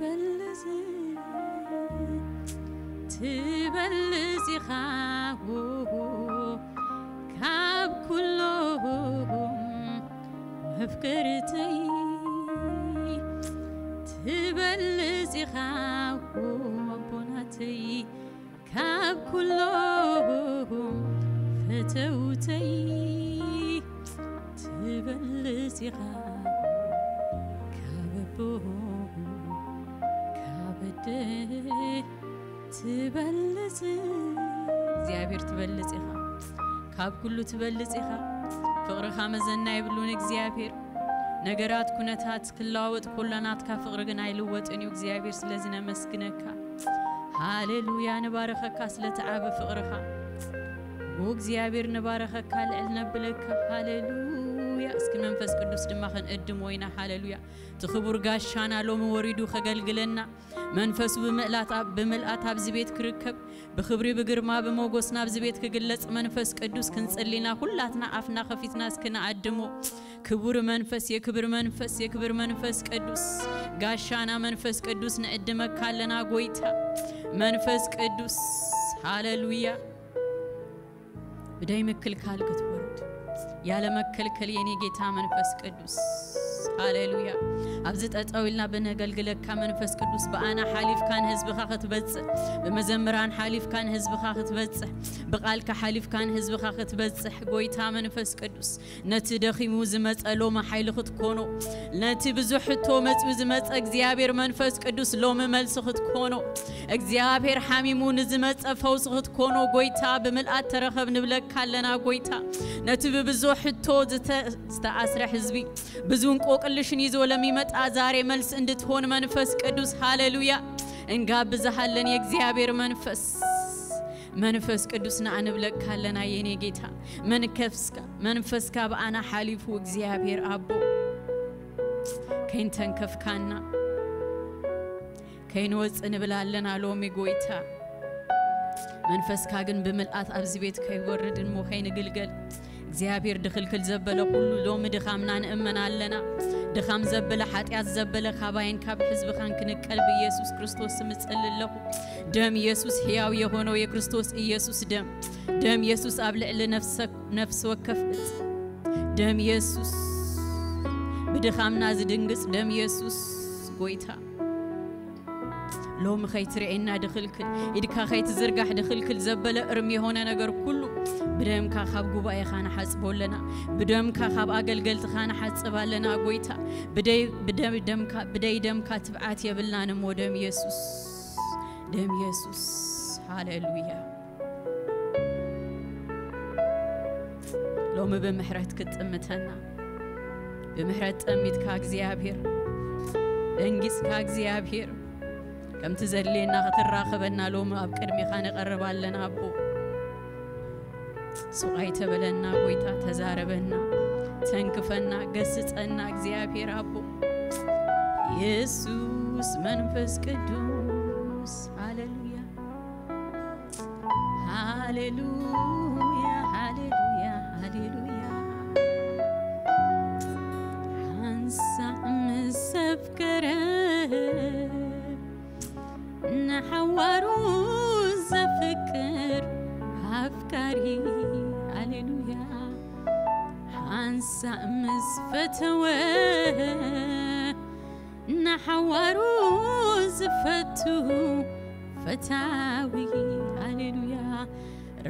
በልጽ ትበልጽ ኢኻ ካብ ኩሎም መፍቀርተይ ትበልጽ ኢኻ ኣቦናተይ ካብ ኩሎም ፈተውተይ ትበልጽ ኢኻ ካብ ኣቦ ካብ ኣደ ትበልጽ እግዚኣብሔር ትበልጽ ኢኻ ካብ ኩሉ ትበልጽ ኢኻ ፍቕርኻ መዘና የብሉን እግዚኣብሔር ነገራት ኩነታት ክለዋወጥ ኮሎ ናትካ ፍቕሪ ግን ኣይልወጥን እዩ እግዚኣብሔር ስለዚ ነመስግነካ ሃሌሉያ ንባረኸካ ስለቲ ዓቢ ፍቕርኻ ዎ እግዚኣብሔር ንባረኸካ ልዕል ነብለካ ሃሌሉያ እስኪ መንፈስ ቅዱስ ድማ ክንእድሞ ኢና ሃሌሉያ እቲ ክቡር ጋሻና ሎሚ ወሪዱ ከገልግለና መንፈሱ ብምልኣት ኣብዚ ቤት ክርከብ ብክብሪ ብግርማ ብሞጎስ ናብዚ ቤት ክግለጽ መንፈስ ቅዱስ ክንጽሊና ኩላትና ኣፍና ከፊትና እስኪ ንኣድሞ ክቡር መንፈስ የክብር መንፈስ የክብር መንፈስ ቅዱስ ጋሻና መንፈስ ቅዱስ ንዕድመካ ኣለና ጎይታ መንፈስ ቅዱስ ሃሌሉያ ብደይ ምክልካል ክትወርድ ያለ መከልከል የኔ ጌታ መንፈስ ቅዱስ ሃሌሉያ ኣብዚ ጠጠው ኢልና ብነገልግለካ መንፈስ ቅዱስ ብኣና ሓሊፍካ ንህዝብኻ ክትበጽሕ ብመዘምራን ሓሊፍካ ንህዝብኻ ክትበጽሕ ብቃልካ ሓሊፍካ ንህዝብኻ ክትበጽሕ ጎይታ መንፈስ ቅዱስ ነቲ ደኺሙ ዝመጸ ሎሚ ሓይሊ ክትኮኖ ነቲ ብዙሕ ሕቶ መጺኡ ዝመጸ እግዚኣብሔር መንፈስ ቅዱስ ሎሚ መልሲ ክትኮኖ እግዚኣብሔር ሓሚሙ ንዝመጸ ፈውሲ ክትኮኖ ጎይታ ብምልኣት ተረኸብ ንብለካ ኣለና ጎይታ ነቲ ብብዙሕ ሕቶ ዝተኣስረ ህዝቢ ብዙ እንቆቅልሽን ይዞ ለሚመጣ ዛሬ መልስ እንድትሆን መንፈስ ቅዱስ ሃሌሉያ እንጋብዝሃለን የእግዚኣብሔር መንፈስ መንፈስ ቅዱስ ንኣንብለካ ኣለና የኔ ጌታ መንከፍስካ መንፈስካ ብኣና ሓሊፉ እግዚኣብሔር ኣቦ ከይንተንከፍካና ከይንወፅእ ንብል ኣለና ሎሚ ጎይታ መንፈስካ ግን ብምልኣት ኣብዚ ቤት ከይወርድ እሞ ከይንግልገል እግዚኣብሔር ድኽልክል ዘበለ ኩሉ ሎሚ ድኻምና ንእመን ኣለና ድኻም ዘበለ ሓጢኣት ዘበለ ካባይን ካብ ሕዝብኻን ክንቀል ብኢየሱስ ክርስቶስ ስም እጽሊ ኣለኹ ደም ኢየሱስ ሕያው የሆነው የክርስቶስ ኢየሱስ ደም ደም ኢየሱስ ኣብ ልዕሊ ነፍሲ ወከፍ እጽ ደም ኢየሱስ ብድኻምና ዝድንግጽ ደም ኢየሱስ ጎይታ ሎሚ ከይትርእየና ድኽልክል ኢድካ ከይትዝርጋሕ ድኽልክል ዘበለ እርም የሆነ ነገር ኩሉ ብደምካ ካብ ጉባኤኻ ንሓጽቦ ኣለና ብደምካ ካብ ኣገልገልትኻ ንሓጽብ ኣለና ጎይታ ብደይ ደምካ ትብዓት የብልናን እሞ ደም ኢየሱስ ደም ኢየሱስ ሃሌሉያ ሎሚ ብምሕረት ክትጥምተና ብምሕረት ጠሚትካ እግዚኣብሔር ደንጊጽካ እግዚኣብሔር ከምቲ ዘድልየና ክትራኸበና ሎሚ ኣብ ቅድሜኻ ንቐርብ ኣለና ኣቦ ሱቕ ኣይተበለና ጎይታ ተዛረበና ተንክፈና ገስጸና እግዚኣብሔር ኣቦ ኢየሱስ መንፈስ ቅዱስ ሃሌሉያ ሃሌሉያ ሃሌሉያ ሃሌሉያ ሓንሳእ ምስ ኣፍቀረ ንሓዋሩ ዘፍቅር ኣፍቃሪ ሃሌሉያ ሓንሳእ ምስ ፈተወ ንሓዋሩ ዝፈቱ ፈታዊ ሃሌሉያ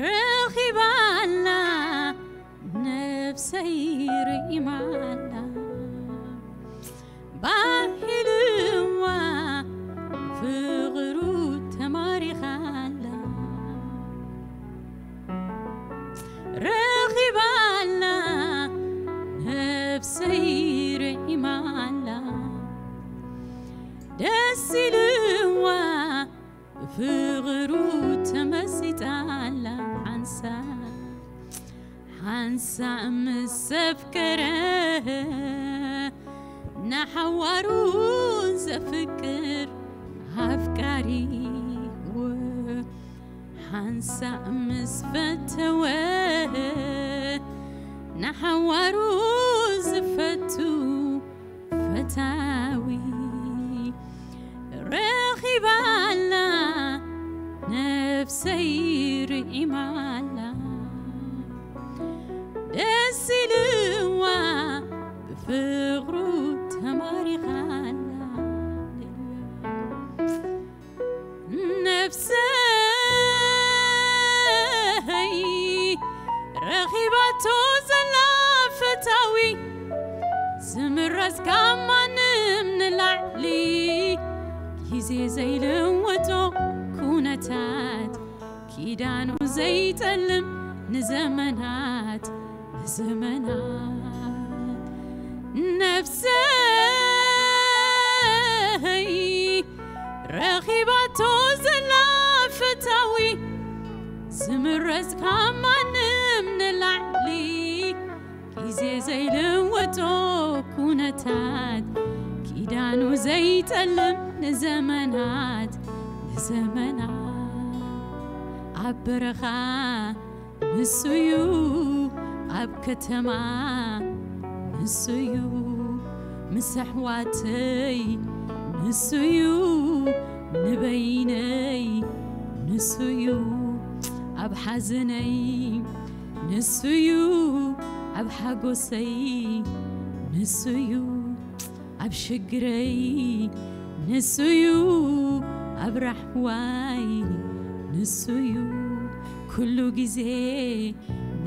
ረኺባላ ነፍሰይ ርኢማላ ባሂልዋ ፍቕሩ ተማሪኻላ ረኺባላ ነፍሰይ ርዒማላ ደስ ኢልዋ ብፍቕሩ ተመሲጣላ ሓንሳ ሓንሳ ምስ ዘፍቀረ ንሓዋሩ ዘፍቅር ኣፍቃሪ ሓንሳእ ምስ ፈተወ ንሓዋሩ ዝፈቱ ፈታዊ ባላ ነፍሰይ ርዒማላ ደስ ኢልዋ ብፍቕሩ ተማሪኻላ ነፍሰይ ረኺባቶ ዘላ ፈታዊ ዝምረጽ ካብ ማንም ንላዕሊ ግዜ ዘይልወጦ ኩነታት ኪዳኑ ዘይጠልም ንዘመናት ንዘመናት ነፍሰይ ረኺባቶ ዘላ ፈታዊ ዝምረጽ ካብ ማንም ንላዕሊ ግዜ ዘይልወጦ ኩነታት ኪዳኑ ዘይጠልም ንዘመናት ንዘመናት ኣብ በረኻ ንሱዩ ኣብ ከተማ ንሱዩ ምስ ኣሕዋተይ ንሱዩ ንበይነይ ንሱዩ ኣብ ሓዘነይ ንሱዩ ኣብ ሓጎሰይ ንሱዩ ኣብ ሽግረይ ንሱዩ ኣብ ራሕዋይ ንሱዩ ኩሉ ግዜ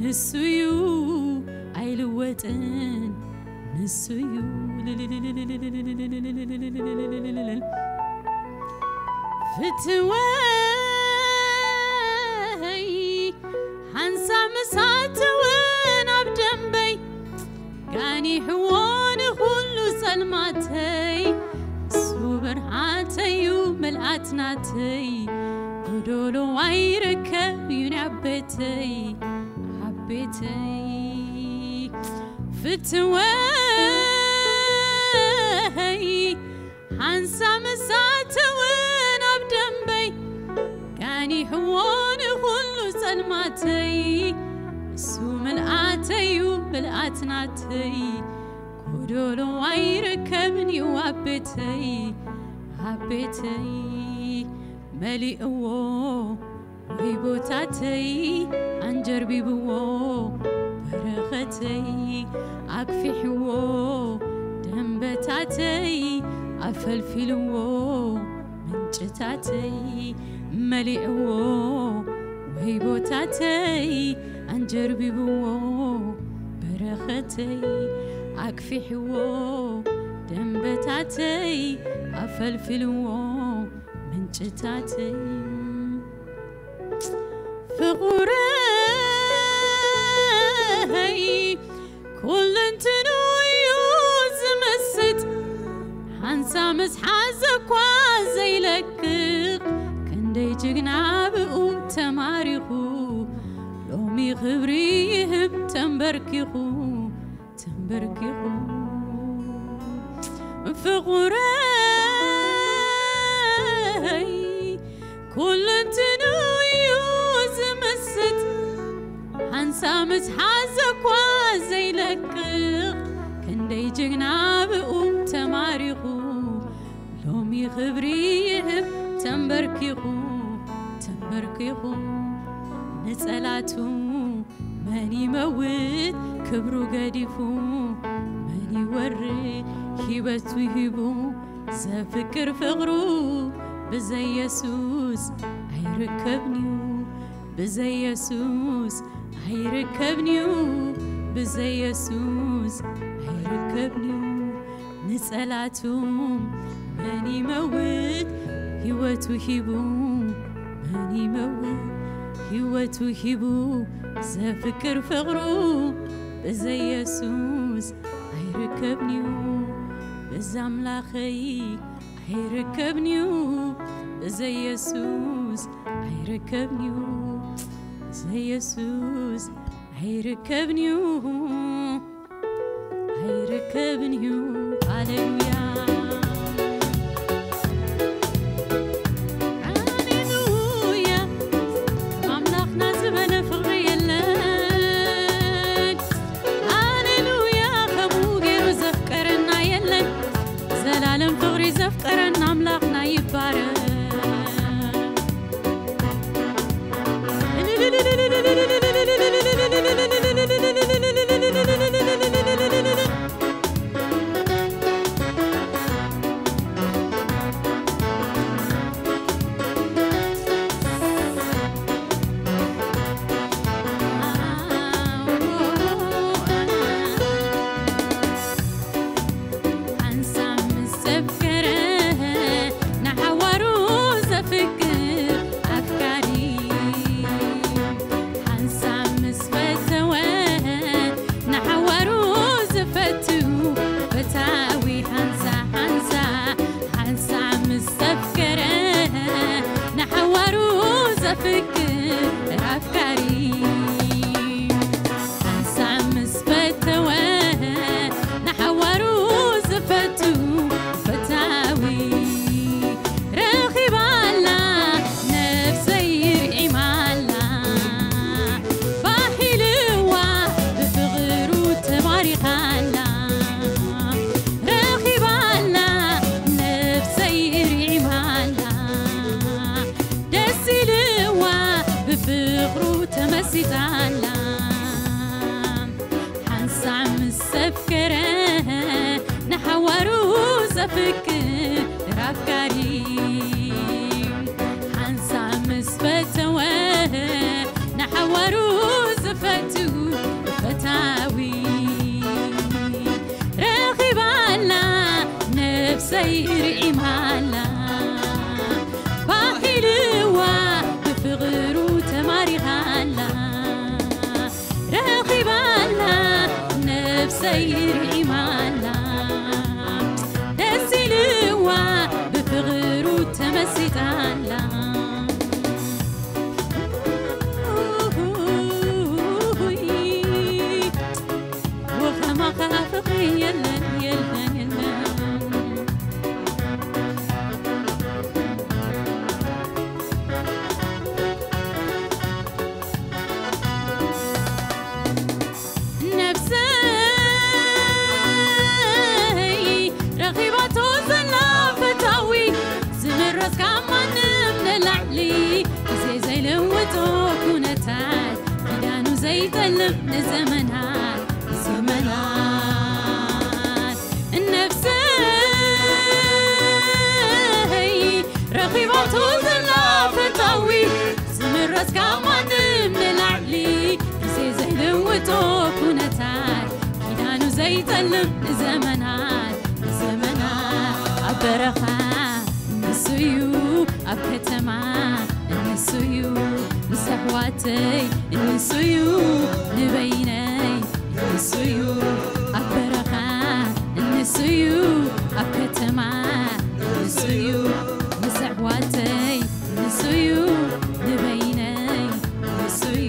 ንሱዩ ኣይልወጥን ንሱዩ ፍትወይ ሓንሳ ምሳትውን ኣብ ደንበይ ጋኒሕዎ ንኹሉ ጸልማተይ እሱ ብርሃተዩ ምልኣት ናተይ ጎዶሎ ኣይርከብ እዩ ናብ ቤተይ ኣብ ቤተይ ፍትወይ ሓንሳ ምሳትውን ኣብ ደንበይ ጋኒሕዎ ንኹሉ ጸልማተይ እሱ ምልኣተዩ ምልኣት ናተይ ጎዶሎ ኣይርከብን እዩ ኣብ ቤተይ ኣብ ቤተይ መሊእዎ ወይ ቦታተይ ኣንጀርቢብዎ በረኸተይ ኣግፊሕዎ ደንበታተይ ኣፈልፊልዎ ምንጭታተይ መሊእዎ ወይ ቦታተይ ኣንጀርቢብዎ በረኸተይ ኣግፊሕዎ ደንበታተይ ኣፈልፊልዎ ምንጭታተይ ፍቑረይ ኩልንትኑ እዩ ዝምስጥ ሓንሳ ምስ ሓዘ እኳ ዘይለቅቕ ክንደይ ጅግና ብኡ ተማሪኹ ሎሚ ክብሪ ይህብ ተንበርኪኹ ተንበርኪኹ ፍቑረይ ኩልንትኑ እዩ ዝምስጥ ሓንሳ ምስ ሓዘ እኳ ዘይለቅቕ ክንደይ ጅግና ብኡ ተማሪኹ ሎሚ ክብሪ ይህብ ተንበርኪኹ ተንበርኪኹ ንጸላቱ መን ይመውት ክብሩ ገዲፉ መን ይወርድ ሂበቱ ሂቡ ዘፍቅር ፍቕሩ ብዘይ የሱስ ኣይርከብንዩ ብዘይ የሱስ ኣይርከብንዩ ብዘይ የሱስ ኣይርከብንዩ ንጸላቱ መን ይመውት ህይወቱ ሂቡ መን ይመውት ህይወቱ ሂቡ ዘፍቅር ፍቕሩ ብዘይ የሱስ ኣይርከብንዩ ብዛ ኣምላኸይ ኣይርከብንዩ ብዘይ የሱስ ኣይርከብንዩ ብዘይ የሱስ ኣይርከብንዩ ኣይርከብንዩ ሃሌሉያ ሃሌሉያ ኣምላኽና ዝበለ ፍቕሪ የለን ሃሌሉያ ከምኡ ገይሩ ዘፍቀረና የለን ዘላለም ፍቕሪ ዘፍቀረና ኣምላኽና ይባረክ ሓንሳብ ምስ ሰፍከረ ንሓዋሩ ዘፍቅር ኣፍቃሪ፣ ሓንሳብ ምስ ፈተወ ንሓዋሩ ዝፈቱ ፈታዊ፣ ረኺባላ ነብሰይ ርዒማላ፣ ባሂልዋ ብፍቕሩ ተማሪኻላ። ረኺባላ ነብሰይ ርዒማላ፣ ደስ ኢልዋ ብፍቕሩ ተመሲጣላ። ወኸማኻ ፍቕሪ የለን፣ የለን፣ የለን። ነብሰይ ረኺባቶ ዘላ ፈታዊ፣ ዝምረጽ ካብ ማንም ንላዕሊ፣ ግዜ ዘይልውጦ ኩነታት፣ ኪዳኑ ዘይጠልም ንዘመናት፣ ንዘመናት። ነብሰይ ረኺባቶ ዘላ ፈታዊ፣ ዝምረጽ ካብ ማንም ንላዕሊ፣ ግዜ ዘይልውጦ ኩነታት፣ ኪዳኑ ዘይጠልም ንዘመናት፣ ንዘመናት። ኣብ በረኻ ንሱዩ፣ ኣብ ከተማ ንሱዩ፣ ምስ ኣሕዋተይ ንሱዩ፣ ንበይነይ ንሱዩ፣ ኣብ በረኻ ንሱዩ፣ ኣብ ከተማ ንሱዩ፣ ምስ ኣሕዋተይ ንሱዩ፣ ንበይነይ ንሱዩ።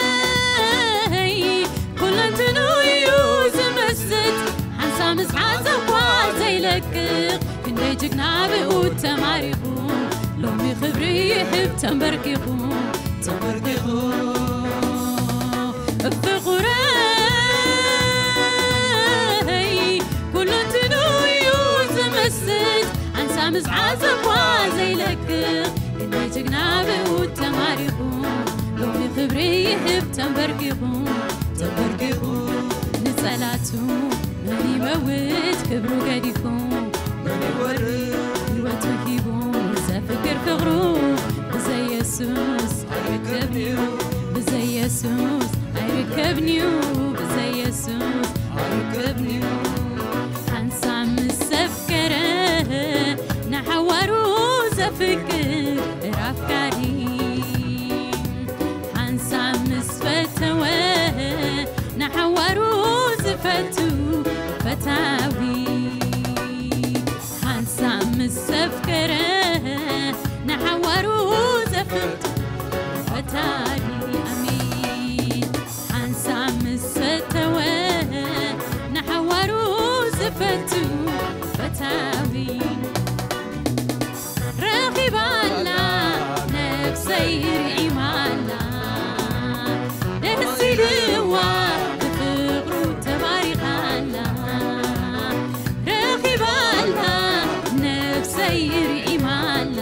ፍቕረይ ኩለንትኑ እዩ ዝመስጥ፣ ሓንሳብ ምስ ዓጸኳ ዘይለቅቕ፣ ክንደይ ጅግና ብኡ ተማሪኹ፣ ሎሚ ክብሪ ይሕብ ተንበርኪኹ፣ ተንበርኪኹ። ፍቕረይ ኩለንትኑ እዩ ዝመስጥ፣ ሓንሳብ ምስ ዓጸኳ ዘይለቅቕ፣ ክንደይ ጅግና ብኡ ተማሪኹ፣ ሎሚ ክብሪ ይህብ ተንበርኪኹ፣ ተንበርኪኹ። ንጸላቱ መን ይመውት ክብሩ ገዲፉ፣ መን ይወርድ ህይወቱ ሂቡ፣ ዘፍቅር ፍቕሩ ብዘይ የሱስ ኣይርከብንዩ፣ ብዘይ የሱስ ኣይርከብንዩ፣ ብዘይ የሱስ ኣይርከብንዩ። ሓንሳብ ምስ ሰፍከረ ንሓዋሩ ዘፍቅር ኣፍቃሪ፣ ሓንሳብ ምስ ፈተወ ንሓዋሩ ዝፈቱ ፈታዊ፣ ሓንሳብ ምስ ሰፍከረ ንሓዋሩ ዘፍቅር ፈታሪ። ኣሜን። ሓንሳብ ምስ ፈተወ ንሓዋሩ ዝፈቱ ፈታዊ፣ ረኺባላ ነብሰይ ርዒማላ፣ ደስ ኢልዋ ብፍቕሩ ተባሪኻላ። ረኺባላ ነብሰይ ርዒማላ፣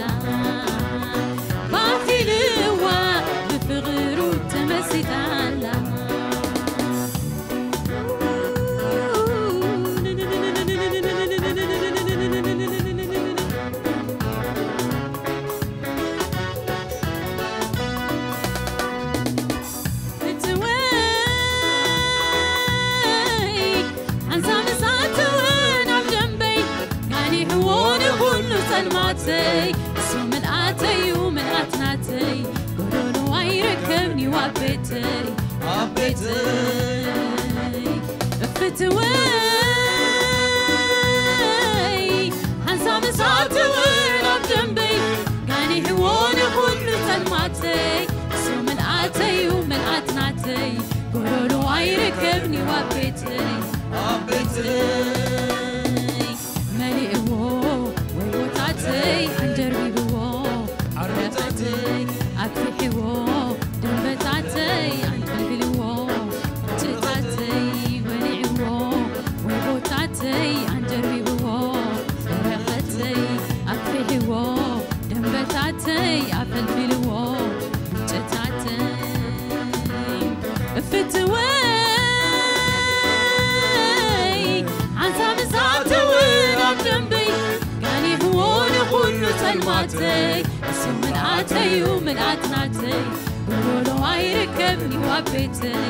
ባህ ኢልዋ ብፍቕሩ ተመሲጣላ። ፍትወይ ሓንሳብ ምስ ኣተወ ናብ ደንበይ፣ ጋኒሕዎ ንኹሉ ጸልማተይ። እሱ ምልኣተይ እዩ ምልኣት ናተይ፣ ጎዶሎ ኣይርከብንዩ ኣብ ቤተይ፣ ኣብ ቤተይ። ፍትወይ ሓንሳብ ምስ ኣተወ ናብ ደንበይ፣ ጋኒሕዎ ንኹሉ ጸልማተይ። እሱ ምልኣተይ እዩ ምልኣት ናተይ፣ ጎዶሎ ኣይርከብንዩ ኣብ ቤተይ፣ ኣብ ቤተይ። መሊእዎ ወይቦታተይ ኣንጀርቢብዎ፣ ዓረታተይ ኣግፊሕዎ፣ ደንበታተይ ኣንጠልጢልዎ፣ ጭታተይ ተይ እሱ ምልኣተዩ ምልኣት ናተይ ብወሎ ኣይርከብን እዩ ኣብ ቤተይ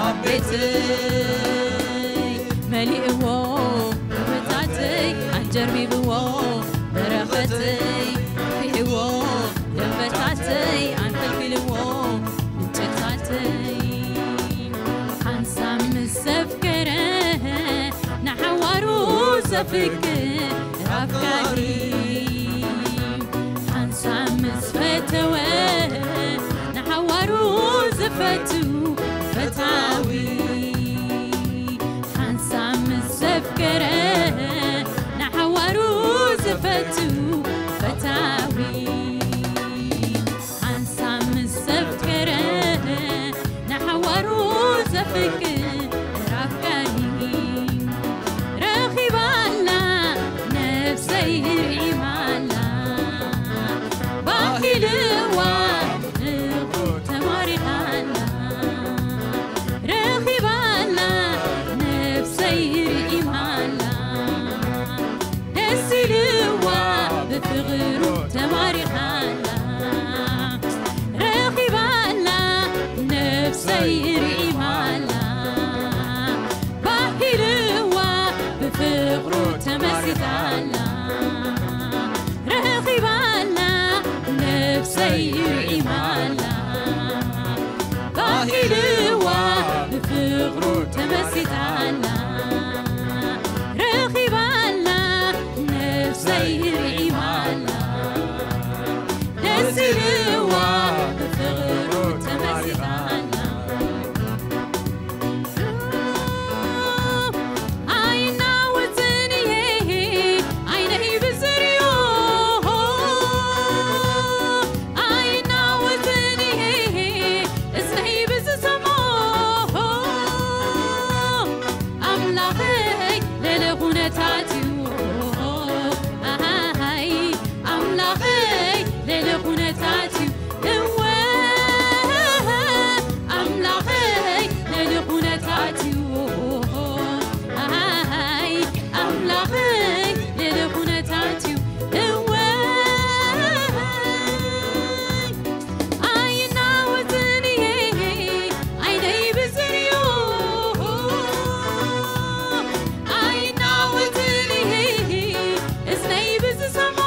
ኣብ ቤተይ መሊእዎ ደንበታተይ ኣንጀርቢብዎ በረኸተይ ፊሕዎ ደንበታተይ ኣንፈልፊልዎ ምንጭታተይ ሓንሳብ ምስ ዘፍቀረ ንሓዋሩ ዘፍቅር ኣፍቃሪ ሓንሳብ ምስ ፈተወ ንሓዋሩ ዝፈቱ ፈታዊ ሓንሳብ ምስ ዘፍቀረ ንሓዋሩ ዝፈቱ ፈታዊ ሓንሳብ ምስ ዘፍቀረ ንሓዋሩ ዘፍቅር ኣፍቃሪ ረኺባላ ነፍሰይ ርዒማላ ባሂልዋ ንቑ ተማሪኻላ ረኺባላ ነፍሰይ ርዒማላ ደስ ኢልዋ ብፍቕሩ ተማሪኻላ ረኺባላ ነፍሰይ ርዒማላ ባሂልዋ ብፍቕሩ ተመሲጣላ ረኺባላ ነፍሰይ ርዒማላ ባሂልዋ ብፍቕሩ ተመሲጣላ ረኺባላ ነፍሰይ ርዒማላ ደስ ኢልዋ ብፍቕሩ ተመሲጣላ ኣይናወፅን እየ ዓይነይ ብዝርዮ ኣይናወፅን እየ እዝነይ ብዝሰሞ ኣምላኸይ ለለ ኩነታት እዩ ኣይ ኣምላኸይ ለለ ኩነታት እዩ እወ ኣምላኸይ ለለ ኩነታት እዩ ኣይ ኣምላኸይ ለለ ኩነታት እዩ እወ ኣይናወፅን እየ ዓይነይ ብዝርዮ ኣይናወፅን እየ እዝነይ ብዝሰሞ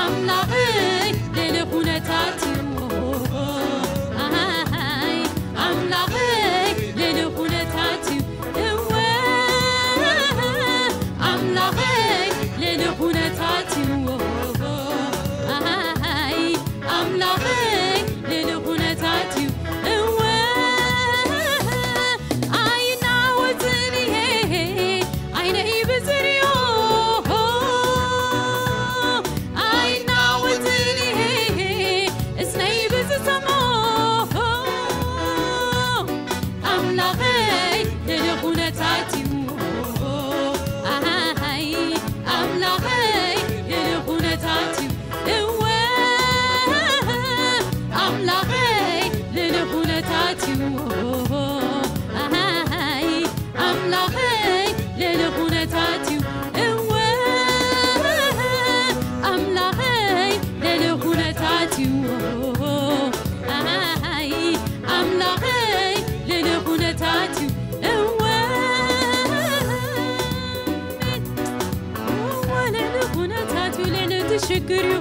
ኣምላኸይ ለለ ኩነታት እዩ ኣይ ኣምላኸይ ለለ ኩነታት እዩ እወ ኣምላኸይ ለለ ኩነታት እዩ ኣይ ኣምላኸይ ለለ ኩነታት እዩ እወ ኣይናወፅን እየ ዓይነይ ብዝርዮ ኣይናወፅን እየ እዝነይ ብዝሰሞ ኣምላኸይ ለለ ኩነታት እዩ ኣይ ኣምላኸይ ለለ ኩነታት እዩ እወ ኣምላኸይ ለለ ኩነታት እዩ ኣይ ኣምላኸይ ለለ ኩነታት እዩ እወ ኣምላኸይ ለለ ኩነታት እዩ ኣይ ኣምላኸይ ለለ ኩነታት እዩ እወ እወ ለለ ኩነታት እዩ ለለ ትሽግር እዩ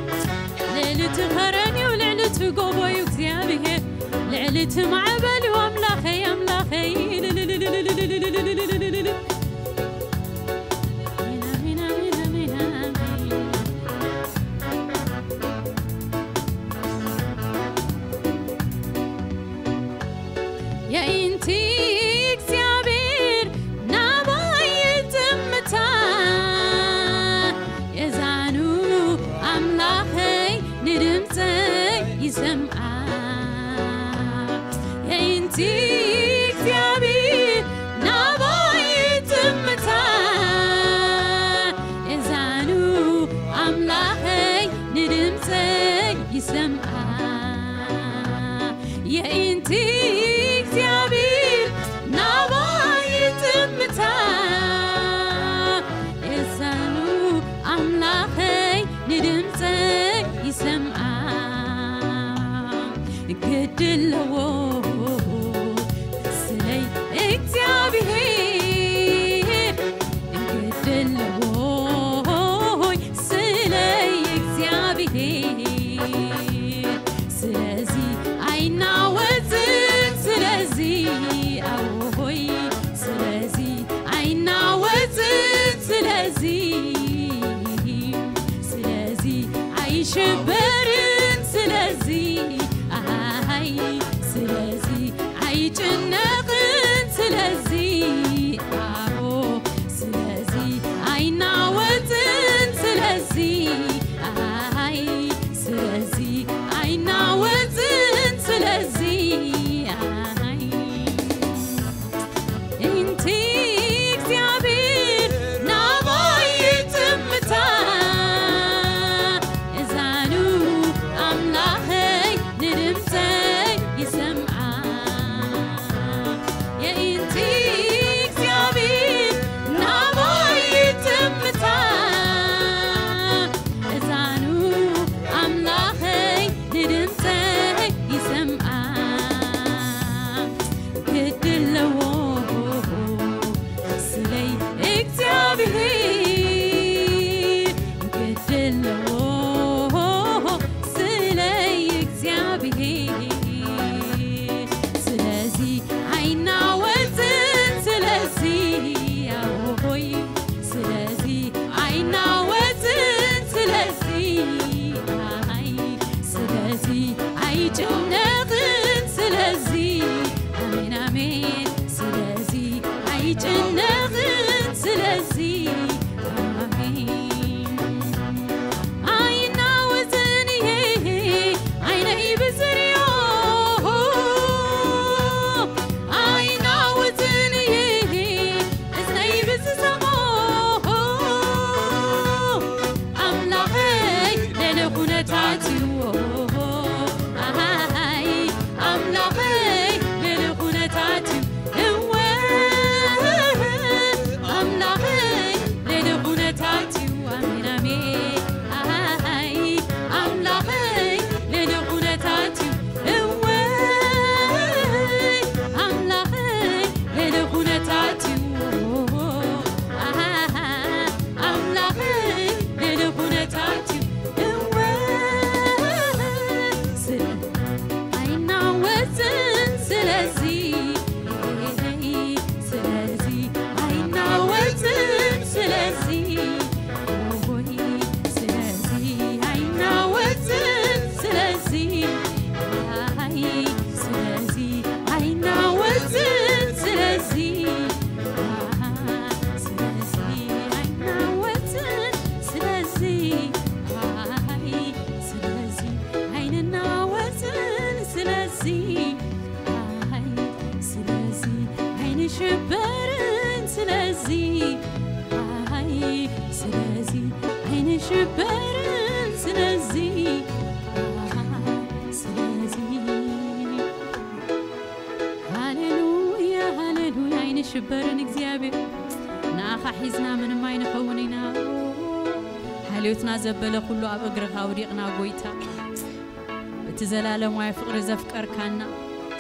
ልዕሊ እቲ ኸረን እዩ ልዕሊ እቲ ጎቦ እዩ እግዚኣብሄር ልዕሊ እቲ ማዕበል እዩ ኣምላኸይ ኣምላኸይ የኢንቲ እግዚኣብሔር ናባይ ይጥምታ የዛኑ ኣምላኸይ ንድምፀይ ይሰምዓ የኢንቲ እግዚኣብሔር ናባይ ይጥምታ የዛኑ ኣምላኸይ ንድምፀይ ይሰምዓ የኢንቲ እግዚኣብሔር ስለዚ ስለዚ ኣይናወጽን ስለዚ ኦሆይ ስለዚ ኣይናወጽን ስለዚ ኣይ ስለዚ ኣይናወጽን ስለዚ ኣይ ስለዚ ኣይናወጽን ስለዚ ኣይ ስለዚ ኣይንናወጽን ስለዚ ኣይ ስለዚ ኣይንሽበርን ስለዚ ኣይ ስለዚ ኣይንሽበርን ስለዚ ኣይ ስለዚ ሃሌሉያ ሃሌሉያ ኣይንሽበርን እግዚኣብሔር ንኣኻ ሒዝና ምንም ኣይንኸውን ኢና ሓልዮትና ዘበለ ኩሉ ኣብ እግርኻ ኣውዲቕና ጎይታ እቲ ዘላለማዊ ፍቕሪ ዘፍቀርካና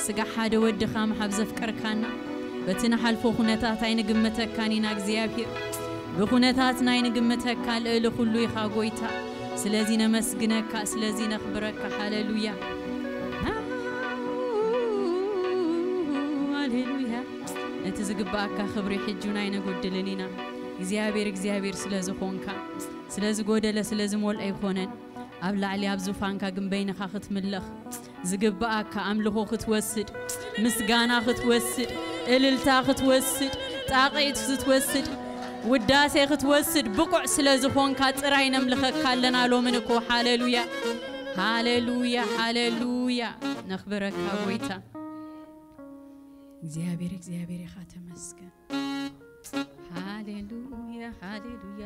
ስጋ ሓደ ወድኻ ምሓብ ዘፍቀርካና በቲ ንሓልፎ ኩነታት ኣይንግምተካን ኢና እግዚኣብሔር ብኩነታትና ኣይንግምተካ ልእሊ ኩሉ ኢኻ ጎይታ ስለዚ ነመስግነካ ስለዚ ነኽብረካ ሃሌሉያ ሃሌሉያ እቲ ዝግባኣካ ክብሪ ሕጁን ኣይነጎድልን ኢና እግዚኣብሔር እግዚኣብሔር ስለ ዝኾንካ ስለ ዝጎደለ ስለ ዝሞልአ ኣይኮነን ኣብ ላዕሊ ኣብ ዙፋንካ ግን በይንኻ ክትምለኽ ዝግብኣካ ኣምልኾ ክትወስድ ምስጋና ክትወስድ እልልታ ክትወስድ ጣቕዒት ክትወስድ ውዳሴ ክትወስድ ብቑዕ ስለ ዝኾንካ ጥራይ ነምልኸካ ኣለና ሎምን እኮ ሃሌሉያ ሃሌሉያ ሃሌሉያ ነኽብረካ ጎይታ እግዚኣብሔር እግዚኣብሔር ኢኻ ተመስገን ሃሌሉያ ሃሌሉያ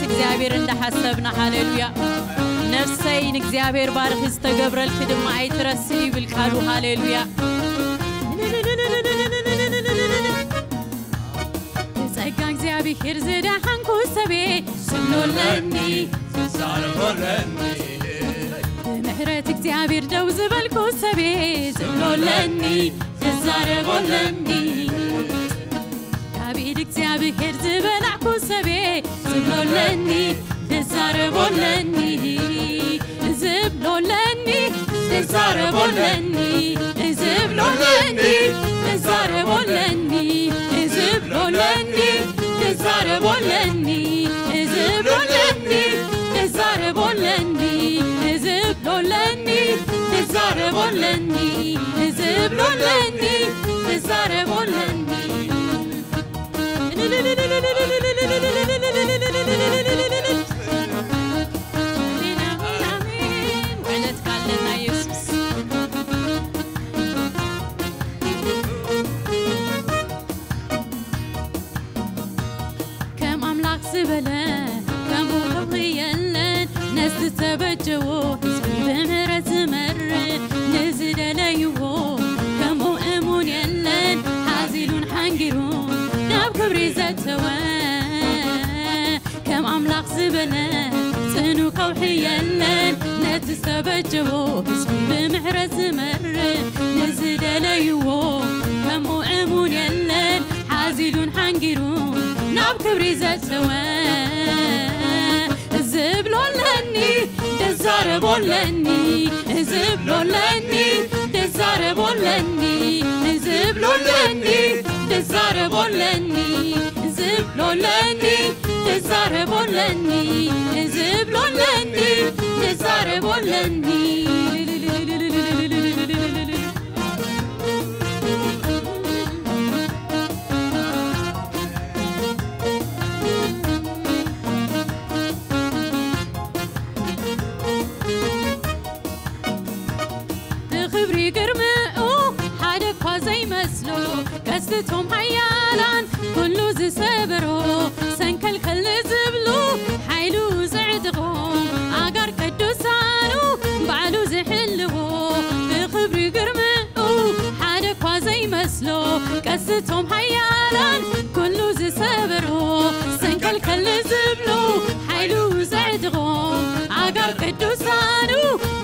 እግዚኣብሔር እንዳሓሰብና ሃሌሉያ ነፍሰይ ንእግዚኣብሔር ባርኺ ዝተገብረልኪ ድማ ኣይትረስእ ይብል ቃሉ ሃሌሉያ ብጸጋ እግዚኣብሔር ዝደሓንኩ ሰቤ ስብሎለኒ ዝዛረቦለኒ ብምሕረት እግዚኣብሔር ደው ዝበልኩ ሰቤ ስብሎለኒ ዝዛረቦለኒ ካብ ኢድ እግዚኣብሔር ዝበላዕኩ ሰቤ ዝብሎለኒ ዝዛረቦለኒ ዝብሎለኒ ዝዛረቦለኒ ዝብሎለኒ ዝዛረቦለኒ ዝብሎለኒ ዝዛረቦለኒ ዝብሎለኒ ዝዛረቦለኒ ዝብሎለኒ ሎለኒ፣ ትዛረቦ ኣለኒ። ኣሜን፣ ኣሜን፣ ኣሜን። ውዕለትካ ኣለና የሱስ። ከም ኣምላኽ ዝበለ ከምኡ ክብሪ የለን። ነዚ ተበጀዎ ህዝቢ ብምሕረት ዝመርእ፣ ንዝደለይዎ ከምኡ እሙን የለን። ሓዚሉን ሓንጊሩን ናብ ክብሪ ዘተወ፣ ከም ኣምላኽ ዝበለ ጽኑ ከውሒ የለን። ነቲ ዝተበጀዎ ህዝቢ ብምሕረት ዝመርእ፣ ንዝደለይዎ ከምኡ እሙን የለን። ሓዚሉን ሓንጊሩን ናብ ክብሪ ዘተወ፣ ዝብሎ ኣለኒ፣ ደዛረቦ ኣለኒ፣ ዝብሎ ኣለኒ፣ ደዛረቦ ኣለኒ፣ ዝብሎ ኣለኒ፣ ደዛረቦ ኣለኒ፣ ዝብሎ ኣለኒ፣ ደዛረቦ ኣለኒ፣ ዝብሎ ኣለኒ፣ ደዛረቦ ኣለኒ። ብኽብሪ ግርምኡ ሓደ እኳ ዘይመስሎ፣ ቀስትቶም ሓያላን ኩሉ ዝሰበሮ፣ ሰንከልከል ዝብሉ ሓይሉ ዘዕጥቖም፣ ኣጋር ቅዱሳኑ ባዕሉ ዝሕልዎ፣ ብኽብሪ ግርምኡ ሓደ እኳ ዘይመስሎ፣ ቀስትቶም ሓያላን ኩሉ ዝሰበሮ፣ ሰንከልከል ዝብሉ ሓይሉ ዘዕጥቖም፣ ኣጋር ቅዱሳኑ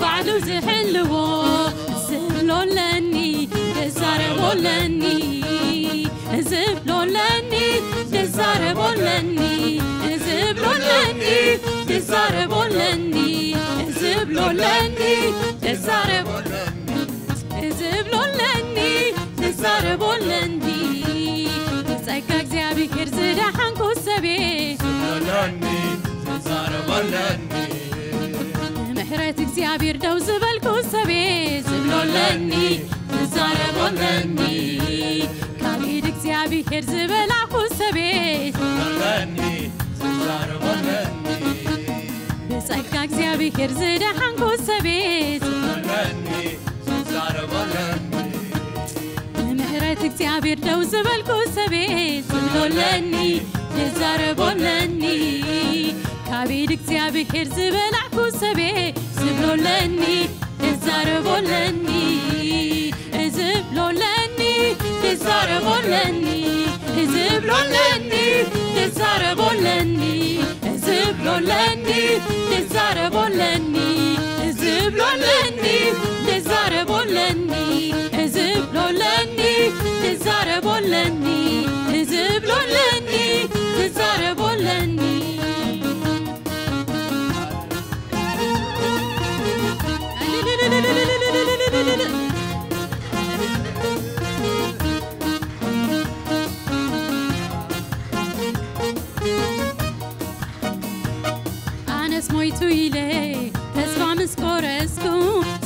ባዕሉ ዝሕልዎ፣ ዝብሎ ኣለኒ፣ ደዛረቦ ኣለኒ፣ ዝብሎ ኣለኒ፣ ደዛረቦ ኣለኒ፣ ዝብሎ ኣለኒ፣ ደዛረቦ ኣለኒ፣ ዝብሎ ኣለኒ፣ ደዛረቦ ኣለኒ፣ ዝብሎ ኣለኒ፣ ደዛረቦ ኣለኒ። ብጸጋ እግዚኣብሔር ዝደሓንኩ ሰቤ፣ ዝብሎ ኣለኒ፣ ዝዛረቦ ኣለኒ። ብምሕረት እግዚኣብሔር ደው ዝበልኩ ሰቤ፣ ዝብሎ ኣለኒ፣ ዝዛረቦ ኣለኒ። ካብ ኢድ እግዚኣብሔር ዝበላዕኩ ሰቤ፣ ዝብሎ ኣለኒ፣ ዝዛረቦ ኣለኒ። ብጸጋ እግዚኣብሔር ዝደሓንኩ ሰቤ፣ ዝብሎ ኣለኒ፣ ዝዛረቦ ኣለኒ። ብምሕረት እግዚኣብሔር ደው ዝበልኩ ሰቤ፣ ዝብሎ ኣለኒ፣ ዝዛረቦ ኣለኒ። ካብ ኢድ እግዚኣብሔር ዝበላዕኩ ሰቤ፣ ዝብሎ ኣለኒ፣ ዝዛረቦ ኣለኒ። ዝብሎ ኣለኒ፣ ዝዛረቦ ኣለኒ። ዝብሎ ኣለኒ፣ ዝዛረቦ ኣለኒ። ዝብሎ ኣለኒ፣ ዝዛረቦ ኣለኒ። ዝብሎ ኣለኒ፣ ዝዛረቦ ኣለኒ። ዝብሎ ኣለኒ፣ ዝዛረቦ ኣለኒ። ዝብሎ ኣለኒ፣ ዝዛረቦ ኣለኒ። ኣነስ ሞይቱ ኢለ ተስፋ ምስ ቆረጽኩ፣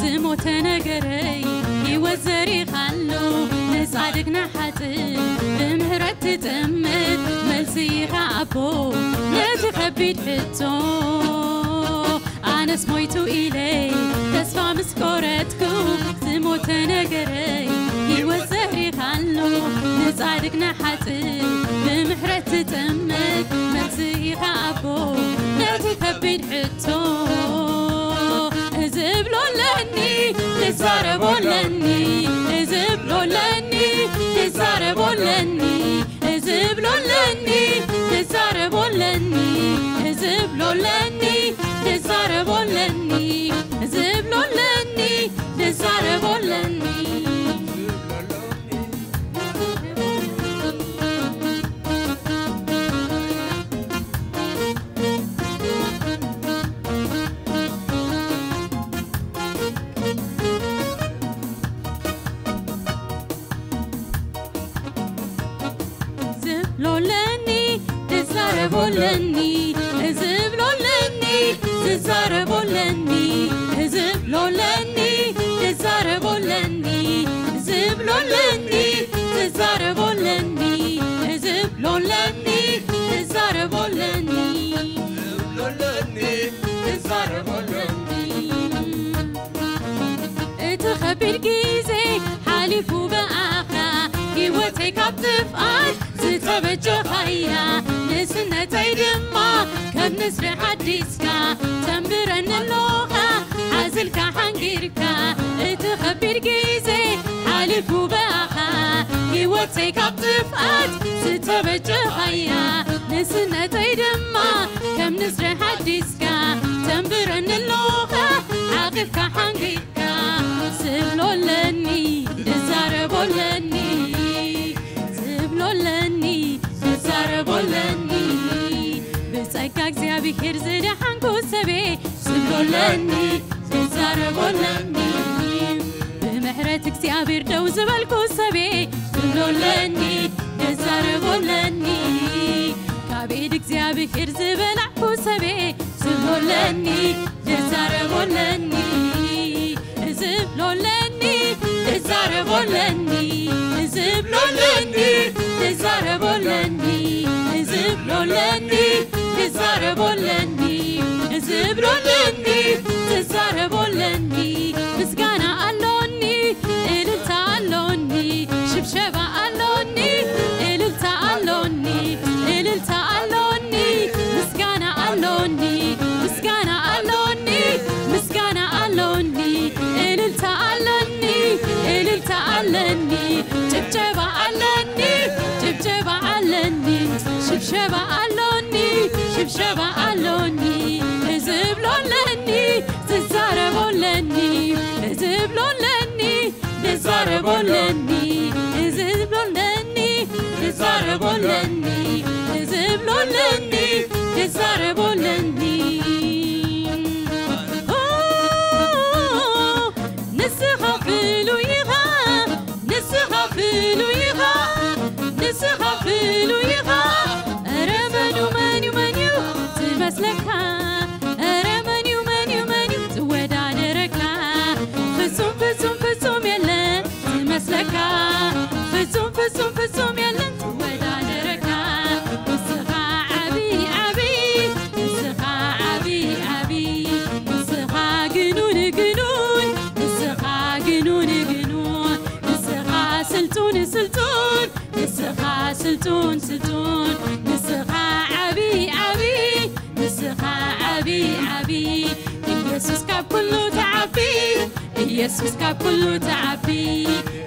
ዝሞተ ነገረይ ህይወት ዘሪኻሉ፣ ንጻድቅ ንሓጥእ ብምህረት ትጥምት፣ መልሲ ኢኻ ኣቦ ነቲ ከቢድ ሕቶ። ኣነስ ሞይቱ ኢለ ተስፋ ምስ ቆረጽኩ፣ ዝሞተ ነገረይ ህይወት ዘሪኻሉ፣ ንጻድቅ ንሓጥእ ብምሕረት ትጥምት፣ መልሲ ኢኻ ኣቦ ነቲ ከቢድ ሕቶ። ዝብሎ ኣለኒ፣ ዝዛረቦ ኣለኒ፣ ዝብሎ ኣለኒ፣ ዝዛረቦ ኣለኒ፣ ዝብሎ ኣለኒ፣ ዝዛረቦ ኣለኒ፣ ዝብሎ ኣለኒ፣ ዝዛረቦ ኣለኒ፣ ዝብሎ ኣለኒ፣ ዝዛረቦ ኣለኒ። ዝብሎ ኣለኒ፣ ዝዛረቦ ኣለኒ፣ ዝብሎ ኣለኒ፣ ዝዛረቦ ኣለኒ፣ ዝብሎ ኣለኒ፣ ዝዛረቦ ኣለኒ፣ ዝብ- ቢል ግዜ ሓሊፉ ብኣኻ፣ ህይወተይ ካብ ጥፍኣት ዝተበጀኻያ፣ ንስነተይ ድማ ከም ንስሪ ሓዲስካ፣ ተንብረኒ ኣሎኻ ሓዚልካ ሓንጊርካ። እቲ ኸቢድ ግዜ ሓሊፉ ብኣኻ፣ ህይወተይ ካብ ጥፍኣት ዝተበጀኻያ፣ ንስነተይ ድማ ከም ንስሪ ሓዲስካ፣ ተንብረኒ ኣሎኻ ሓቒፍካ ሓንጊርካ። ዝብሎ ኣለኒ፣ ዝዛረቦ ኣለኒ፣ ዝብሎ ኣለኒ፣ ዝዛረቦ ኣለኒ። ብጸጋ እግዚኣብሔር ዝደሓንኩ ሰበይ፣ ዝብሎ ኣለኒ፣ ዝዛረቦ ኣለኒ። ብምሕረት እግዚኣብሔር ደው ዝበልኩ ሰበይ፣ ዝብሎ ኣለኒ፣ ዝዛረቦ ኣለኒ። ካብ ኢድ እግዚኣብሔር ዝበላዕኩ ሰበይ፣ ዝብሎ ኣለኒ፣ ዝዛረቦ ኣለኒ። ዝብሎ ኣለኒ፣ ዝዛረቦ ኣለኒ። ዝብሎ ኣለኒ፣ ዝዛረቦ ኣለኒ። ዝብሎ ኣለኒ፣ ዝዛረቦ ኣለኒ። ዝብሎ ኣለኒ፣ ዝዛረቦ ኣለኒ። ምስጋና ኣሎኒ፣ እልልታ ኣሎኒ፣ ሽብሸባ ኣሎኒ፣ እልልታ ኣሎኒ፣ እልልታ ኣሎኒ። ምስጋና ኣሎኒ፣ ምስጋና ኣሎኒ፣ ምስጋና ኣሎኒ። እልልታ ኣለኒ፣ እልልታ ኣለኒ። ጭብጨባ ኣለኒ፣ ጭብጨባ ኣለኒ። ሽብሸባ ኣሎኒ፣ ሽብሸባ ኣሎኒ። ዝብሎ ኣለኒ፣ ዝዛረቦ ኣለኒ፣ ዝብሎ ኣለኒ፣ ዝዛረቦ ኣለኒ፣ ዝብሎ ኣለኒ፣ ዝዛረቦ ኣለኒ፣ ዝብሎ ኣለኒ፣ ዝዛረቦ ኣለኒ። ኦ፣ ንስኻ ፍሉይ ኢኻ፣ ንስኻ ፍሉይ ኢኻ፣ ንስኻ ፍሉይ ኢኻ። ኧረ መን እዩ፣ መን እዩ፣ መን እዩ ትመስለካ? ኧረ መን እዩ፣ መን እዩ፣ መን እዩ ዝወዳደረካ? ፍጹም፣ ፍጹም፣ ፍጹም የለን ትመስለካ። ፍጹም፣ ፍጹም፣ ፍጹም የለን ትወዳደረካ። ንስኻ ዓቢ፣ ዓቢ፣ ንስኻ ዓቢ፣ ዓቢ፣ ንስኻ ግኑን፣ ግኑን፣ ንስኻ ግኑን፣ ግኑን፣ ንስኻ ስልጡን፣ ስልጡን፣ ንስኻ ስልጡን፣ ስልጡን፣ ንስኻ ዓቢ፣ ዓቢ፣ ንስኻ ዓቢ፣ ዓቢ። ኢየሱስ ካብ ኩሉ ትዓቢ፣ ኢየሱስ ካብ ኩሉ ትዓቢ።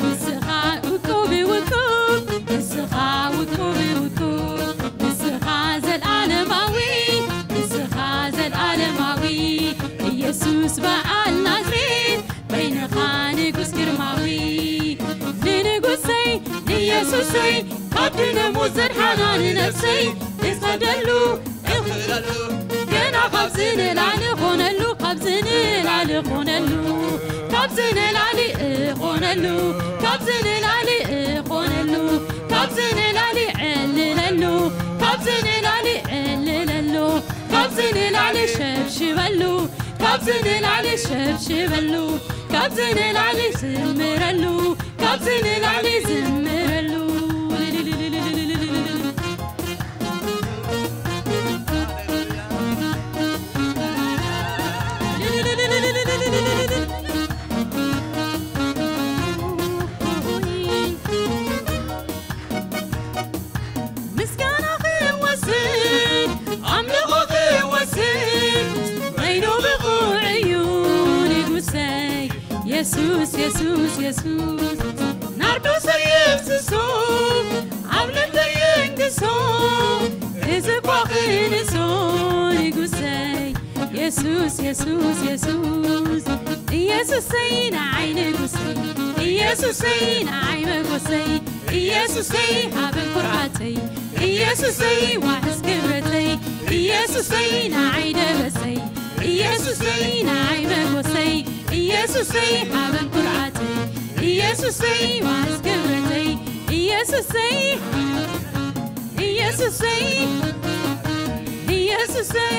ንስኻ ውቁብ፣ ውቁብ፣ ንስኻ ውቁብ፣ ውቁብ፣ ንስኻ ዘልኣለማዊ፣ ንስኻ ዘልኣለማዊ። ኢየሱስ በዓል ናዝሬት በይንኻ ንጉስ ግርማዊ። ንንጉሰይ ንኢየሱሰይ ካብ ድነ ሞት ዘድሓና ንነፍሰይ እሰግደሉ እኽእለሉ። ገና ካብዚ ንላዕሊ ኾነሉ፣ ካብዚ ንላዕሊ ኾነሉ፣ ካብዚ ንላዕሊ እኾነሉ፣ ካብዚ ንላዕሊ እኾነሉ፣ ካብዚ ንላዕሊ ዕልለሉ፣ ካብዚ ንላዕሊ ዕልለሉ፣ ካብዚ ንላዕሊ ሸብሽበሉ፣ ካብዚ ንላዕሊ ሸብሽበሉ፣ ካብዚ ንላዕሊ ዝምረሉ፣ ካብዚ ንላዕሊ ዝምረሉ። ምስጋና ክወስድ፣ ኣምልኾ ክወስድ፣ በይኑ ብቑዕ እዩ ንጉሰይ። የሱስ፣ የሱስ፣ የሱስ፣ ናርዶሰይ የፍስሶ፣ ኣብ ልበይ የንግሶ፣ እዚ እኳ ክንሶ ንጉሰይ። የሱስ፣ የሱስ፣ የሱስ፣ ኢየሱሰይ ንዓይ ንጉሰይ፣ ኢየሱሰይ ንዓይ መጎሰይ፣ ኢየሱሰይ ሃበን ኩርዓተይ፣ ኢየሱሰይ ዋሕስ ክብረተይ፣ ኢየሱሰይ ንዓይ ደበሰይ፣ ኢየሱሰይ ንዓይ መጎሰይ፣ ኢየሱሰይ ሃበን ኩርዓተይ፣ ኢየሱሰይ ዋሕስ ክብረተይ፣ ኢየሱሰይ፣ ኢየሱሰይ፣ ኢየሱሰይ፣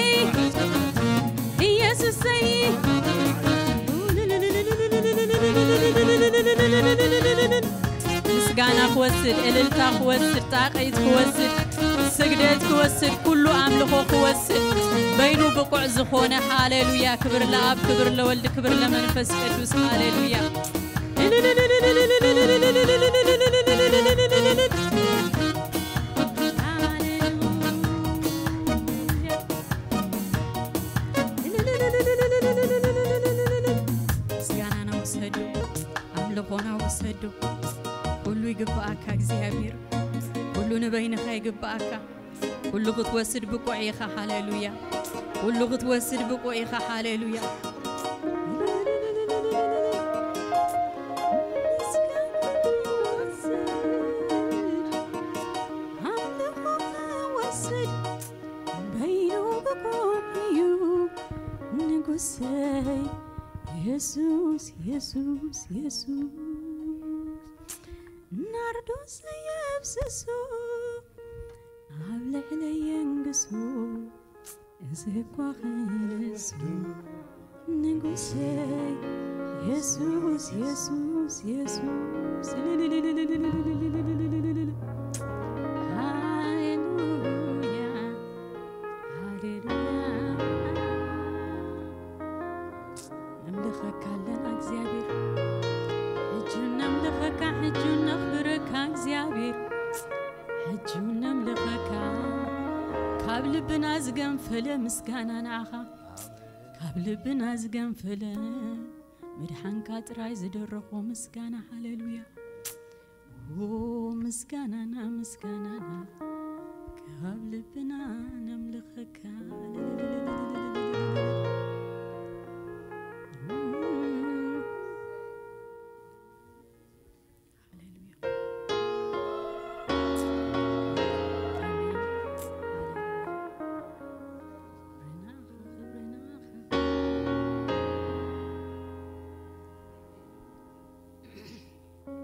ኢየሱሰይ። ምስጋና ክወስድ፣ እልልታ ክወስድ፣ ጣቕዒት ክወስድ፣ ስግደት ክወስድ፣ ኩሉ ኣምልኾ ክወስድ በይኑ ብቑዕ ዝኾነ። ሃሌሉያ! ክብር ለኣብ፣ ክብር ለወልድ፣ ክብር ለመንፈስ ቅዱስ። ሃሌሉያ! ውሰዱ፣ ኣምልኾና ውሰዱ። ኩሉ ይግብኣካ እግዚኣብሔር፣ ኩሉ ንበይንኻ ይግብኣካ። ኩሉ ክትወስድ ብቁዕ ኢኻ። ሃሌሉያ። ኩሉ ክትወስድ ብቁዕ ኢኻ። ሃሌሉያ። ኣምልኾኻ ወስድ፣ በይኑ ብቁዕ እዩ ንጉሰይ። የሱስ፣ የሱስ፣ የሱስ፣ ናርዶስ የፍስሶ፣ ኣብ ልዕለይ የንግሶ፣ እዚ እኳ ኽንሱ ንጉሰይ። የሱስ፣ የሱስ፣ የሱስ፣ ሃሌሉያ፣ ሃሌሉያ። ነምልኸካ ኣለና እግዚኣብሔር፣ ሕጂ ነምልኸካ፣ ሕጂ ነኽብረካ እግዚኣብሔር፣ ሕጂ ነምልኸካ። ካብ ልብና ዝገንፈለ ምስጋና ንዓኻ፣ ካብ ልብና ዝገንፈለ ምድሓንካ ጥራይ ዝደረኾ ምስጋና። ሃሌሉያ። ኦ ምስጋናና፣ ምስጋናና ካብ ልብና ነምልኸካ። ሃሌሉያ። ኣሜን። ሃሌሉያ። ክብሪ ንዓኻ፣ ክብሪ ንዓኻ።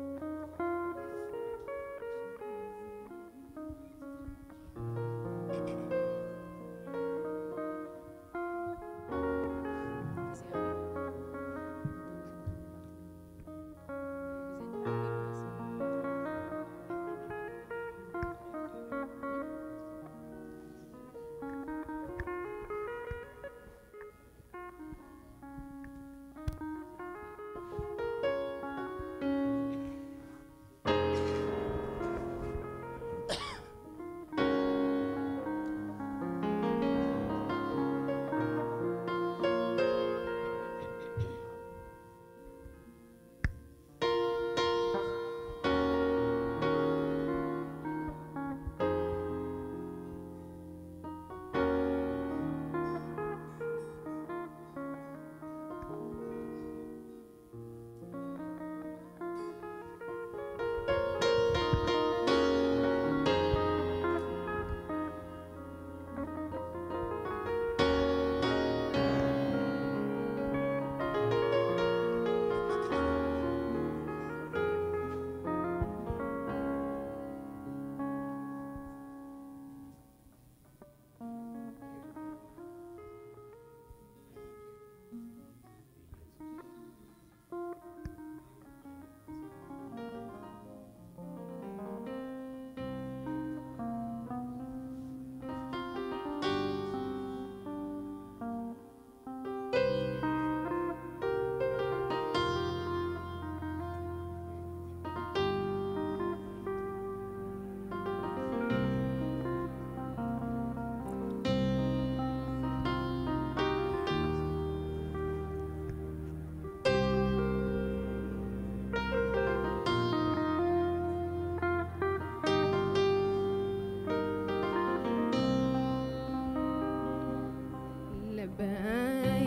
ልበይ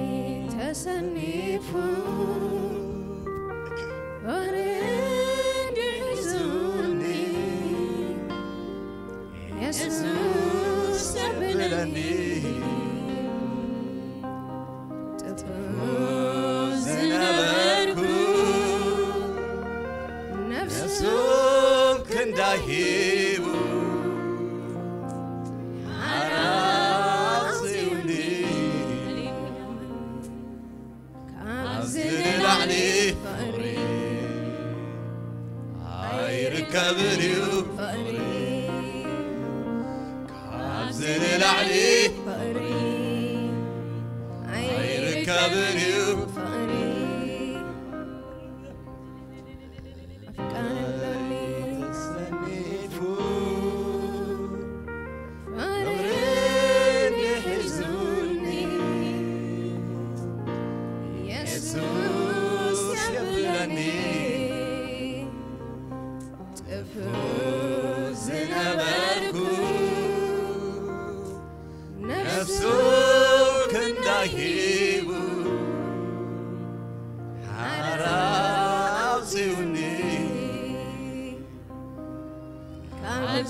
ተሰኒፉ ፍቕሪ እንዲሒዙኒ የሱስ የብለኒ ጥፉእ ዝነበርኩ ነፍሱ ክንዳይ ሂቡ ሓራ ኣውፅኡኒ ካብዚ ንላዕሊ ፍቕሪ ኣይርከብን እዩ ፍቕሪ ካብዚ ንላዕሊ ፍቕሪ ኣይርከብን እዩ ፍቕሪ ኣፍቃሪ ኣሎኒ ተሰኒፉ ፍቕሪ እንዲሒዙኒ የሱስ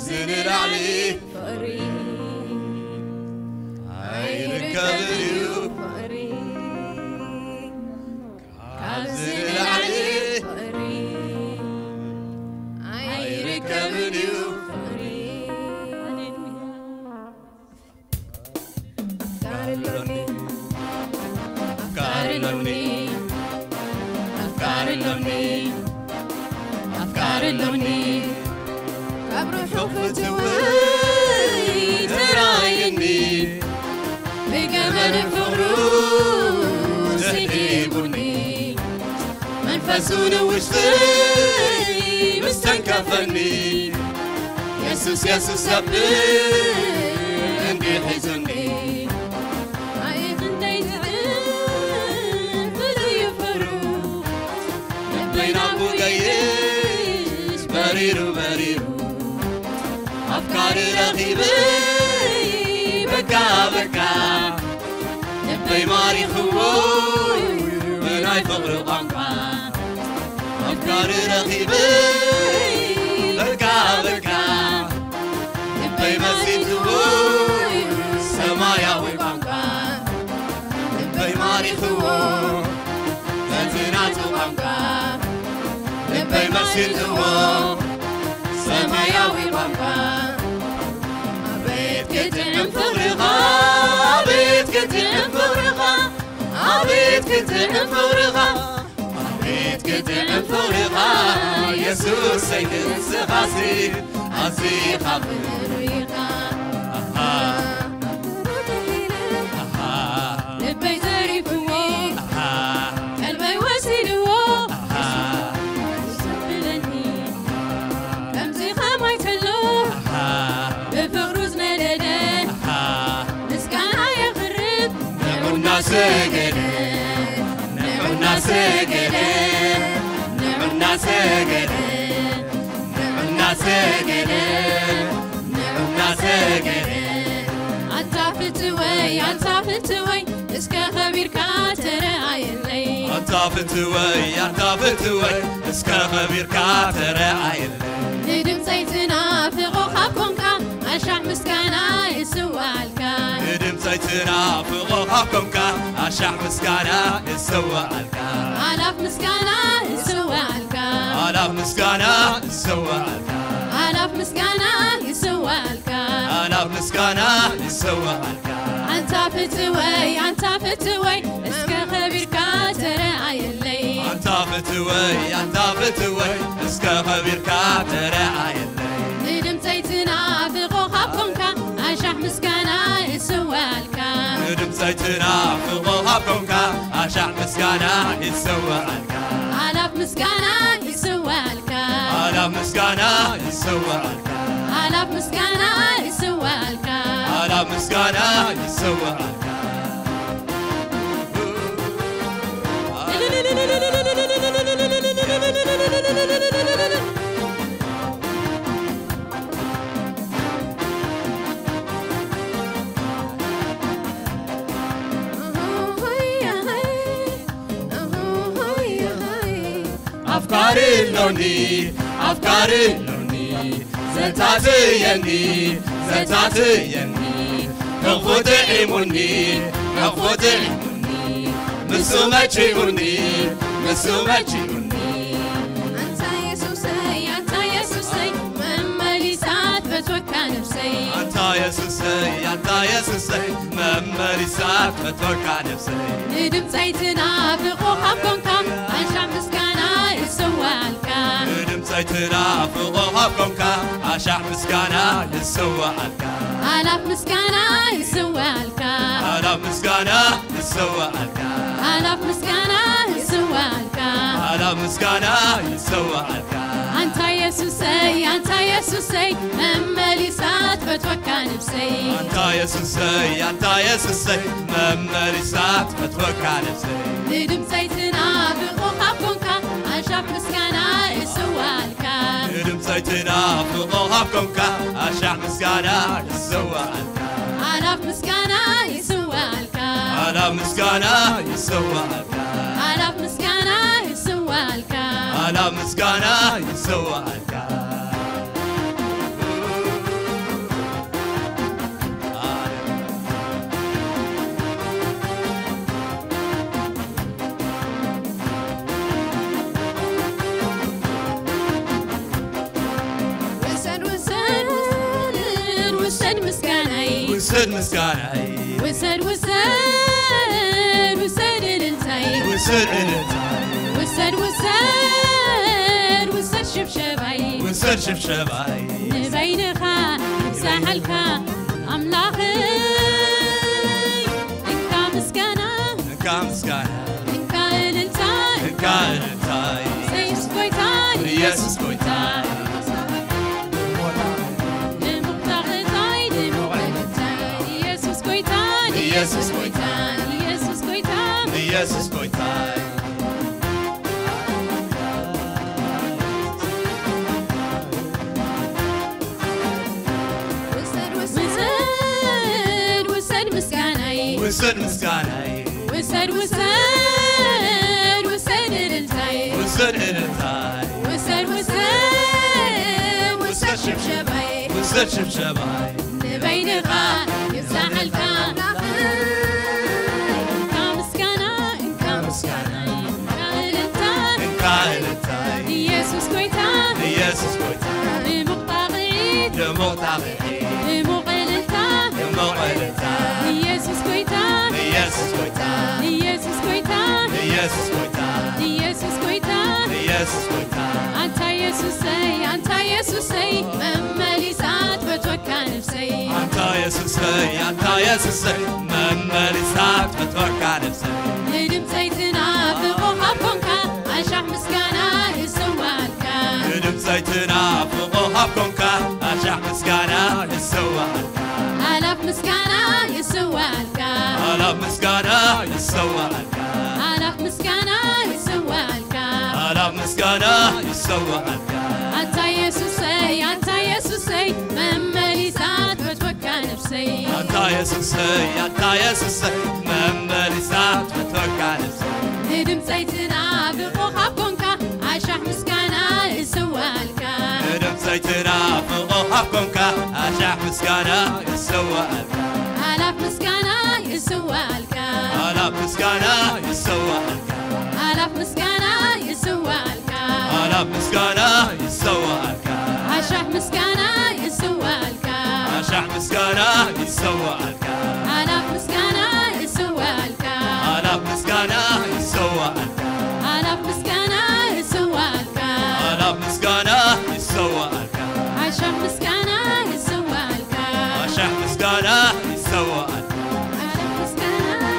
ዝንላዕሊ ፍቕሪ ኣይርከብን እዩ። ፍቕሪ ካብዚ ንላዕሊ ፍቕሪ ኣይርከብን እዩ። ፍቕሪ ኣፍቃሪ ኣሎኒ፣ ኣፍቃሪ ኣሎኒ፣ ኣፍቃሪ ኣሎኒ፣ ኣፍቃሪ ኣሎኒ። ካብ ርሑቕ ፍትወይ ተራእየኒ፣ ብገመድ ፍቕሩ ስሒቡኒ፣ መንፈሱ ንውሽጢ ምስ ተንከፈኒ፣ የሱስ የሱስ ዘብል እንዲ ሒዙኒ፣ ኣየ ክንደይ ጥዑም ፍሉይ ፍቕሩ፣ ልበይ ናብኡ ገይሽ በሪሩ በሪሩ፣ ኣፍቃሪ ረኺበይ በቃ በቃ፣ ልበይ ማሪኽዎ ብናይ ፍቕሪ ቋንቋ፣ ኣፍቃሪ ረኺበይ በቃ በቃ፣ ልበይ መሲጥዎ ሰማያዊ ቋንቋ፣ ልበይ ማሪኽዎ በቲ ናቱ ቋንቋ፣ ልበይ መሲጥዎ ሰማያዊ ቋንቋ። ኣቤት ክጥዕም ፍቕርኻ፣ ኣቤት ክጥዕም ፍቕርኻ፣ ኣቤት ክጥዕም ፍቕርኻ፣ ኣቤት ክጥዕም ፍቕርኻ፣ የሱሰይ ንስኻሲ ኣዚኻ ፍቕሪ ኢኻ። ኣሃ፣ ኣሃ፣ ልበይ ዘሪፍዎ፣ ኣሃ፣ ቀልበይ ወሲድዎ፣ ኣሃ፣ የሱስ ዘብለኒ ከምዚ ኸማይ ተሎ፣ ኣሃ፣ ብፍቕሩ ዝነደደ፣ ኣሃ፣ ምስጋና የቕርብ። ንዑ እናሰገደ፣ ንዑ እናሰገደ፣ ንዑ እናሰገደ፣ ንዑ እናሰገደ፣ ንዑ እናሰገደ። ኣንታ ፍትወይ፣ ኣንታ ፍትወይ፣ እስከ ኸቢርካ ተረኣየለይ። ኣንታ ፍትወይ፣ ኣንታ ፍትወይ፣ እስከ ኸቢርካ ተረኣየለይ። ንድምፀይ ትናፍቖ ካብ ኮንካ፣ ኣሻዕ ምስጋና ይስዋኣልካ። ንድምፀይ ትናፍቖ ካብ ኮንካ፣ ኣሻዕ ምስጋና ይስዋኣልካ። ኣላፍ ምስጋና ይስዋኣልካ። ኣላፍ ምስጋና ይስዋኣልካ። ኣላፍ ምስጋና ይስዋኣልካ። ኣላፍ ምስጋና ይስዋኣልካ። ኣንታ ፍትወይ፣ ኣንታ ፍትወይ፣ እስከ ኸቢርካ ተረኣየለይ። ኣንታ ፍትወይ፣ ኣንታ ፍትወይ፣ እስከ ኸቢርካ ተረኣየለይ። ንድምፀይ ትናፍቖ ካብ ኮንካ፣ ኣሻዕ ምስጋና ይስዋኣልካ። ንድምፀይ ትናፍቖ ካብ ኮንካ፣ ኣሻዕ ምስጋና ይስዋኣልካ። ኣላፍ ምስጋና ይስዋኣልካ። ኣላፍ ምስጋና ይስዋኣልካ። ኣላፍ ምስጋና ይስዋኣልካ። ኣላፍ ምስጋና ይስዋኣልካ። ኣፍቃሪ ኣሎኒ፣ ኣፍቃሪ ኣሎኒ፣ ዘታትየኒ፣ ዘታትየኒ፣ ሕቑፉ ጥዒሙኒ፣ ሕቑፉ ጥዒሙኒ፣ ንሱ መቺኡኒ፣ ንሱ መቺኡኒ። ኣንታ የሱሰይ፣ ኣንታ የሱሰይ፣ መመሊሳ ትፈትወካ ነፍሰይ። ኣንታ የሱሰይ፣ ኣንታ የሱሰይ፣ መመሊሳ ትፈትወካ ነፍሰይ። ንድምፀይ ትናፍቖ ካብ ኮንካ፣ ኣሻዕ ምስጋና ይስዋኣልካ። ንድምፀይ ትናፍቖ ካብ ኮንካ፣ ኣሻዕ ምስጋና ይስዋኣልካ። ኣላፍ ምስጋና ይስዋኣልካ። ኣላፍ ምስጋና ይስዋኣልካ። ኣላፍ ምስጋና ይስዋኣልካ። ኣላፍ ምስጋና ይስዋኣልካ። ኣንታ የሱሰይ፣ ኣንታ የሱሰይ፣ መመሊሳ ትፈትወካ ነፍሰይ። ኣንታ የሱሰይ፣ ኣንታ የሱሰይ፣ መመሊሳ ትፈትወካ ነፍሰይ። ንድምፀይ ትናፍቖ ካብ ኮንካ፣ ኣሻዕ ምስጋና ይስዋኣልካ። ንድምፀይ ትናፍቖ ካብ ኮንካ፣ ኣሻዕ ምስጋና ይስዋኣልካ። ኣላፍ ምስጋና ይስዋኣልካ። ኣላፍ ምስጋና ይስዋኣልካ። ኣላፍ ምስጋና ይስዋኣልካ። ኣላፍ ምስጋና ይስዋኣልካ። ውሰድ ምስጋናይ፣ ውሰድ ውሰድ ውሰድ እልልታይ፣ ውሰድ እልልታይ፣ ውሰድ ውሰድ ውሰድ ሽብሸባይ፣ ውሰድ ሽብሸባይ፣ ንበይንኻ ይብዛሓልካ ኣምላኸይ። እንካ ምስጋና፣ እንካ ምስጋና፣ እንካ እልልታይ፣ እንካ እልልታይ፣ ኢየሱስ ጎይታ፣ ኢየሱስ ጎይታ። ድሙቕ ጣቕታይ፣ ድሙቕ እልልታይ፣ ኢየሱስ ጎይታ፣ ኢየሱስ ጎይታ፣ ኢየሱስ ጎይታ፣ ኢየሱስ ጎይታ። ውሰድ፣ ውሰድ፣ ውሰድ ምስጋናይ፣ ውሰድ ምስጋናይ፣ ውሰድ፣ ውሰድ፣ ውሰድ እልልታይ፣ ውሰድ እልልታይ፣ ውሰድ፣ ውሰድ፣ ውሰድ ሽብሸባይ፣ ውሰድ ሽብሸባይ፣ ንበይንኻ ይብዛሓልካ። እንካ ምስጋና፣ እንካ ምስጋና፣ እንካ እልልታ፣ እንካ እልልታ፣ ኢየሱስ ጎይታ፣ ኢየሱስ ጎይታ፣ ድሙቕ ጣቕዒት፣ ድሙቕ ጣቕዒት፣ ድሙቕ እልልታ፣ ድሙቕ እልልታ፣ ኢየሱስ ጎይታ፣ ኢየሱስ ጎይታ፣ ኢየሱስ ጎይታ፣ ኢየሱስ ጎይታ፣ ኢየሱስ ጎይታ፣ ኢየሱስ ጎይታ። ኣንታ የሱሰይ፣ ኣንታ የሱሰይ፣ መመሊሳ ትፈትወካ ነፍሰይ። ኣንታ የሱሰይ፣ ኣንታ የሱሰይ፣ መመሊሳ ትፈትወካ ነፍሰይ። ንድምፀይ ትናፍቕ ካብ ኮንካ፣ ኣሻሕ ምስጋና ይስዋልካ። ንድምፀይ ትናፍቕ ካብ ኮንካ፣ ኣሻሕ ምስጋና ይስዋልካ። ኣላፍ ምስጋና ይስዋልካ። ኣላፍ ምስጋና ይስዋልካ። ኣላፍ ምስጋና ይስዋልካ። ኣላፍ ምስጋና ይስዋልካ። ኣንታ የሱሰይ፣ ኣንታ የሱሰይ፣ መመሊሳ ትፈትወካ ነፍሰይ። ኣንታ የሱሰይ፣ ኣንታ የሱሰይ፣ መመሊሳ ትፈትወካ ነፍሰይ። ንድምፀይ ትናፍቕ ካብ ኮንካ፣ ኣሻሕ ምስጋና ይስዋልካ። ንድምፀይ ትናፍቕ ካብ ኮንካ፣ ኣሻሕ ምስጋና ይስዋልካ። ኣላፍ ምስጋና ይስዋልካ። ኣላፍ ምስጋና ይስዋልካ። ኣላፍ ምስጋና ይስዋልካ። ኣላፍ ምስጋና ይስዋልካ። ኣሻሕ ምስጋና ይስዋልካ። ኣሻሕ ምስጋና ይስዋልካ። ኣላፍ ምስጋና ይስዋልካ። ኣላፍ ምስጋና ይስዋልካ። ኣላፍ ምስጋና ይስዋልካ። ኣላፍ ምስጋና ይስዋልካ። ኣሻሕ ምስጋና ይስዋልካ። ኣሻሕ ምስጋና ይስዋልካ። ኣሻሕ ምስጋና ይስዋልካ።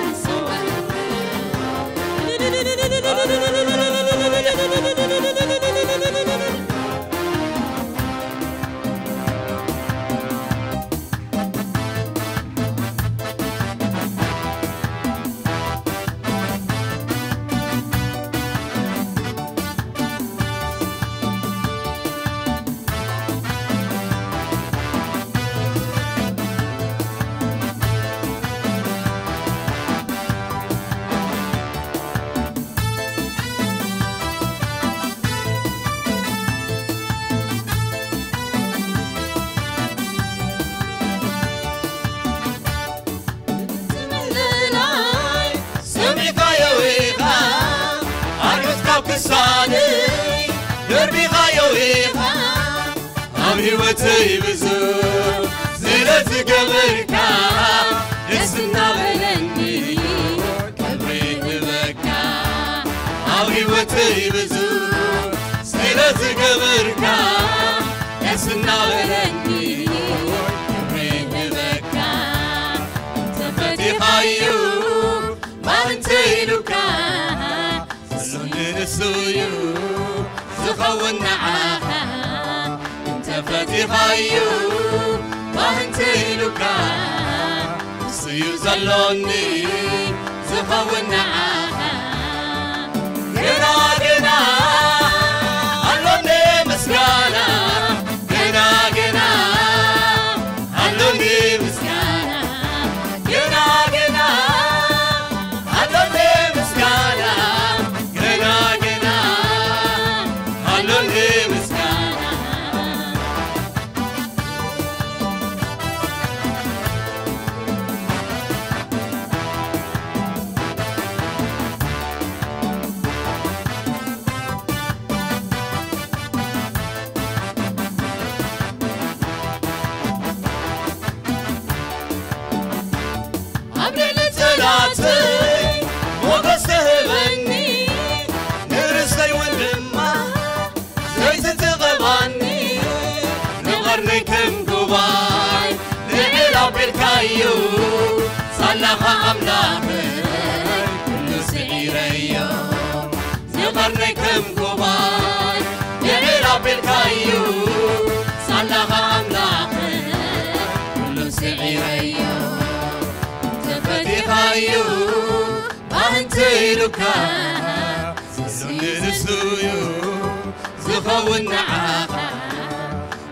ሰሚዕካዮ ኢኻ፣ ኣርዑት ካብ ክሳደይ ደርቢኻዮ ኢኻ። ኣብ ህይወተይ ብዙሕ ስለ ዝገበርካ፣ ደስ እናበለኒ ክብሪ ህበካ። ኣብ ህይወተይ ብዙሕ ስለ ዝገበርካ፣ ደስ እናበለኒ ክብሪ ህበካ። እንተፈቲኻዩ ባህ እንተ ኢሉካ፣ ኩሉ ንንሱ እዩ ዝኸውን ንዓኻ። እንተፈቲኻዩ ባህ እንተ ኢሉካ፣ ንሱ እዩ ዘሎኒ ዝኸውን ንዓኻ። ገና ገና ኣሎኒ ምስጋና፣ ገና ገና ኣሎኒ ምስጋና፣ ገና ገና ኣሎኒ ምስጋና፣ ገና ገና ኣሎኒ ምስጋና። እዩ ሳላኻ ኣምላኽ ኩሉ ስዒረዮ። ዝቐርነይ ከም ጎባይ ልዕል ኣቢልካዩ። ሳላኻ ኣምላኽ ኩሉ ስዒረዮ። እንተፈቲኻዩ ባህ እንተኢሉካ፣ ንሱ እዩ ዝኸውን ንዓኻ።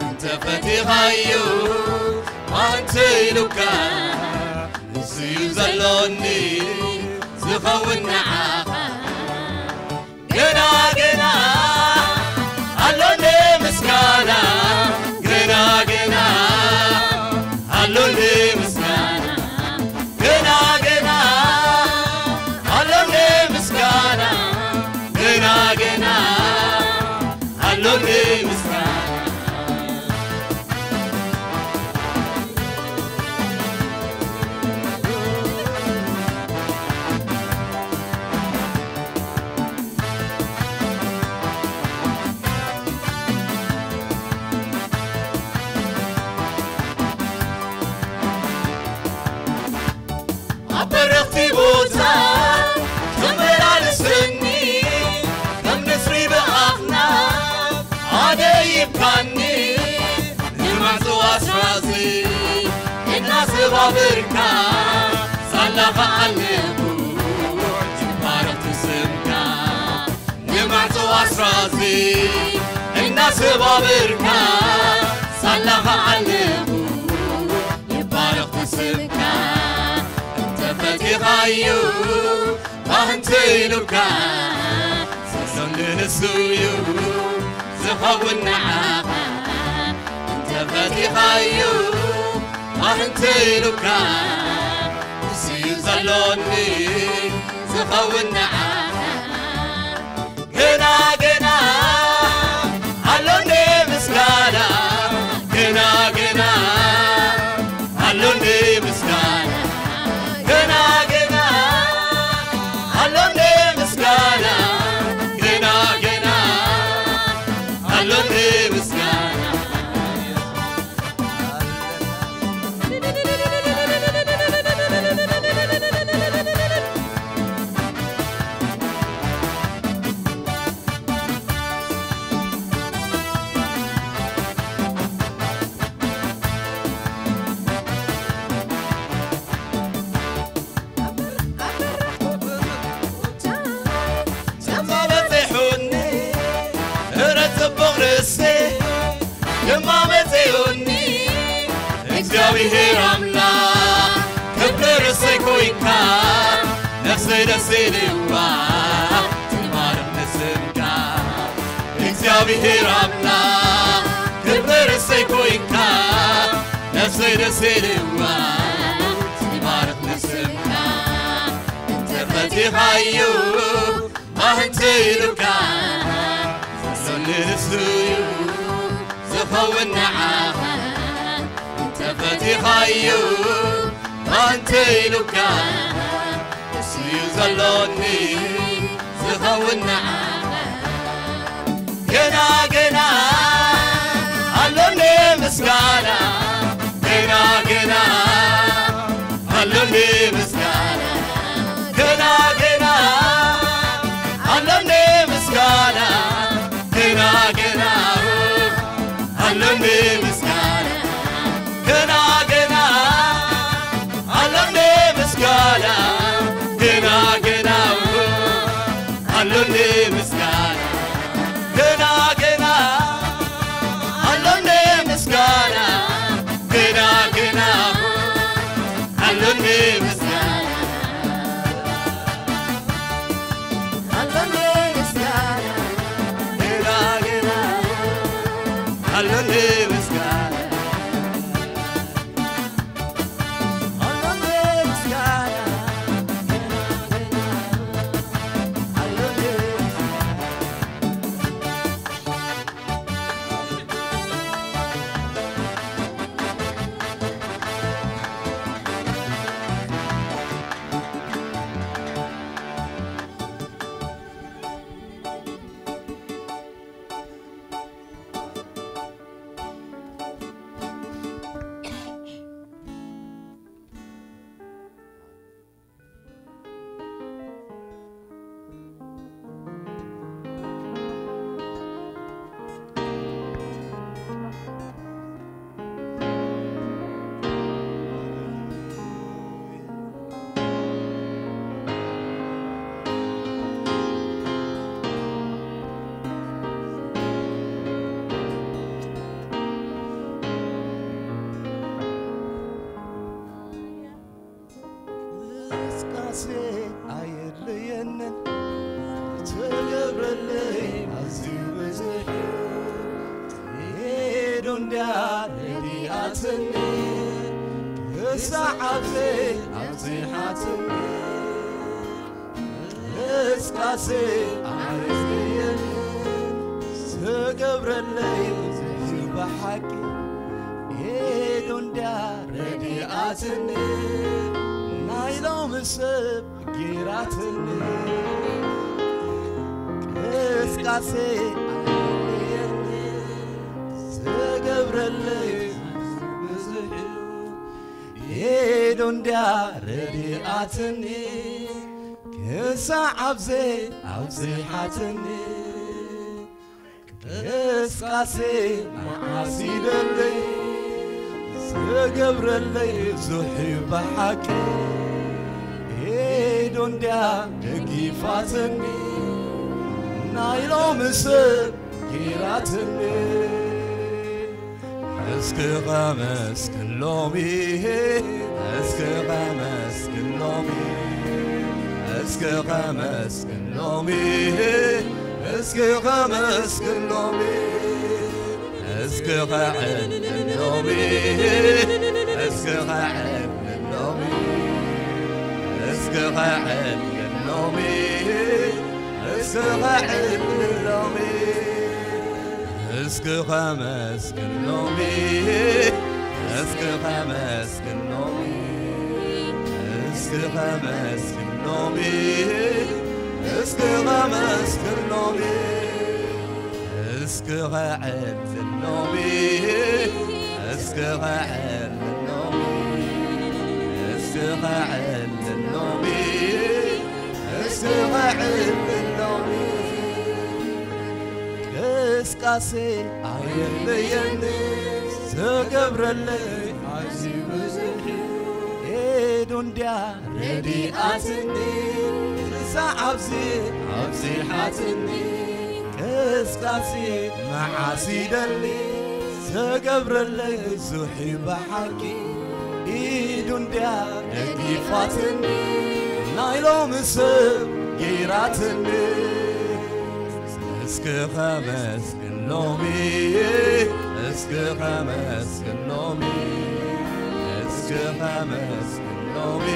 እንተፈቲኻዩ ባህ እንተኢሉካ፣ ንሱ እዩ ዘሎኒ ዝኸውን ንዓኻ። ገና ገና ኣሎኒ ምስጋና፣ ገና ገና ኣሎኒ ምስጋና፣ ገና ገና ኣሎኒ ምስጋና፣ ገና ገና ኣሎኒ ምስጋና። ኣብ በረኽቲ ቦታ ተመላልሰኒ፣ ከም ንስሪ ብኣኽናፍ ኣደይብካኒ፣ ንማዕጾ ኣስራዚ እናሰባበርካ፣ ሳላኻ ኣለኹ ይባረኽ ስምካ። ንማዕጾ ኣስራዚ እናሰባበርካ፣ ሳላኻ ኣለኹ ይባረኽ ስምካ። እንተፈቲኻዩ ባህ እንተኢሉካ፣ ሰሰኒ ንሱ እዩ ዝኸውን ንዓኻ። እንተፈቲኻዩ ባህ እንተኢሉካ፣ ንሱ እዩ ዘሎኒ ዝኸውን ንዓኻ። ገና ገና ኣሎኒ ምስጋና፣ ገና ገና ኣሎኒ ምስጋና፣ ገና ገና ኣሎኒ ምስጋና፣ ገና ገና ኣሎኒ ምስጋና። ተማበጺሑኒ፣ እረ ጽቡቕ ርእሲ ድማ መጺኡኒ። እግዚኣብሔር ኣምላኽ ክብሪ ርእሰይ ኮይንካ፣ ነፍሰይ ደስ ኢልዋ ትባረኽ ንስምካ። እግዚኣብሔር ኣምላኽ ክብሪ ርእሰይ ኮይንካ፣ ነፍሰይ ደስ ኢልዋ ትባረኽ ንስምካ። እንተፈቲኻዩ ባህ እንተኢሉካ፣ ሰኒ ንሱ እዩ ዝኸውን ንዓኻ። እንተፈቲኻዩ ባህ እንተኢሉካ፣ ንሱ እዩ ዘሎኒ ዝኸውን ንዓኻ። ገና ገና ኣሎኒ ምስጋና፣ ገና ገና ኣሎኒ ምስጋና፣ ገና ገና ኣሎኒ ምስጋና፣ ገና ገና ኣሎኒ ምስጋና፣ ገና ገና ኣሎኒ ምስጋና፣ ገና ገና ኣሎኒ ምስጋና፣ ገና ገና ኣሎኒ ምስጋና፣ ገና ገና ኣሎኒ ምስጋና፣ ኣሎኒ ምስጋና፣ ገና ገና ኣሎኒ ምስጋና። ኣየድልየንን ዝተገብረለይ ኣዝዩ ብዙሕ እዩ። ሄዶ እንድያ ረዲኣትኒ ክሳዕ ኣብዚ ኣብዚሓትኒ። እስካሴ ኣየድልየንን ዝተገብረለይ ብዙሕ እዩ ብሓቂ። ሄዶ እንድያ ረዲኣትኒ ናይ ሎሚ ሰብ ጌራትኒ። ቅስቃሴ ኣየድልየንን ዝተገብረለይ ብዙሕ እዩ። ሄዶ እንድያ ረዲኣትኒ ክሳዕ ኣብዚ ኣብዚሓትኒ። ቅስቃሴ መዓስ ይደለይ ዝተገብረለይ ብዙሕ እዩ ብሓቂ። ሄዶ እንድያ ደጊፋትኒ ናይ ሎሚ ሰብ ጌራትኒ። እስኪ ከመስግን ሎሚ፣ እስኪ ከመስግን ሎሚ፣ እስኪ ከመስግን ሎሚ፣ እስኪ ከመስግን ሎሚ፣ እስኪ ከዕልል ሎሚ፣ እስኪ ከዕልል ሎሚ፣ እስኪ ከዕልል ሎሚ፣ እስኪ ከዕልል ሎሚ። እስኪ ከመስግን ሎሚ፣ እስኪ ከመስግን ሎሚ፣ እስኪ ከመስግን ሎሚ፣ እስኪ ከመስግን ሎሚ፣ እስኪ ከዕልል ሎሚ፣ እስኪ ከዕልል ሎሚ፣ እስኪ ከዕልል ሎሚ፣ እስኪ ከዕልል ሎሚ። ቅስቃሴ ኣየለየኒ ዝተገብረለይ ኣዝዩ ብዙሕ እዩ። ኤዱ እንድያ ረዲኣትኒ ክሳዕ ኣብዚ ኣብዚሓትኒ። ቅስቃሴ መዓስ ይደሊ ዝተገብረለይ ብዙሕ እዩ ብሓቂ። ኢዱ እንድያ ደጊፋትኒ ናይ ሎሚ ሰብ ጌራትኒ። እስኪ ከመስግን ሎሚ፣ እስኪ ከመስግን ሎሚ፣ እስኪ ከመስግን ሎሚ፣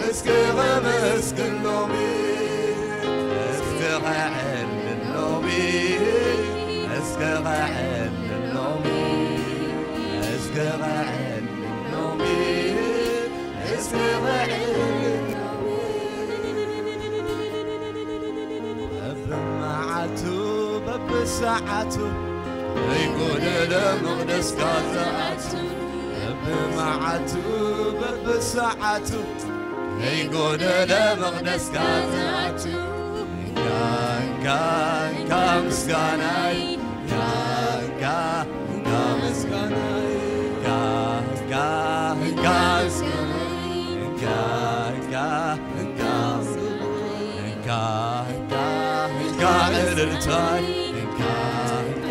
እስኪ ከመስግን ሎሚ፣ እስኪ ከዕልል ሎሚ፣ እስኪ ከዕልል ሎሚ፣ እስኪ ከዕልል ሎሚ፣ እስኪ ከዕልል ሎሚ። በብመዓልቱ በብሰዓቱ ከይጎደለ መቕደስካ ዝኣቱ። በብመዓልቱ በብሰዓቱ ከይጎደለ መቕደስካ ዝኣቱ። እንካ፣ እንካ፣ እንካ ምስጋናይ። እንካ፣ እንካ፣ እንካ ምስጋናይ። እንካ፣ እንካ፣ እንካ ምስጋናይ። እንካ፣ እንካ፣ እንካ ምስጋናይ። እንካ፣ እንካ፣ እንካ እልልታይ። እንካ፣ እንካ፣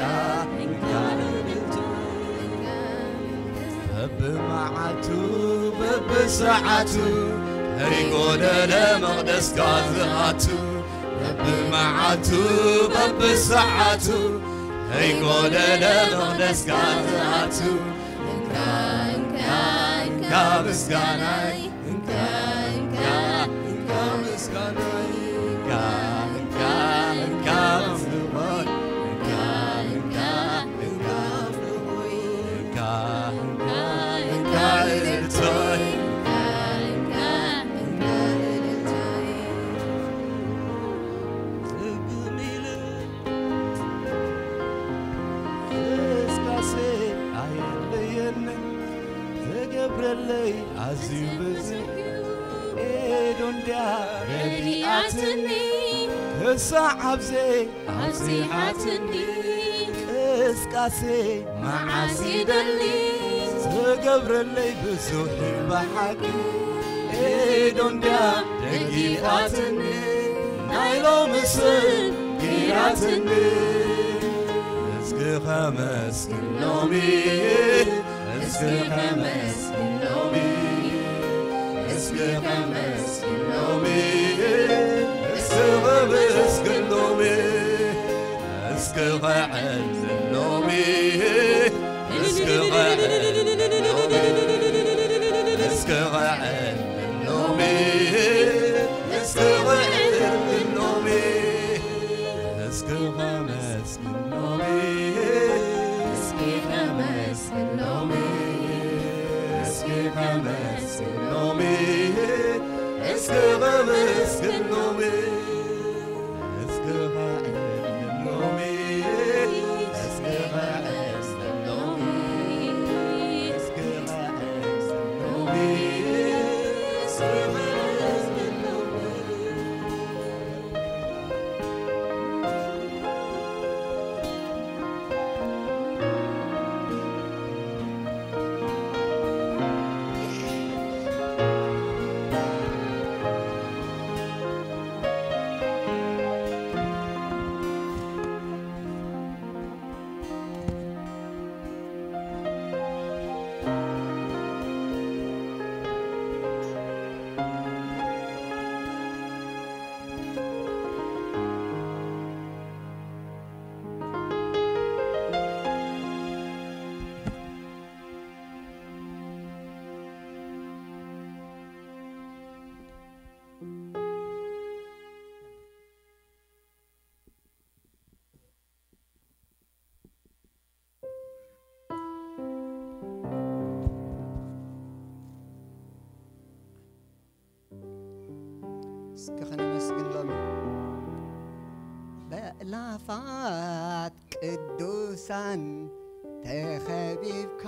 እንካ እልልታይ። በብመዓቱ በብሰዓቱ ከይጎደለ መቕደስካ ዝኣቱ። በብመዓቱ በብሰዓቱ ከይጎደለ መቕደስካ ዝኣቱ። እንካ፣ እንካ፣ እንካ ምስጋናይ። እንካ፣ እንካ፣ እንካ ምስጋናይ። እንካ፣ እንካ፣ እንካ ምስጋናይ። እንካ፣ እንካ፣ እንካ ምስጋናይ። እንካ፣ እንካ፣ እንካ እልልታይ። እንካ፣ እንካ፣ እንካ እልልታይ። ጽግም ኢለ ቅስቃሴ ኣየለየንን ተገብረለይ ኣዝዩ ብዙሕ እዩ። ኤዱ እንድያ ረዲኣትኒ ክሳዕ ኣብዚ ኣብዚሓትኒ። ቅስቃሴ መዓስ ይደሊ ዝተገብረለይ ብዙሕ እዩ ብሓቂ። ኤዱ እንድያ ደጊፋትኒ ናይ ሎሚ ሰብ ጌራትኒ። እስኪ ከመስግን ሎሚ፣ እስኪ ከመስግን ሎሚ፣ እስኪ እስኪ ከመስግኖም፣ እስኪ ከመስግኖም፣ እስኪ ከዕልሎም፣ እስኪ ከዕልሎም፣ እስኪ ከዕልሎም፣ እስኪ ከዕልሎም፣ እስኪ ከመስግኖም፣ እስኪ ከመስግኖም፣ እስኪ ከመስግኖም፣ እስኪ ከመስግኖም፣ እስኪ ከዕልሎም፣ እስኪ ከዕልሎም፣ እስኪ ከዕልሎም፣ እስኪ ከዕልሎም። እስከ ከነመስግን ሎሚ። በእላፋት ቅዱሳን ተኸቢብካ፣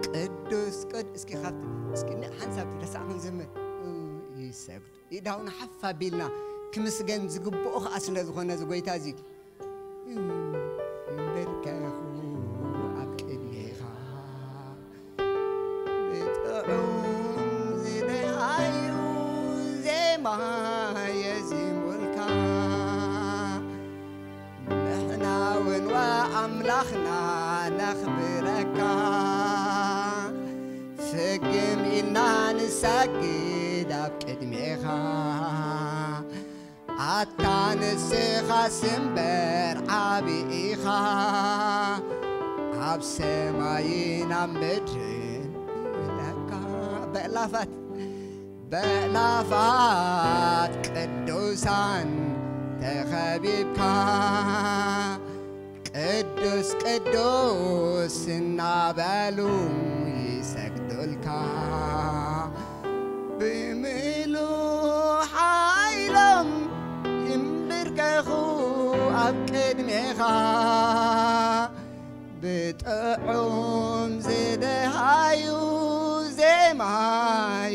ቅዱስ ቅድ-፣ እስኪ ካብቲ፣ እስኪ ን-፣ ሓንሳብ ረሳዕኹም ዝምር ይሰግዱ። ኢዳውና ሓፍ ኣቢልና ክምስገን ዝግብኦ ኸኣ ስለ ዝኾነ እዚ ጎይታ እዚ። እምበርከኹ ኣብ ቅድሜኻ፣ ብጥዑም ዝደሃዩ ዜማ የዚሙልካ። ንሕና እውን ወኣምላኽና ነኽብረካ፣ ፍግም ኢልና ንሰግድ ኣብ ቅድሜኻ። ኣታ ንስኻስ እምበር ዓቢ ኢኻ፣ ኣብ ሰማይን ኣብ ምድርን ይብለካ። በእላፋት፣ በእላፋት ቅዱሳን ተኸቢብካ፣ ቅዱስ ቅዱስ እናበሉ ይሰግዱልካ። ብምሉእ ሓይሎም ይንብርከኹ ኣብ ቅድሜኻ፣ ብጥዑም ዝደሃዩ ዜማ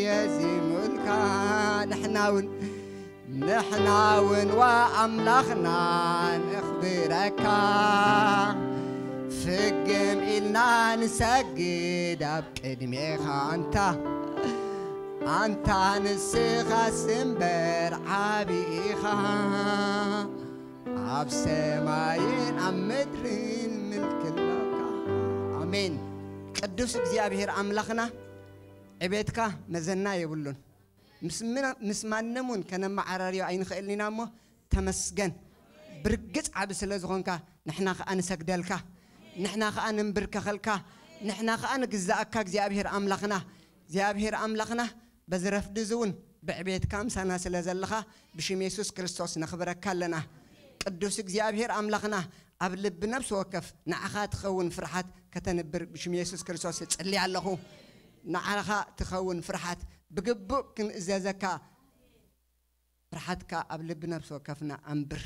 የዚሙልካ። ንሕና እውን፣ ንሕና እውን ወኣምላኽና ነኽብረካ፣ ፍግም ኢልና ንሰግድ ኣብ ቅድሜኻ። ኣንታ፣ ኣንታ ንስኻስ እምበር ዓቢ ኢኻ፣ ኣብ ሰማይን ኣብ ምድርን ምልኪ ኣሎካ። ኣሜን። ቅዱስ እግዚኣብሔር ኣምላኽና፣ ዕቤትካ መዘና የብሉን። ምስ ምና-፣ ምስ ማንም እውን ከነመዓራርዮ ኣይንኽእልን ኢና እሞ፣ ተመስገን። ብርግጽ ዓቢ ስለ ዝኾንካ፣ ንሕና ኸኣ ንሰግደልካ፣ ንሕና ኸኣ ንንብርከኸልካ፣ ንሕና ኸኣ ንግዛኣካ። እግዚኣብሔር ኣምላኽና፣ እግዚኣብሔር ኣምላኽና፣ በዚ ረፍዲ እዚ እውን ብዕቤትካ ምሳና ስለ ዘለኻ፣ ብሽም የሱስ ክርስቶስ ነኽብረካ ኣለና። ቅዱስ እግዚኣብሔር ኣምላኽና፣ ኣብ ልቢ ነፍሲ ወከፍ ንዓኻ ትኸውን ፍርሓት ከተንብር ብሽም የሱስ ክርስቶስ እጽሊ ኣለኹ። ንዓኻ ትኸውን ፍርሓት፣ ብግቡእ ክንእዘዘካ፣ ፍርሓትካ ኣብ ልቢ ነፍሲ ወከፍና ኣንብር።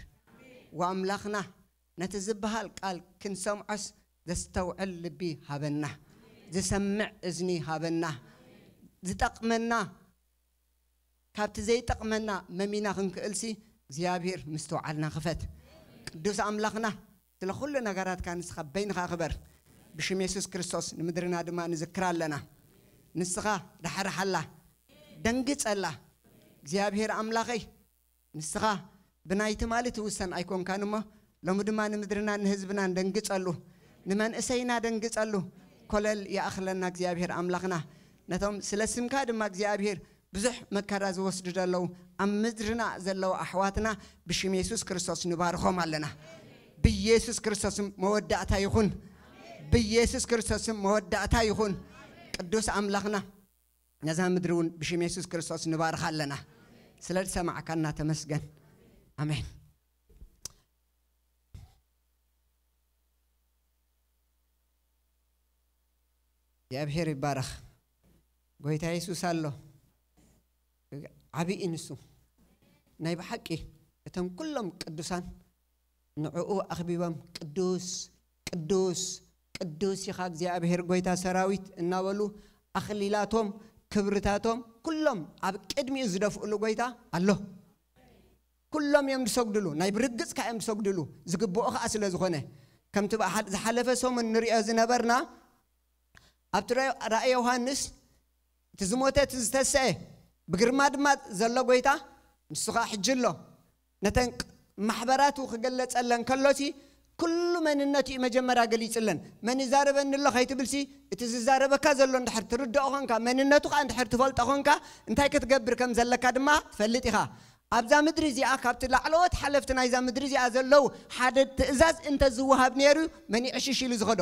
ወኣምላኽና፣ ነቲ ዝበሃል ቃል ክንሰምዖስ ዘስተውዕል ልቢ ሃበና፣ ዝሰምዕ እዝኒ ሃበና፣ ዝጠቕመና፣ ካብቲ ዘይጠቕመና መሚና ክንክእልሲ እግዚኣብሔር ምስትውዓልና ክፈት። ቅዱስ ኣምላኽና፣ ስለ ኩሉ ነገራትካ ንስኻ በይንኻ ክበር። ብሽም የሱስ ክርስቶስ ንምድርና ድማ ንዝክራ ኣለና። ንስኻ ዳሕራሓላ፣ ደንግጸላ። እግዚኣብሔር ኣምላኸይ፣ ንስኻ ብናይ ትማሊ ትውሰን ኣይኮንካን እሞ፣ ሎሚ ድማ ንምድርናን ንህዝብናን ደንግጸሉ፣ ንመንእሰይና ደንግጸሉ። ኮለል ይኣኽለና እግዚኣብሔር ኣምላኽና። ነቶም ስለ ስምካ ድማ እግዚኣብሔር ብዙሕ መከራ ዝወስዱ ዘለዉ ኣብ ምድርና ዘለዉ ኣሕዋትና ብሽም የሱስ ክርስቶስ ንባርኾም ኣለና። ብየሱስ ክርስቶስ መወዳእታ ይኹን። ብየሱስ ክርስቶስ መወዳእታ ይኹን። ቅዱስ ኣምላኽና ነዛ ምድሪ እውን ብሽም የሱስ ክርስቶስ ንባርኻ ኣለና። ስለ ዝሰማዕካና ተመስገን። ኣሜን። እግዚኣብሔር ይባረኽ። ጎይታ የሱስ ኣሎ። ዓብዪ ንሱ። ናይ ብሓቂ እቶም ኩሎም ቅዱሳን ንዕኡ ኣኽቢቦም ቅዱስ ቅዱስ ቅዱስ ኢኻ እግዚኣብሔር ጎይታ ሰራዊት እናበሉ ኣኽሊላቶም ክብርታቶም ኩሎም ኣብ ቅድሚኡ ዝደፍእሉ ጎይታ ኣሎ። ኩሎም እዮም ዝሰግድሉ፣ ናይ ብርግጽ ከኣ እዮም ዝሰግድሉ፣ ዝግብኦ ከኣ ስለ ዝኾነ። ከምቲ ብሓድ ዝሓለፈ ሰሙን ንሪኦ ዝነበርና ኣብቲ ራእይ ዮሃንስ እቲ ዝሞተ እቲ ዝተሰአ ብግርማ ድማ ዘሎ ጎይታ ንሱ ከኣ ሕጂ ኣሎ። ነተን ማሕበራቱ ክገለጸለን ከሎሲ ኩሉ መንነቱ እዩ መጀመርያ ገሊጽለን። መን ይዛረበኒ ኣሎ ከይትብልሲ እቲ ዝዛረበካ ዘሎ እንድሕር ትርድኦ ኾንካ መንነቱ ከኣ እንድሕር ትፈልጦ ኾንካ እንታይ ክትገብር ከም ዘለካ ድማ ትፈልጥ ኢኻ። ኣብዛ ምድሪ እዚኣ ካብቲ ላዕለዎት ሓለፍቲ ናይዛ ምድሪ እዚኣ ዘለዉ ሓደ ትእዛዝ እንተ ዝወሃብ ነይሩ መን እዩ ዕሽሽ ኢሉ ዝኸዶ?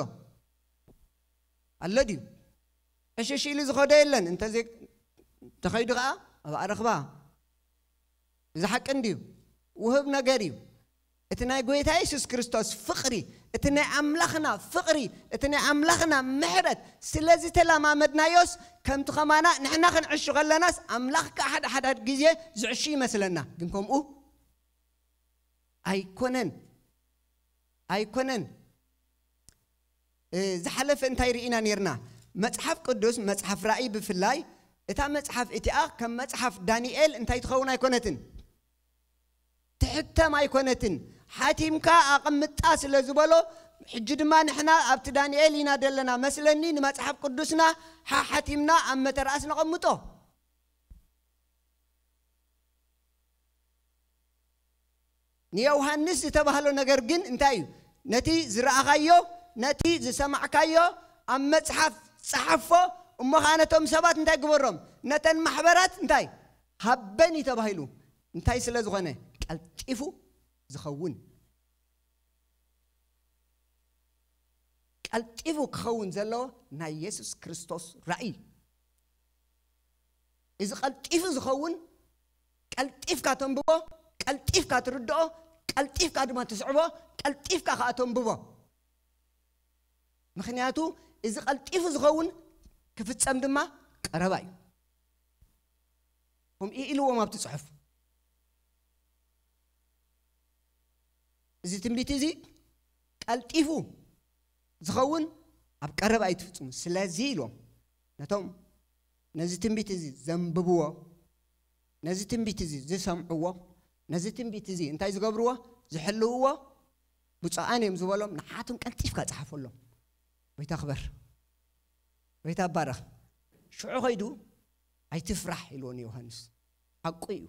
ኣሎ ድዩ? ዕሽሽ ኢሉ ዝኸዶ የለን። እንተዘይ ተኸይዱ ኸዓ ኣብ ኣረኽባ። እዚ ሓቂ እንድዩ። ውህብ ነገር እዩ። እቲ ናይ ጎይታ የሱስ ክርስቶስ ፍቕሪ፣ እቲ ናይ ኣምላኽና ፍቕሪ፣ እቲ ናይ ኣምላኽና ምሕረት ስለ ዝተለማመድናዮስ ከምቲ ኸማና ንሕና ክንዕሹ ከለናስ ኣምላኽ ከዓ ሓደ ሓደ ግዜ ዝዕሹ ይመስለና። ግን ከምኡ ኣይኮነን። ኣይኮነን። ዝሓለፈ እንታይ ርኢና ነርና? መጽሓፍ ቅዱስ መጽሓፍ ራእይ ብፍላይ እታ መጽሓፍ እቲኣ ከም መጽሓፍ ዳንኤል እንታይ ትኸውን ኣይኮነትን፣ ትሕተም ኣይኮነትን። ሓቲምካ ኣቐምጣ ስለ ዝበሎ ሕጂ ድማ ንሕና ኣብቲ ዳንኤል ኢና ዘለና መስለኒ ንመጽሓፍ ቅዱስና ሓሓቲምና ኣብ መተርኣስ ነቐምጦ። ንዮሃንስ ዝተባህሎ ነገር ግን እንታይ እዩ? ነቲ ዝረኣኻዮ፣ ነቲ ዝሰማዕካዮ ኣብ መጽሓፍ ጸሓፎ፣ እሞ ኸዓ ነቶም ሰባት እንታይ ግበሮም? ነተን ማሕበራት እንታይ ሃበን እዩ ተባሂሉ? እንታይ ስለ ዝኾነ? ቀልጢፉ ዝኸውን። ቀልጢፉ ክኸውን ዘለዎ ናይ የሱስ ክርስቶስ ራእይ። እዚ ቀልጢፉ ዝኸውን ቀልጢፍካ ተንብቦ፣ ቀልጢፍካ ትርድኦ፣ ቀልጢፍካ ድማ ትስዕቦ፣ ቀልጢፍካ ከዓ ተንብቦ። ምክንያቱ እዚ ቀልጢፉ ዝኸውን ክፍጸም ድማ ቀረባ እዩ። ከምኡ ኢልዎም ኣብቲ ጽሑፍ። እዚ ትንቢት እዚ ቀልጢፉ ዝኸውን ኣብ ቀረባ እዩ ትፍጽሙ። ስለዚ ኢልዎም ነቶም ነዚ ትንቢት እዚ ዘንብብዎ፣ ነዚ ትንቢት እዚ ዝሰምዕዎ፣ ነዚ ትንቢት እዚ እንታይ ዝገብርዎ? ዝሕልውዎ ብፁዓን እዮም ዝበሎም ንዓቶም ቀልጢፍካ ጸሓፈሎም። ጎይታ ክበር። ጎይታ ይባረኽ። ሽዑ ኸይዱ ኣይትፍራሕ ኢልዎ ንዮሃንስ። ሓቁ እዩ።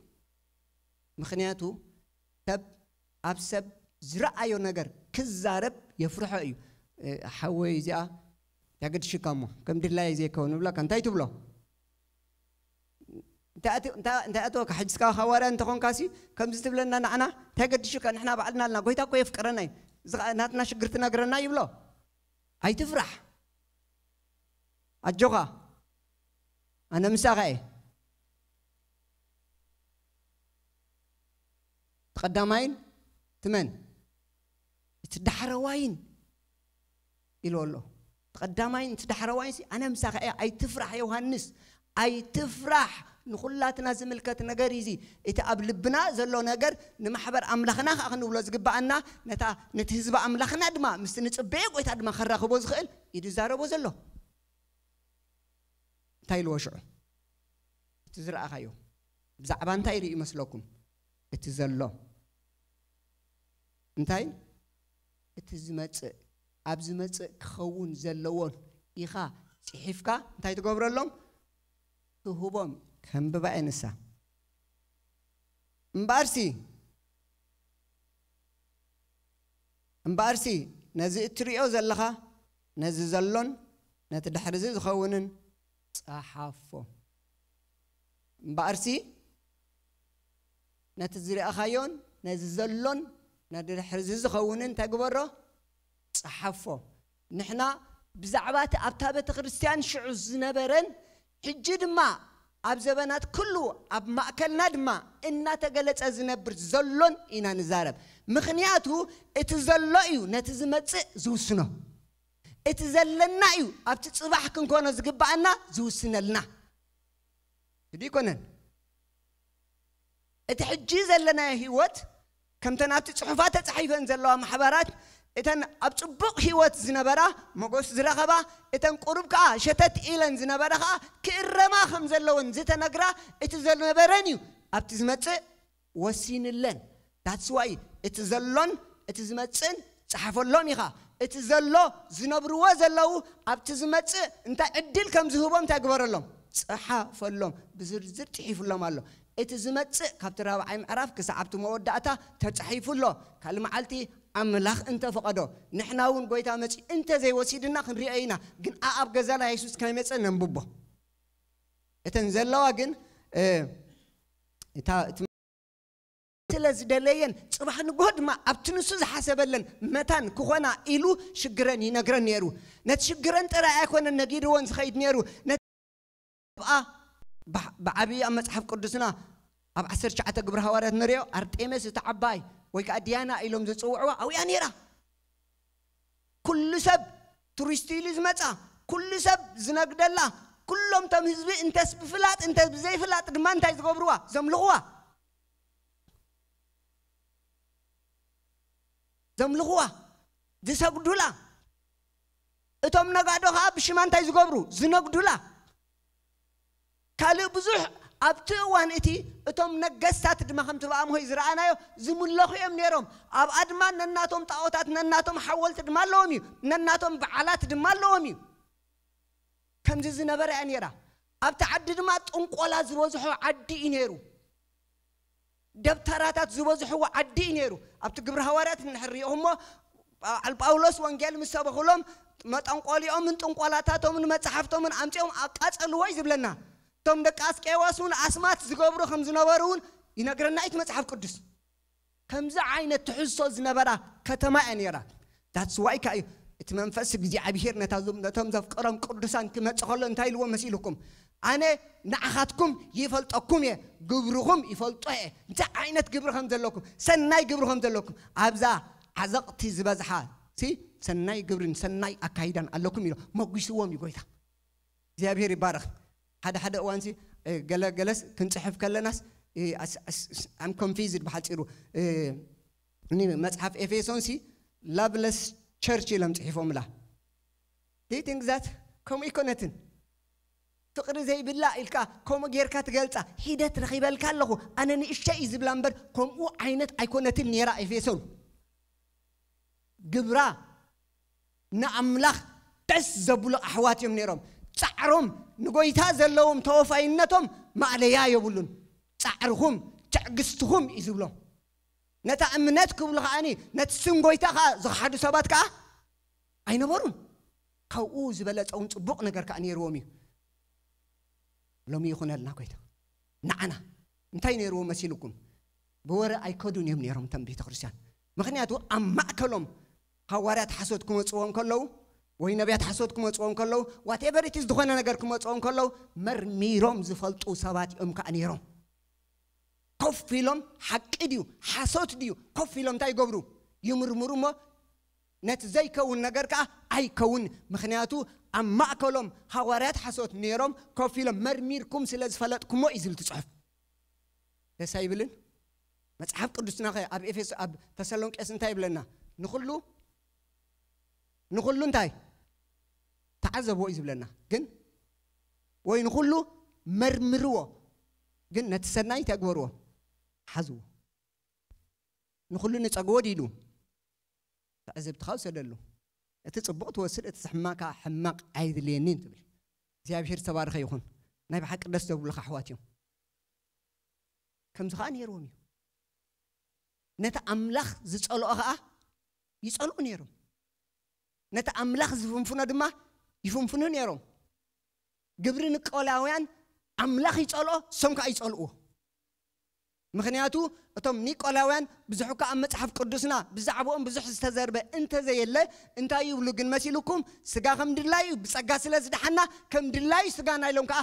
ምኽንያቱ ሰብ ኣብ ሰብ ዝረኣዮ ነገር ክዛረብ የፍርሖ እዩ። ሓወይ እዚኣ ያገድሽካ እሞ ከም ድላየ ዘይከውን ንብለካ እንታይ ትብሎ? እንታይ ኣትወካ ሕጅስካ ሃዋርያ እንተኾንካሲ ከምዚ ትብለና ንዓና እንታይ ገድሽካ ንሕና ባዕልና ኣለና ጎይታ እኮ የፍቅረና እዩ። እዚ ኸዓ ናትና ሽግር ትነግረና ይብሎ። ኣይትፍራሕ። ኣጆኻ፣ ኣነ ምሳኻ እየ። እቲ ቀዳማይን እቲ መን? እቲ ዳሕረዋይን ኢሉ ኣሎ። እቲ ቀዳማይን እቲ ዳሕረዋይን ሲ ኣነ ምሳኻ እየ። ኣይትፍራሕ ዮሃንስ፣ ኣይትፍራሕ። ንኹላትና ዝምልከት ነገር እዩ እዚ። እቲ ኣብ ልብና ዘሎ ነገር ንማሕበር ኣምላኽና ከዓ ክንብሎ ዝግብኣና ነታ ነቲ ህዝቢ ኣምላኽና ድማ ምስቲ ንጽበዮ ጎይታ ድማ ከራኽቦ ዝኽእል እዩ ዝዛረቦ ዘሎ። እንታይ ኢልዎ ሽዑ? እቲ ዝረኣኻዮ ብዛዕባ እንታይ ርኢ ይመስለኩም? እቲ ዘሎ እንታይ እቲ ዝመጽእ ኣብ ዝመጽእ ክኸውን ዘለዎን ኢኻ ጽሒፍካ እንታይ ትገብረሎም? ትህቦም። ከንብባ እየ ንሳ። እምበኣርሲ እምበኣርሲ ነዚ እትሪኦ ዘለኻ ነዚ ዘሎን ነቲ ድሕርዚ ዝኸውንን ጸሓፎ። እምበኣርሲ ነቲ ዝረኣኻዮን ነዚ ዘሎን ነድሕሪ እዚ ዝኸውንን እንታይ ግበሮ? ጸሓፎ። ንሕና ብዛዕባ እቲ ኣብታ ቤተ ክርስቲያን ሽዑ ዝነበረን ሕጂ ድማ ኣብ ዘበናት ኩሉ ኣብ ማእከልና ድማ እናተገለጸ ዝነብር ዘሎን ኢና ንዛረብ። ምኽንያቱ እቲ ዘሎ እዩ ነቲ ዝመጽእ ዝውስኖ። እቲ ዘለና እዩ ኣብቲ ጽባሕ ክንኮኖ ዝግባኣና ዝውስነልና። ግዲ ይኮነን። እቲ ሕጂ ዘለናዮ ህይወት ከምተን ኣብቲ ጽሑፋት ተጻሒፈን ዘለዋ ማሕበራት እተን ኣብ ጽቡቕ ህይወት ዝነበራ ሞገስ ዝረኸባ እተን ቁሩብ ከኣ ሸተት ኢለን ዝነበራ ከኣ ክእረማ ከም ዘለወን ዝተነግራ እቲ ዝነበረን እዩ ኣብቲ ዝመጽእ ወሲንለን። That's why እቲ ዘሎን እቲ ዝመጽእን ጸሓፈሎም ኢኻ። እቲ ዘሎ ዝነብርዎ ዘለዉ ኣብቲ ዝመጽእ እንታይ ዕድል ከም ዝህቦም እንታይ ግበረሎም? ጸሓፈሎም። ብዝርዝር ጽሒፍሎም ኣሎ። እቲ ዝመጽእ ካብቲ ራብዓይ ምዕራፍ ክሳብ ኣብቲ መወዳእታ ተጻሒፉ ኣሎ። ካልእ መዓልቲ ኣምላኽ እንተፈቐዶ ንሕና እውን ጎይታ መጺኡ እንተዘይወሲድና ክንሪኦ ኢና። ግን ኣኣብ ገዛና የሱስ ከመይ መጸ ነንብቦ። እተን ዘለዋ ግን እታ ስለ ዝደለየን ጽባሕ ንግሆ ድማ ኣብቲ ንሱ ዝሓሰበለን መታን ክኾና ኢሉ ሽግረን ይነግረን ነይሩ። ነቲ ሽግረን ጥራይ ኣይኮነን ነጊርዎን ዝኸይድ ነይሩ። ነቲ ብኣ ብዓ- ብዓብዪ ኣብ መጽሓፍ ቅዱስና ኣብ ዓሰርተ ትሽዓተ ግብሪ ሃዋርያት ንሪኦ ኣርጤመስ እቲ ዓባይ ወይ ከዓ ዲያና ኢሎም ዝጽውዕዋ ኣብያ ነይራ። ኩሉ ሰብ ቱሪስት ኢሉ ዝመጻ ኩሉ ሰብ ዝነግደላ ኩሎም ቶም ህዝቢ እንተስ ብፍላጥ እንተ ብዘይፍላጥ ድማ እንታይ ዝገብርዋ ዘምልኽዋ ዘምልኽዋ ዝሰግዱላ እቶም ነጋዶ ከዓ ብሽማ እንታይ ዝገብሩ ዝነግዱላ ካልእ ብዙሕ ኣብቲ እዋን እቲ እቶም ነገስታት ድማ ከምቲ ብኣምሆይ ዝረኣናዮ ዝምለኹ እዮም ነይሮም ኣብኣ ድማ ነናቶም ጣዖታት ነናቶም ሓወልቲ ድማ ኣለዎም እዩ ነናቶም በዓላት ድማ ኣለዎም እዩ ከምዚ ዝነበረ እያ ነይራ ኣብቲ ዓዲ ድማ ጥንቆላ ዝበዝሖ ዓዲ እዩ ነይሩ ደብተራታት ዝበዝሕዎ ዓዲ እዩ ነይሩ ኣብቲ ግብሪ ሃዋርያት እንሕርዮ እሞ ጳውሎስ ወንጌል ምስ ሰበኹሎም መጠንቆሊኦምን ጥንቆላታቶምን መጽሓፍቶምን ኣምፂኦም ኣቃጸልዎ እዩ ዝብለና እቶም ደቂ ኣስቄዎስ እውን ኣስማት ዝገብሩ ከም ዝነበሩ እውን ይነግረና እዩ መጽሓፍ ቅዱስ ከምዚ ዓይነት ትሕዝቶ ዝነበራ ከተማ እያ ነይራ that's why ከኣ እዩ እቲ መንፈስ እግዚኣብሔር ነቶም ዘፍቀሮም ቅዱሳን ክመጽእ ከሎ እንታይ ኢልዎ መሲልኩም ኣነ ንዓኻትኩም ይፈልጠኩም እየ ግብርኹም ይፈልጦ እየ እንታይ ዓይነት ግብሪ ከም ዘለኩም ሰናይ ግብሪ ከም ዘለኩም ኣብዛ ዓዘቕቲ ዝበዝሓ ሲ ሰናይ ግብርን ሰናይ ኣካይዳን ኣለኩም ኢሎ መጒስዎም እዩ ጎይታ እግዚኣብሔር ይባረኽ ሓደ ሓደ እዋንሲ ገለ ገለስ ክንፅሕፍ ከለናስ I'm confused ብሓፂሩ መፅሓፍ ኤፌሶንሲ loveless church ኢሎም ፅሒፎምላ do you think that ከምኡ ኣይኮነትን ፍቕሪ ዘይብላ ኢልካ ከምኡ ጌርካ ትገልፃ ሒደት ረኺበልካ ኣለኹ ኣነ ንእሽተይ እዩ ዝብላ እምበር ከምኡ ዓይነት ኣይኮነትን ነይራ ኤፌሶን ግብራ ንኣምላኽ ደስ ዘብሎ ኣሕዋት እዮም ነይሮም ፃዕሮም ንጎይታ ዘለዎም ተወፋይነቶም ማእለያ የብሉን ፃዕርኹም ትዕግስትኹም እዩ ዝብሎም ነታ እምነት ክብሉ ከዓኒ ነቲ ስም ጎይታ ከዓ ዝኸሓዱ ሰባት ከዓ ኣይነበሩን ካብኡ ዝበለፀውን ፅቡቕ ነገር ከዓ ነይርዎም እዩ ሎሚ ይኹነልና ጎይታ ንዓና እንታይ ነይርዎ መሲልኩም ብወረ ኣይከዱን እዮም ነይሮም እቶም ቤተ ክርስቲያን ምክንያቱ ኣብ ማእከሎም ሃዋርያት ሓሶት ክመፅዎም ከለዉ ወይ ነቢያት ሓሶት ክመፅዎም ከለዉ ዋቴቨር እቲ ዝኾነ ነገር ክመፅዎም ከለዉ መርሚሮም ዝፈልጡ ሰባት እዮም ከዓ ነይሮም ኮፍ ኢሎም ሓቂ ድዩ ሓሶት ድዩ ኮፍ ኢሎም እንታይ ይገብሩ ይምርምሩ እሞ ነቲ ዘይከውን ነገር ከዓ ኣይከውን ምክንያቱ ኣብ ማእከሎም ሃዋርያት ሓሶት ነይሮም ኮፍ ኢሎም መርሚርኩም ስለ ዝፈለጥኩሞ እዩ ዝብል ትፅሑፍ ደስ ኣይብልን መፅሓፍ ቅዱስና ኸ ኣብ ኤፌሶ ኣብ ተሰሎንቄስ እንታይ ይብለና ንኩሉ ንኩሉ እንታይ ተዓዘብዎ እዩ ዝብለና ግን ወይ ንኩሉ መርምርዎ ግን ነቲ ሰናይ እንታይ ግበርዎ ሓዝዎ ንኩሉ ንፀግቦ ድኢሉ ትዕዝብትኻ ውሰደሉ እቲ ፅቡቕ ትወስድ እቲ ዝሕማካ ሕማቕ ኣይድልየኒን ትብል እግዚኣብሔር ዝተባረኸ ይኹን ናይ ብሓቂ ደስ ዘብሉካ ኣሕዋት እዮም ከምዚ ከዓ ነይርዎም እዩ ነቲ ኣምላኽ ዝፀልኦ ከዓ ይፀልኡ ነይሮም ነቲ ኣምላኽ ዝፍንፍኖ ድማ ይፍንፍኑ ነይሮም ግብሪ ኒቆላውያን ኣምላኽ ይጸልኦ፣ እሶም ከኣ ይጸልእዎ። ምኽንያቱ እቶም ኒቆላውያን ብዙሕ እኳ ኣብ መጽሓፍ ቅዱስና ብዛዕባኦም ብዙሕ ዝተዘርበ እንተዘየለ፣ እንታይ ይብሉ ግን መሲልኩም? ስጋ ከም ድላዩ ብጸጋ ስለ ዝደሓና ከም ድላዩ ስጋና ኢሎም ከኣ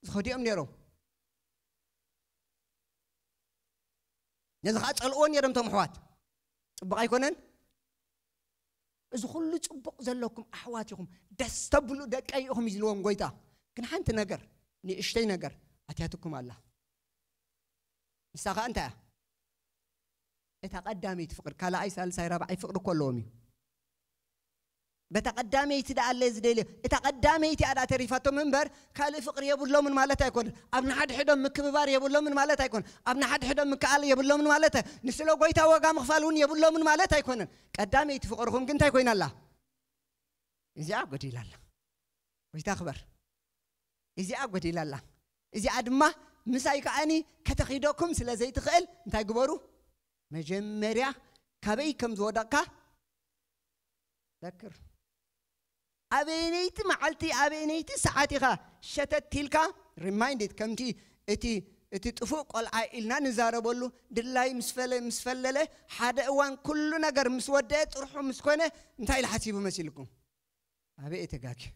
ዝኸዱ እዮም ነይሮም። ነዚ ከኣ ጸልእዎ ነይሮም እቶም ኣሕዋት። ጽቡቕ ኣይኮነን? እዚ ኩሉ ጽቡቕ ዘለኩም ኣሕዋት ኢኹም፣ ደስ ተብሉ ደቀይ ኢኹም እዩ ዝብልዎም ጎይታ። ግን ሓንቲ ነገር፣ ንእሽተይ ነገር ኣትያትኩም ኣላ። ንሳ ከኣ እንታይ እያ? እታ ቀዳመይቲ ፍቕሪ፣ ካልኣይ፣ ሳልሳይ፣ ራብዓይ ፍቕሪ እኮ ኣለዎም እዩ። በታ ቀዳመይቲ ደኣ ኣለ ዝደልዮ፣ እታ ቀዳመይቲ እያ ደኣ ተሪፋቶም እምበር፣ ካልእ ፍቕሪ የብሎምን ማለት ኣይኮነን። ኣብ ንሓድሕዶም ምክብባር የብሎምን ማለት ኣይኮነን። ኣብ ንሓድሕዶም ምክኣል የብሎምን ማለት ኣይ-፣ ንስለ ጎይታ ዋጋ ምኽፋል እውን የብሎምን ማለት ኣይኮነን። ቀዳመይቲ ፍቕርኹም ግን እንታይ ኮይና ኣላ? እዚኣ ጎዲላ ኣላ። ጎይታ ክበር። እዚኣ ጎዲላ ኣላ። እዚኣ ድማ ምሳይ ከኣኒ ከተኺደኩም ስለ ዘይትኽእል እንታይ ግበሩ? መጀመርያ ካበይ ከም ዝወደቕካ ዘክር። ኣበየነይቲ መዓልቲ፣ ኣበየነይቲ ሰዓት ኢኻ ሸተት ኢልካ ሪማይንድድ፣ ከምቲ እቲ፣ እቲ ጥፉእ ቆልዓ ኢልና ንዛረበሉ፣ ድላይ ምስ ፈለ-፣ ምስ ፈለለ፣ ሓደ እዋን ኩሉ ነገር ምስ ወደአ፣ ጥርሑ ምስ ኮነ፣ እንታይ ኢሉ ሓሲቡ መሲልኩም? ኣበይ እየ ተጋግየ?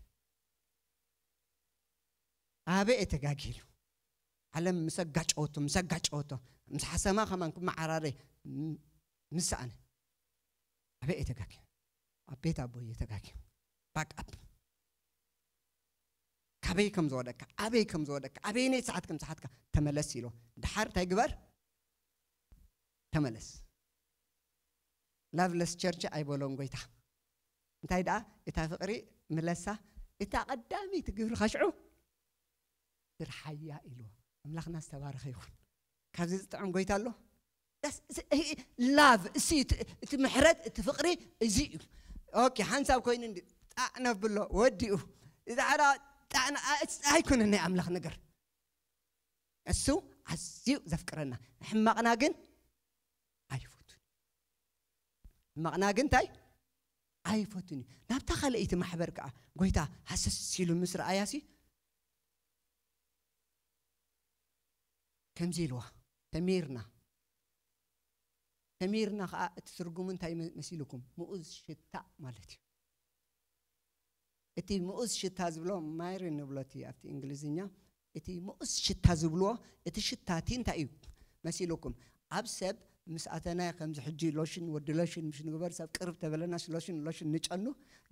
ኣበይ እየ ተጋግየ ኢሉ። ዓለም ምስ ኣጋጨወቶ፣ ምስ ኣጋጨወቶ፣ ምስ ሓሰማ ከማን ክመዓራረ ም-፣ ምስ ሰኣነ። ኣበይ እየ ተጋግየ? ኣብ ቤት ኣቦይ እየ ተጋግየ። ባክ ኣፕ። ካበይ ከም ዝወደቅካ፣ ኣበይ ከም ዝወደቅካ፣ ኣበየነይቲ ሰዓት ከም ዝሓትካ ተመለስ ኢሎ። ድሓር እንታይ ግበር? ተመለስ። ላቭለስ ቸርች ኣይበሎን ጎይታ። እንታይ ደኣ እታ ፍቕሪ ምለሳ፣ እታ ቀዳመይቲ ግብሪ ከሽዑ ድርሓያ ኢልዎ። ኣምላኽና ዝተባረኸ ይኹን። ካብዚ ዝጥዕም ጎይታ ኣሎ? ደስ-፣ እዚ፣ እ-፣ እ-፣ ላቭ፣ እሲ እቲ፣ እቲ ምሕረት፣ እቲ ፍቕሪ እዚ እዩ። ኦኬ፣ ሓንሳብ ኮይኑ እንዲ ጣዕ ነብሎ፣ ወዲኡ። እዚ ሓራ ጣዕ ነ-፣ ኣ-፣ እስ-፣ ኣይኮነን ናይ ኣምላኽ ነገር። እሱ ኣዝዩ ዘፍቅረና። ሕማቕና ግን ኣይፈቱን። ሕማቕና ግን እንታይ? ኣይፈቱን እዩ። ናብታ ካልኣይቲ ማሕበር ከኣ ጎይታ ሃሰስ ኢሉ ምስ ረኣያሲ፣ ከምዚ ኢልዋ፣ ተሚርና። ተሚርና ከኣ እቲ ትርጉሙ እንታይ መ-፣ መሲልኩም? ምኡዝ ሽታ ማለት እዩ። እቲ ምኡዝ ሽታ ዝብሎ ማይሪ ንብሎ እቲ ኣብቲ እንግሊዝኛ፣ እቲ ምኡዝ ሽታ ዝብልዎ፣ እቲ ሽታ እቲ እንታይ እዩ መሲልኩም? ኣብ ሰብ ምስ ኣተና ከምዚ ሕጂ ሎሽን፣ ወዲ ሎሽን ምስ ንግበር፣ ሰብ ቅርብ ተበለና ሎሽን፣ ሎሽን ንጨኑ።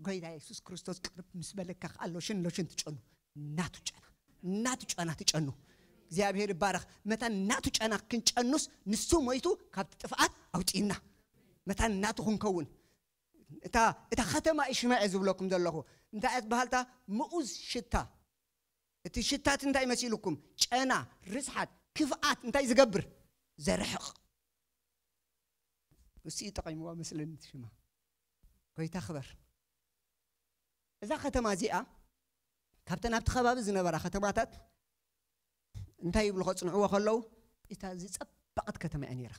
ጎይታ የሱስ ክርስቶስ ቅርብ ምስ በለካ ከኣ ሎሽን፣ ሎሽን ትጨኑ። ናቱ ጨና፣ ናቱ ጨና ትጨኑ። እግዚኣብሔር ይባረኽ። መታን ናቱ ጨና ክንጨኑስ ንሱ ሞይቱ ካብቲ ጥፍኣት ኣውጺእና። መታን ናቱ ክንከውን። እታ፣ እታ ከተማ እዩ ሽማ እየ ዝብለኩም ዘለኹ። እንታይ እያ ትበሃል እታ ምኡዝ ሽታ? እቲ ሽታት እንታይ መሲልኩም? ጨና፣ ርስሓት፣ ክፍኣት እንታይ ዝገብር? ዘርሕቕ። እሱ እዩ ጠቒምዋ መስለኒ እቲ ሽማ። ጎይታ ክበር። እዛ ከተማ እዚኣ ካብተን ኣብቲ ከባቢ ዝነበራ ከተማታት እንታይ ይብሉ ከጽንዕዎ ከለዉ፣ እታ ዝጸበቐት ከተማ እያ ነይራ።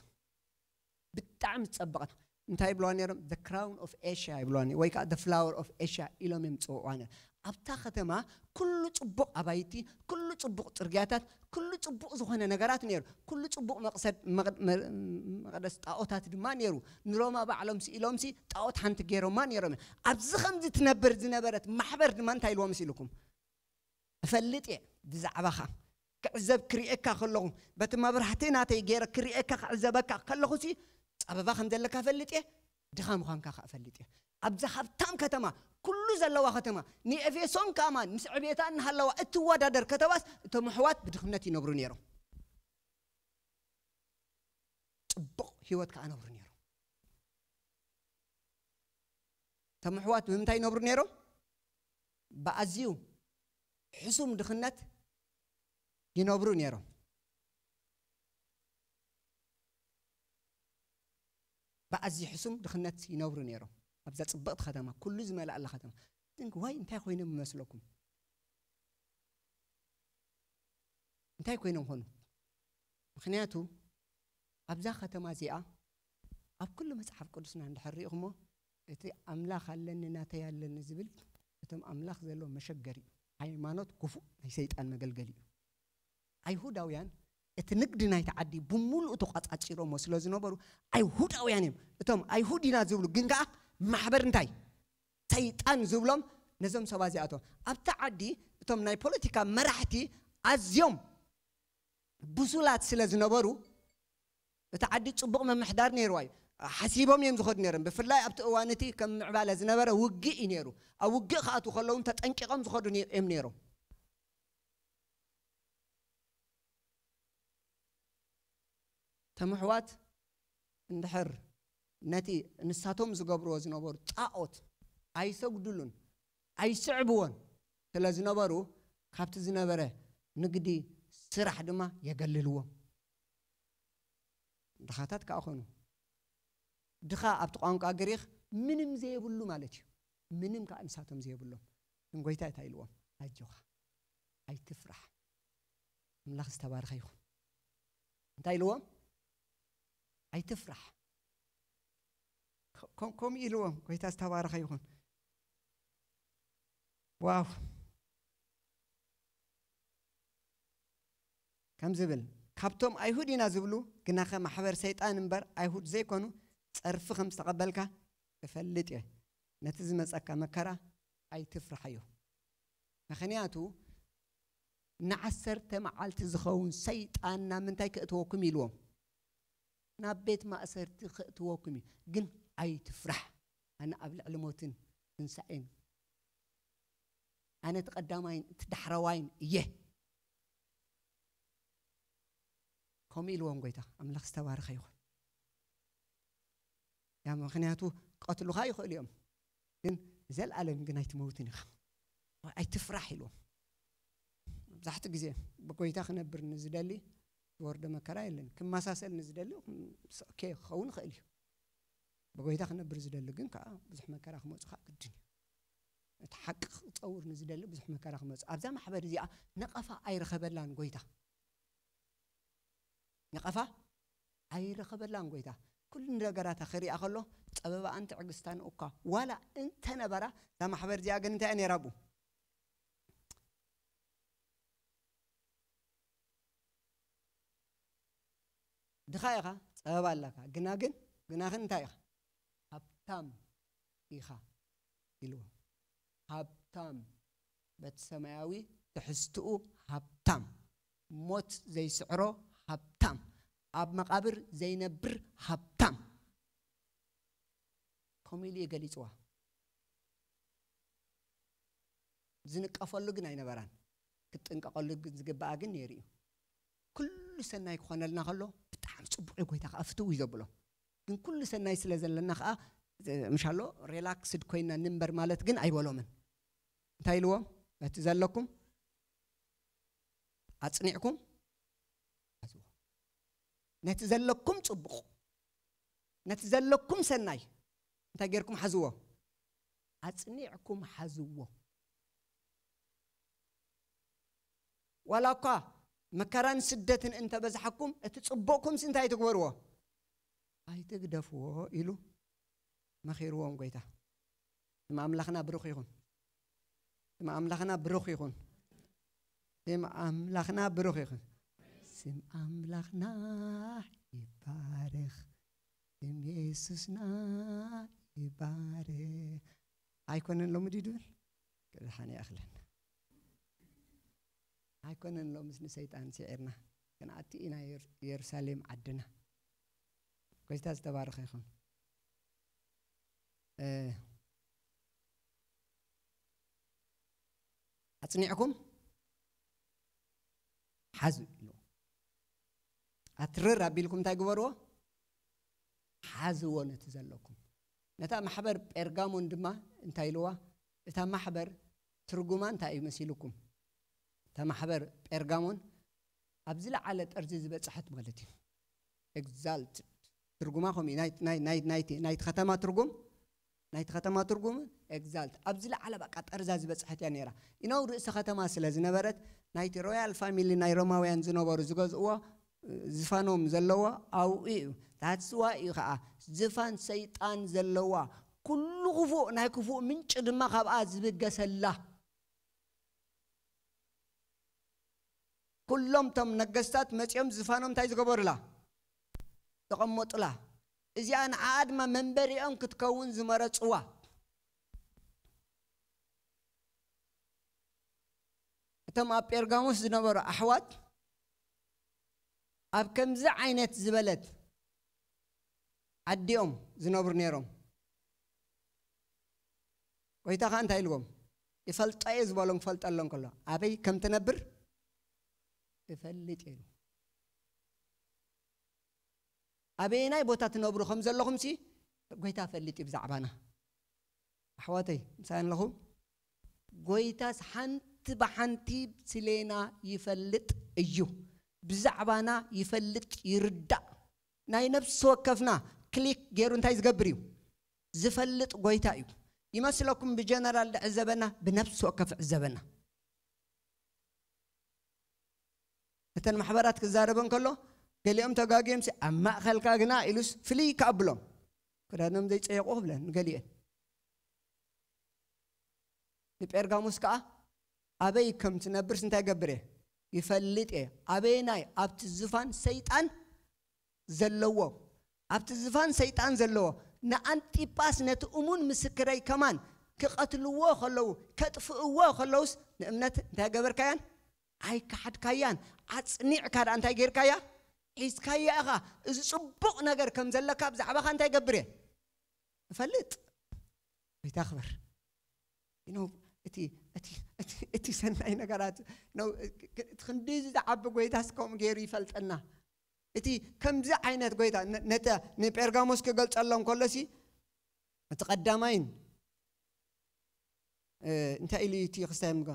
ብጣዕሚ ዝጸበቐት። እንታይ ይብልዋ ነይሮም? The crown of Asia ይብልዋ ነይሮም፣ ወይ ከዓ the flower of Asia ኢሎም እዮም ዝጽውዕዋ ነይሮም። ኣብታ ከተማ ኩሉ ጽቡቕ ኣባይቲ፣ ኩሉ ጽቡቕ ጽርግያታት፣ ኩሉ ጽቡቕ ዝኾነ ነገራት ነይሩ። ኩሉ ጽቡቕ መቕሰድ-፣ መቕ-፣ መ-፣ መቕደስ ጣኦታት ድማ ነይሩ። ንሮማ ባዕሎም ስኢሎምሲ ጣኦት ሓንቲ ገይሮማ ነይሮም እዮም። ኣብዚ ከምዚ ትነብር ዝነበረት ማሕበር ድማ እንታይ ኢልዎ መሲልኩም? እፈልጥ እየ ብዛዕባኻ። ክዕዘብ ክርእየካ ከለኹ፣ በቲ መብራህቲ ናተይ ገይረ ክርእየካ ክዕዘበካ ከለኹሲ፣ ጸበባ ከም ዘለካ እፈልጥ እየ፣ ድኻ ምዃንካ ከኣ እፈልጥ እየ። ኣብዛ ሃብታም ከተማ፣ ኩሉ ዘለዋ ከተማ፣ ንኤፌሶን ከኣ ምስ ዕቤታ እናሃለዋ እትወዳደር ከተማስ፣ እቶም ኣሕዋት ብድኽነት ይነብሩ ነይሮም። ጽቡቕ ህይወት ከኣ ነብሩ ነይሮም። እቶም ኣሕዋት ብምንታይ ይነብሩ ነይሮም? ብኣዝዩ ሕሱም ድኽነት ይነብሩ ነይሮም። ብኣዝዩ ሕሱም ድኽነት ይነብሩ ነይሮም። ኣብዛ ጽብቕቲ ከተማ፣ ኩሉ ዝመልኣላ ከተማ። ግን ዋይ እንታይ ኮይኖም ይመስለኩም? እንታይ ኮይኖም ኾኑ? ምኽንያቱ ኣብዛ ከተማ እዚኣ ኣብ ኩሉ መጽሓፍ ቅዱስና እንድሕር ርኢኹሞ፣ እቲ ኣምላኽ ኣለኒ ናተይ ኣለኒ ዝብል እቶም ኣምላኽ ዘለዎ መሸገሪ እዩ። ሃይማኖት ክፉእ፣ ናይ ሰይጣን መገልገሊ እዩ። ኣይሁዳውያን እቲ ንግዲ ናይቲ ዓዲ ብምሉኡ ተቋጻጺሮሞ ስለ ዝነበሩ ኣይሁዳውያን እዮም። እቶም ኣይሁድ ኢና ዝብሉ ግን ከኣ ማሕበር እንታይ? ሰይጣን ዝብሎም ነዞም ሰባት እዚኣቶም። ኣብቲ ዓዲ እቶም ናይ ፖለቲካ መራሕቲ ኣዝዮም ብሱላት ስለ ዝነበሩ እቲ ዓዲ ጽቡቕ ምምሕዳር ነይርዋ እዩ። ሓሲቦም እዮም ዝኸዱ ነይሮም። ብፍላይ ኣብቲ እዋን እቲ ከም ምዕባለ ዝነበረ ውግእ እዩ ነይሩ። ኣብ ውግእ ክኣትዉ ከለዉ ተጠንቂቖም ዝኸዱ ነ- እዮም ነይሮም። ተምሕዋት እንድሕር ነቲ ንሳቶም ዝገብርዎ ዝነበሩ ጣዖት ኣይሰግድሉን ኣይስዕብዎን ስለ ዝነበሩ ካብቲ ዝነበረ ንግዲ ስራሕ ድማ የገልልዎም። ድኻታት ከዓ ኾኑ። ድኻ ኣብቲ ቋንቋ ግሪኽ ምንም ዘየብሉ ማለት እዩ። ምንም ከዓ ንሳቶም ዘየብሎም። ግን ጎይታ እንታይ ኢልዎም? ኣጆኻ፣ ኣይትፍራሕ፣ ኣምላኽ ዝተባረኸ ይኹን። እንታይ ኢልዎም? ኣይትፍራሕ። ከ- ከም- ከምኡ ኢልዎም። ጎይታ ዝተባረኸ ይኹን። ዋው። ከም ዝብል ካብቶም ኣይሁድ ኢና ዝብሉ ግናኸ ማሕበር ሰይጣን እምበር ኣይሁድ ዘይኮኑ ጸርፊ ከም ዝተቐበልካ እፈልጥ እየ። ነቲ ዝመጸካ መከራ ኣይትፍርሓዮ። ምኽንያቱ ንዓሰርተ መዓልቲ ዝኸውን ሰይጣን ናብ ምንታይ ከእትወኩም ኢልዎም? ናብ ቤት ማእሰርቲ ከእትወኩም እዩ። ግን ኣይትፍራሕ፣ ኣነ ኣብ ልዕሊ ሞትን ትንሳኤን፣ ኣነ እቲ ቀዳማይን እቲ ዳሕረዋይን እየ። ከምኡ ኢልዎም ጎይታ። ኣምላኽ ዝተባረኸ ይኹን። ያ ምኽንያቱ ቀትሉኻ ይኽእሉ እዮም፣ ግን ዘልኣለም ግን ኣይትመውትን ኢኻ። ኣይትፍራሕ ኢልዎም። መብዛሕትኡ ግዜ ብጎይታ ክነብር ንዝደሊ ዝወርዶ መከራ የለን። ክመሳሰል ንዝደሊ ኦኬ ክኸውን ይኽእል እዩ። ብጎይታ ክነብር ዝደሊ ግን ከዓ ብዙሕ መከራ ክመፁ ከዓ ግድን እዩ። እቲ ሓቂ ክፀውር ንዝደሊ ብዙሕ መከራ ክመፁ። ኣብዛ ማሕበር እዚኣ ነቐፋ ኣይረኸበላን ጎይታ። ነቐፋ ኣይረኸበላን ጎይታ። ኩሉ ነገራታ ክሪኣ ከሎ ፀበባኣን ትዕግስታን እኳ ዋላ እንተነበራ፣ እዛ ማሕበር እዚኣ ግን እንታይ እያ ነይራ ብኡ? ድኻ ኢኻ፣ ፀበባ ኣለካ፣ ግና ግን ግናኽን እንታይ ኢኻ? ሃብታም ኢኻ ኢልዎ። ሃብታም፣ በቲ ሰማያዊ ትሕዝትኡ ሃብታም፣ ሞት ዘይስዕሮ ሃብታም፣ ኣብ መቓብር ዘይነብር ሃብታም። ከምኡ ኢሉ እዩ ገሊፅዋ። ዝንቀፈሉ ግን ኣይነበራን። ክትጥንቀቐሉ ግን ዝግባኣ ግን ነይሩ እዩ። ኩሉ ሰናይ ክኾነልና ከሎ ብጣዕሚ ጽቡቕ እዩ፣ ጎይታ ከኣ ፍትው እዩ ዘብሎ። ግን ኩሉ ሰናይ ስለ ዘለና ከኣ ምሻሎ ሪላክስድ ኮይና ንንበር ማለት ግን ኣይበሎምን። እንታይ ኢልዎም? ነቲ ዘለኩም ኣጽኒዕኩም ሓዝዎ። ነቲ ዘለኩም ጽቡቕ፣ ነቲ ዘለኩም ሰናይ እንታይ ጌርኩም ሓዝዎ? ኣጽኒዕኩም ሓዝዎ። ዋላ እኳ መከራን ስደትን እንተበዝሓኩም፣ እቲ ጽቡቕኩምሲ እንታይ ትግበርዎ? ኣይትግደፍዎ ኢሉ መኺርዎም ጎይታ። ስም ኣምላኽና ብሩኽ ይኹን። ስም ኣምላኽና ብሩኽ ይኹን። ስም ኣምላኽና ብሩኽ ይኹን። ስም ኣምላኽና ይባረኽ። ስም የሱስና ይባረኽ። ኣይኮነን ሎሚ ድዩ ድብል? ቅድሓን ይኣኽለን። ኣይኮነን ሎምስ ንሰይጣን ስዒርና፣ ክንኣቱ ኢና የር-፣ የሩሳሌም ዓድና። ጎይታ ዝተባረኸ ይኹን። እ፣ ኣጽኒዕኩም ሓዙ ኢሉ። ኣትርር ኣቢልኩም እንታይ ግበርዎ? ሓዝዎ ነቲ ዘለኩም። ነታ ማሕበር ጴርጋሞን ድማ እንታይ ኢልዋ? እታ ማሕበር ትርጉማ እንታይ እዩ መሲልኩም? እታ ማሕበር ጴርጋሞን ኣብ ዝለዓለ ጠርዚ ዝበጽሐት ማለት እዩ። ኤግዛልትድ ትርጉማ ከምኡ እዩ። ናይ፣ ናይ፣ ናይ፣ ናይቲ፣ ናይቲ ከተማ ትርጉም፣ ናይቲ ከተማ ትርጉም ኤግዛልት ኣብ ዝለዓለ በቃ ጠርዛ ዝበጽሐት እያ ነይራ። ኢነው ርእሰ ከተማ ስለ ዝነበረት ናይቲ ሮያል ፋሚሊ ናይ ሮማውያን ዝነበሩ ዝገዝእዎ ዝፋኖም ዘለዎ ኣብኡ እዩ። ታትስዋ እዩ ከዓ ዝፋን ሰይጣን ዘለዋ፣ ኩሉ ክፉእ ናይ ክፉእ ምንጪ ድማ ካብኣ ዝብገሰላ። ኩሎም እቶም ነገስታት መጺኦም ዝፋኖም እንታይ ዝገበሩላ? ዘቐመጡላ። እዚኣ ንዓኣ ድማ መንበሪኦም ክትከውን ዝመረጽዋ። እቶም ኣብ ጴርጋሞስ ዝነበሩ ኣሕዋት ኣብ ከምዚ ዓይነት ዝበለት ዓዲኦም ዝነብሩ ነይሮም። ጎይታ ኸኣ እንታይ ኢልዎም? ይፈልጦ እየ ዝበሎም ክፈልጠሎም ከሎ ኣበይ ከም ትነብር እፈልጥ እየ ኢሉ። ኣበየናይ ቦታ ትነብሩ ከም ዘለኹም ሲ ጎይታ ፈልጥ እዩ ብዛዕባና። ኣሕዋተይ ምሳይ ኣለኹም። ጎይታስ ሓንቲ ብሓንቲ ስሌና ይፈልጥ እዩ። ብዛዕባና ይፈልጥ ይርዳእ። ናይ ነፍሲ ወከፍና ክሊክ ገይሩ እንታይ ዝገብር እዩ? ዝፈልጥ ጎይታ እዩ። ይመስለኩም ብጀነራል ድዕዘበና፣ ብነፍሲ ወከፍ ዕዘበና። እተን ማሕበራት ክዛረበን ከሎ ገሊኦም ተጋግዮም ሲ ኣብ ማእኸልካ ግና ኢሉስ ፍልይ ከኣብሎም ክዳኖም ዘይፀየቑ ክብለን ንገሊአን ንጴርጋሙስ ከዓ ኣበይ ከም ትነብርስ እንታይ ገብር እየ ይፈልጥ እየ። ኣበየናይ ኣብቲ ዝፋን ሰይጣን ዘለዎ ኣብቲ ዝፋን ሰይጣን ዘለዎ ንኣንጢጳስ ነቲ እሙን ምስክረይ ከማን ክቐትልዎ ከለዉ ከጥፍእዎ ከለውስ ንእምነት እንታይ ገበርካያን ኣይከሓድካያን ኣፅኒዕካ ደኣ እንታይ ጌርካያ ሒዝካያ ኢኻ። እዚ ፅቡቕ ነገር ከም ዘለካ ብዛዕባኻ እንታይ ገብር እየ እፈልጥ። ጎይታ ክበር you know እቲ እቲ እቲ እቲ ሰናይ ነገራት ነው እቲ ክንዲ ዝዓቢ ጎይታስ ከምኡ ገይሩ ይፈልጠና። እቲ ከምዚ ዓይነት ጎይታ ነ- ነተ ንጴርጋሞስ ክገልጸሎም ከሎሲ እቲ ቀዳማይን እ፣ እንታይ ኢሉ እዩ እቲ ክስታይ ምጋ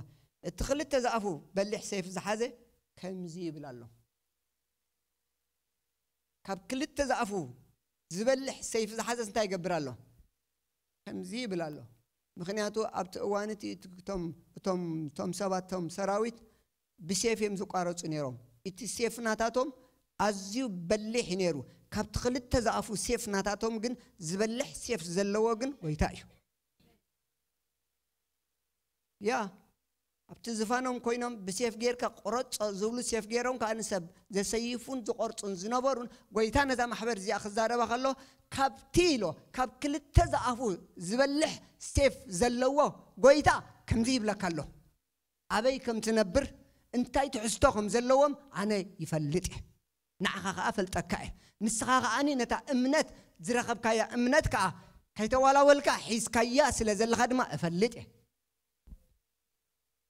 እቲ ክልተ ዝኣፉ በሊሕ ሰይፍ ዝሓዘ ከምዚ ይብል ኣሎ። ካብ ክልተ ዝኣፉ ዝበልሕ ሰይፍ ዝሓዘስ እንታይ ይገብር ኣሎ? ከምዚ ይብል ኣሎ። ምኽንያቱ ኣብቲ እዋን እቲ እቲ- እቶም እቶም እቶም ሰባት እቶም ሰራዊት ብሴፍ እዮም ዝቋረፁ ነይሮም። እቲ ሴፍ ናታቶም ኣዝዩ በሊሕ እዩ ነይሩ። ካብቲ ክልተ ዝኣፉ ሴፍ ናታቶም ግን ዝበልሕ ሴፍ ዘለዎ ግን ጎይታ እዩ። ያ ኣብቲ ዝፋኖም ኮይኖም ብሴፍ ጌርካ ቁረጾ ዝብሉ ሴፍ ጌሮም ከዓ ንሰብ ዘሰይፉን ዝቆርጹን ዝነበሩን ጎይታ ነዛ ማሕበር እዚኣ ክዛረባ ከሎ ካብቲ ኢሎ ካብ ክልተ ዝኣፉ ዝበልሕ ሴፍ ዘለዎ ጎይታ ከምዚ ይብለካ ኣሎ። ኣበይ ከም ትነብር እንታይ ትሕዝቶ ከም ዘለዎም ኣነ ይፈልጥ እየ። ንዓኻ ኸዓ ፈልጠካ እየ። ንስኻ ኸዓኒ ነታ እምነት ዝረኸብካያ እምነት ከዓ ከይተዋላወልካ ሒዝካያ ስለ ዘለኻ ድማ እፈልጥ እየ።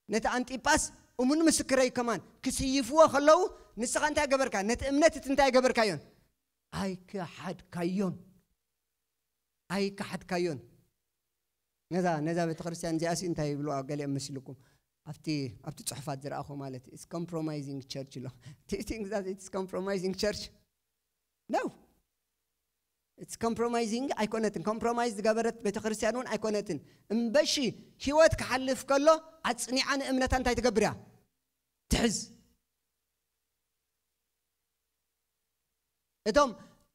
ነቲ ኣንጢጳስ እሙን ምስክረይ ከማን ክስይፍዎ ከለዉ ንስኻ እንታይ ገበርካ? ነቲ እምነት እቲ እንታይ ገበርካዮን? ኣይከሓድካዮን። ኣይከሓድካዮን። ነዛ ነዛ ቤተክርስትያን እዚኣሲ እንታይ ይብልዋ ገሊኦም መሲልኩም ኣብቲ ኣብቲ ጽሑፋት ዝረኣኹ ማለት it's compromising church ኢሎ። Do you think that it's compromising church? No. It's compromising ኣይኮነትን። ኮምፕሮማይዝ ዝገበረት ቤተክርስትያን እውን ኣይኮነትን። እምበሺ ህይወት ክሓልፍ ከሎ ኣጽኒዓ ንእምነታ እንታይ ትገብር እያ? ትሕዝ። እቶም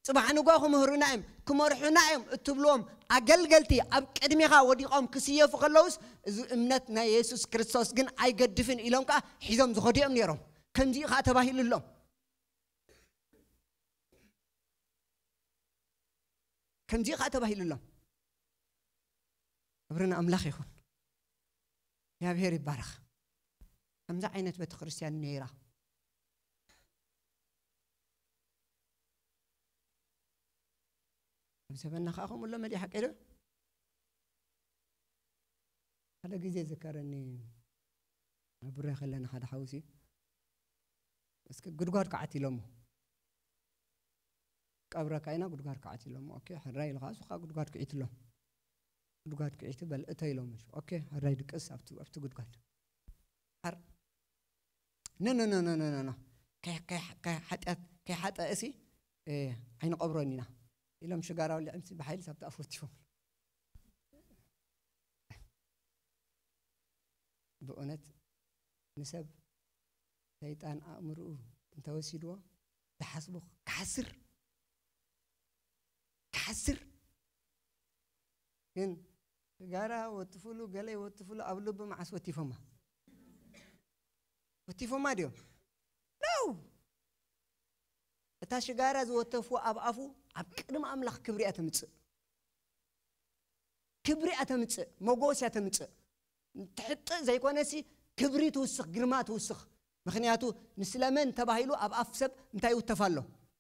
ጽባሕ ንጎ ክምህሩና እዮም ክመርሑና እዮም እትብልዎም ኣገልገልቲ ኣብ ቅድሚኻ ወዲቖም ክስየፉ ከለውስ እዚ እምነት ናይ የሱስ ክርስቶስ ግን ኣይገድፍን ኢሎም ከዓ ሒዞም ዝኸዱ እዮም ነይሮም። ከምዚኡ ከዓ ተባሂሉሎም። ከምዚኡ ከዓ ተባሂሉሎም። ክብሪ ንኣምላኽ ይኹን። እግዚኣብሔር ይባረኽ። ከምዚ ዓይነት ቤተክርስትያን ነይራ። ኣብ ዘበና ከዓ ከምኡ ኣሎ መሊእ ሓቂ ዶ? ሓደ ግዜ ዝከረኒ ኣብ ብረ ከለና ሓደ ሓውሲ እስኪ ጉድጓድ ከዓት ኢሎሞ ቀብረካ ኢና ጉድጓድ ከዓት ኢሎሞ ኦኬ ሕራይ ኢሉ ከዓ እሱ ከዓ ጉድጓድ ክዒት ኣሎ ጉድጓድ ክዒት በል እተ ኢሎሞ ኦኬ ሕራይ ድቅስ ኣብቲ ኣብቲ ጉድጓድ ሓር ኖ ኖ ኖ ኖ ኖ ኖ ኖ ከይ- ከይ- ከይ- ሓጢኣት ከይሓጠ እሲ እ፣ ኣይንቐብሮን ኢና ኢሎም ሽጋራ ወሊዖም ሲ ብሓይሊ ሳብቲ ኣፍ ወቲፎም ብእውነት ንሰብ ሰይጣን ኣእምርኡ እንተወሲድዎ ዝሓስቦ ክሓስር ክሓስር ግን ሽጋራ ወትፍሉ ገለ ወትፍሉ ኣብ ልቢ መዓስ ወቲፎማ ወቲፎማ ድዮም እታ ሽጋራ ዝወተፍዎ ኣብ ኣፉ ኣብ ቅድሚ ኣምላኽ ክብሪ እያ ተምጽእ። ክብሪ እያ ተምጽእ፣ መጎስ እያ ተምጽእ። ትሕጥእ ዘይኮነሲ ክብሪ ትውስኽ፣ ግርማ ትውስኽ። ምኽንያቱ ንስለ መን ተባሂሉ ኣብ ኣፍ ሰብ እንታይ ይውተፍ ኣሎ?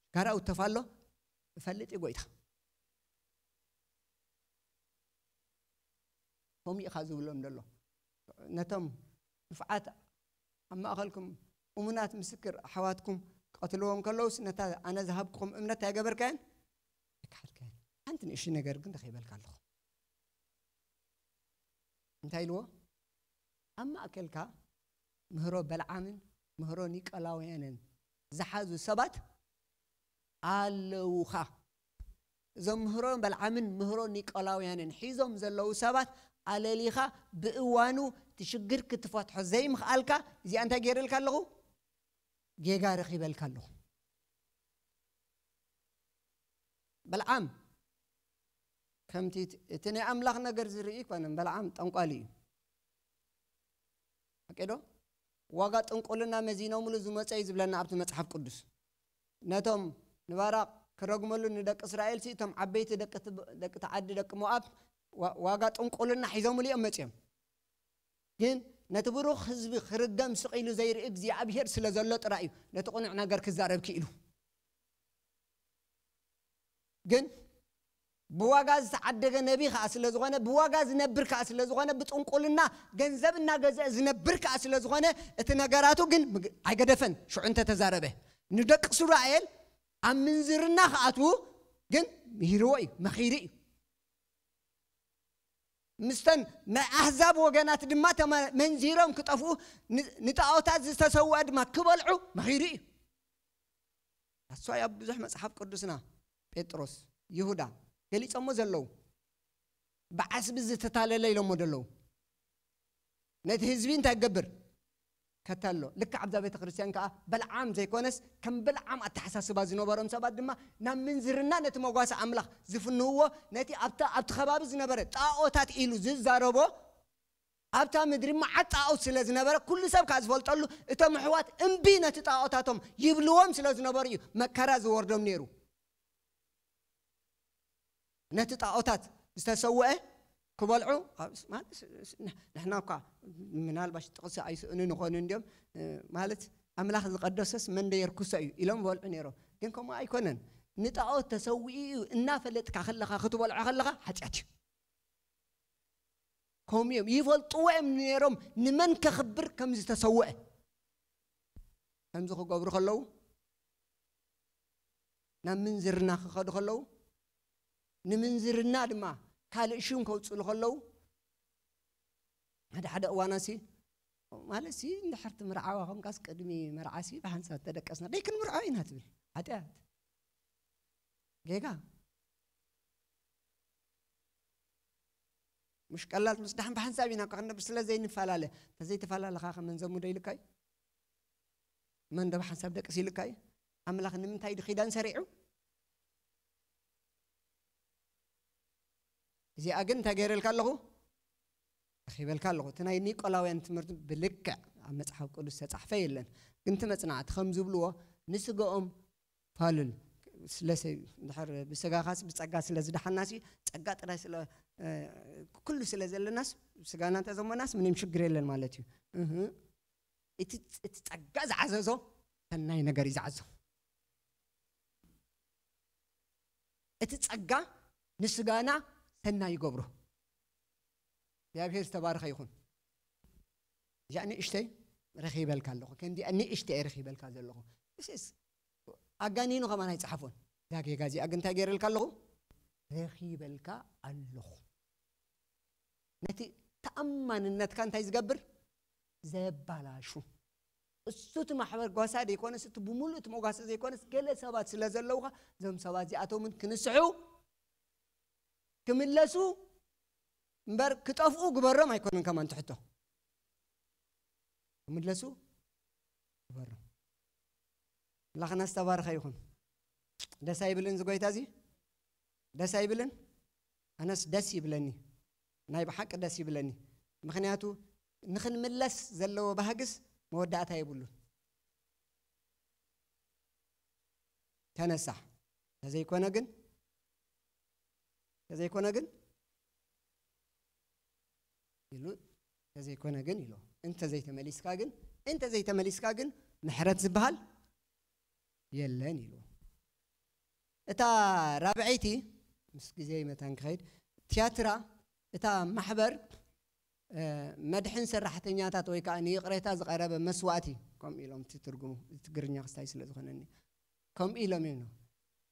ሽጋራ ይውተፍ ኣሎ። እፈልጥ እዩ ጎይታ። ከምኡ ኢኻ ዝብሎም ዘሎ። ነቶም ንፍዓት ኣብ ማእኸልኩም እሙናት ምስክር ኣሕዋትኩም ቀትልዎም ከለውስ ነታ ኣነ ዝሃብኩኹም እምነት ኣይገበርካዮን? ኣይከሓድካዮን። ሓንቲ ንእሽቶ ነገር ግን ረኺበልካ ኣለኹ። እንታይ ኢልዎ? ኣብ ማእከልካ ምህሮ በልዓምን ምህሮ ኒቆላውያንን ዝሓዙ ሰባት ኣለውኻ። እዞም ምህሮ በልዓምን ምህሮ ኒቆላውያንን ሒዞም ዘለዉ ሰባት ኣለሊኻ ብእዋኑ እቲ ሽግር ክትፈትሖ ዘይምኽኣልካ፣ እዚኣ እንታይ ገይረልካ ኣለኹ? ጌጋ ረኺበልካ ኣለኹ። በልዓም ከምቲ እቲ ናይ ኣምላኽ ነገር ዝርኢ ኣይኮነን። በልዓም ጠንቋሊ እዩ። ሓቂ ዶ? ዋጋ ጥንቁልና መዚኖምሉ ዝመጸ እዩ ዝብለና ኣብቲ መጽሓፍ ቅዱስ። ነቶም ንባራቅ ክረግመሉ ንደቂ እስራኤል ሲ እቶም ዓበይቲ ደቂ እቲ ዓዲ ደቂ ሞኣብ ዋ- ዋጋ ጥንቁልና ሒዞምሉ እዮም መጺኦም። ግን ነቲ ብሩኽ ህዝቢ ክርገም ስቕ ኢሉ ዘይርኢ እግዚኣብሔር ስለ ዘሎ ጥራይ እዩ ነቲ ቅኑዕ ነገር ክዛረብ ክኢሉ። ግን ብዋጋ ዝተዓደገ ነቢ ከዓ ስለ ዝኾነ፣ ብዋጋ ዝነብር ከዓ ስለ ዝኾነ፣ ብጥንቁልና ገንዘብ እናገዘአ ዝነብር ከዓ ስለ ዝኾነ፣ እቲ ነገራቱ ግን ምግ- ኣይገደፈን። ሽዑ እንተተዛረበ ንደቂ እስራኤል ኣብ ምንዝርና ክኣትዉ ግን ምሂርዎ እዩ፣ መኺሩ እዩ። ምስተን ናይ ኣህዛብ ወገናት ድማ ተመ- መንዚሮም ክጠፍኡ፣ ን- ንጣዖታት ዝተሰውአ ድማ ክበልዑ መኺሩ እዩ። ኣስዋይ ኣብ ብዙሕ መጽሓፍ ቅዱስና ጴጥሮስ፣ ይሁዳ ገሊጾሞ ዘለዉ፣ ብዓስቢ ዝተታለለ ኢሎሞ ዘለዉ። ነቲ ህዝቢ እንታይ ገብር ከተሎ? ልክዕ ኣብዛ ቤተ ክርስቲያን ከኣ በልዓም ዘይኮነስ ከም በልዓም ኣተሓሳስባ ዝነበሮም ሰባት ድማ ናብ ምንዝርና ነቲ መጓሰ ኣምላኽ ዝፍንውዎ፣ ነቲ ኣብታ ኣብቲ ከባቢ ዝነበረ ጣኦታት ኢሉ ዝዛረቦ ኣብታ ምድሪ መዓት ጣኦት ስለ ዝነበረ ኩሉ ሰብ ከኣ ዝፈልጠሉ፣ እቶም ኣሕዋት እምቢ ነቲ ጣኦታቶም ይብልዎም ስለ ዝነበሩ እዩ መከራ ዝወርዶም ነይሩ። ነቲ ጣኦታት ዝተሰውአ ክበልዑ ኣብ- ማለት ንሕና እኳ ምናልባሽ ጥቕሲ ኣይስእኑ ንኾኑ እንዲዮም። ማለት ኣምላኽ ዝቐደሰስ መን ዶ የርክሶ እዩ ኢሎም በልዑ ነይሮም። ግን ከምኡ ኣይኮነን። ንጣኦት ተሰዊኡ እዩ እናፈለጥካ ከለኻ ክትበልዖ ከለኻ ሓጢኣት እዩ። ከምኡ እዮም ይፈልጥዎ እዮም ነይሮም፣ ንመን ከኽብር ከም ዝተሰውአ። ከምዚ ክገብሩ ከለዉ፣ ናብ ምንዝርና ክኸዱ ከለዉ፣ ንምንዝርና ድማ ካልእ ሽም ከውፅሉ ከለዉ፣ ሓደ ሓደ እዋናሲ ማለት ሲ እንድሕር ትምርዓዋ ኮንካስ ቅድሚ መርዓሲ ብሓንሳብ ተደቀስና ደይ ክንምርዖ ኢና ትብል። ሓጢኣት፣ ጌጋ። ምሽ ቀላል ምስ ደሓን ብሓንሳብ ኢና እኳ ክንነብር ስለ ዘይንፈላለ። እንተዘይተፈላለኻ ከ መን ዘሙዶ ኢልካ እዩ? መን ዶ ብሓንሳብ ደቅስ ኢልካ እዩ? ኣምላኽ ንምንታይ ድዩ ኪዳን ሰሪዑ? እዚኣ ግን እንታይ ገይረልካ ኣለኹ? ረኺበልካ ኣለኹ። እቲ ናይ ኒቆላውያን ትምህርቲ ብልክዕ ኣብ መጽሓፍ ቅዱስ ዝተጻሕፈ የለን። ግን እቲ መጽናዕቲ ከም ዝብልዎ ንስጋኦም ፋሉል ስለሰ እንድሕር ብስጋኻስ ብጸጋ ስለ ዝደሓናሲ ጸጋ ጥራይ ስለ ኩሉ ስለ ዘለናስ ስጋና እንተዘሞናስ ምንም ሽግር የለን ማለት እዩ። እህ እቲ እቲ ጸጋ ዝዓዘዞ ሰናይ ነገር እዩ ዝዓዞ። እቲ ጸጋ ንስጋና ሰናይ ይገብሮ። እግዚኣብሔር ዝተባረኸ ይኹን። እዚኣ ንእሽተይ ረኺበልካ ኣለኹ፣ ከምዚኣ ንእሽተይ ረኺበልካ ዘለኹ። እስ ኣጋኒኑ ከማን ኣይጸሓፎን። እዛ ጌጋ እዚኣ ግን እንታይ ገይረልካ ኣለኹ? ረኺበልካ ኣለኹ። ነቲ ተኣማንነትካ እንታይ ዝገብር? ዘባላሹ። እሱ እቲ ማሕበር ጓሳ ዘይኮነስ፣ እቲ ብምሉእ እቲ መጓሰ ዘይኮነስ፣ ገለ ሰባት ስለ ዘለውኻ፣ እዞም ሰባት እዚኣቶምን ክንስሑ ክምለሱ እምበር ክጠፍኡ ግበሮም ኣይኮነን ከማን ትሕቶ። ክምለሱ ግበሮም። ኣምላኽና ዝተባረኸ ይኹን። ደስ ኣይብልን እዚ ጎይታ እዚ? ደስ ኣይብልን? ኣነስ ደስ ይብለኒ። ናይ ብሓቂ ደስ ይብለኒ። ምኽንያቱ ንኽንምለስ ዘለዎ ባህግስ መወዳእታ የብሉን። ተነሳሕ፣ ተዘይኮነ ግን፣ ተዘይኮነ ግን ኢሉ፣ ተዘይኮነ ግን ኢሉ፣ እንተዘይተመሊስካ ግን፣ እንተዘይተመሊስካ ግን ምሕረት ዝበሃል የለን ኢሉ። እታ ራብዐይቲ፣ ምስ ግዜ መታን ክኸይድ፣ ትያትራ፣ እታ ማሕበር መድሕን ሰራሕተኛታት ወይ ከዓ ንይቕሬታ ዝቐረበ መስዋእቲ፣ ከምኡ ኢሎም እቲ ትርጉሙ፣ ትግርኛ ክስታይ ስለ ዝኾነኒ ከምኡ ኢሎም እዮም።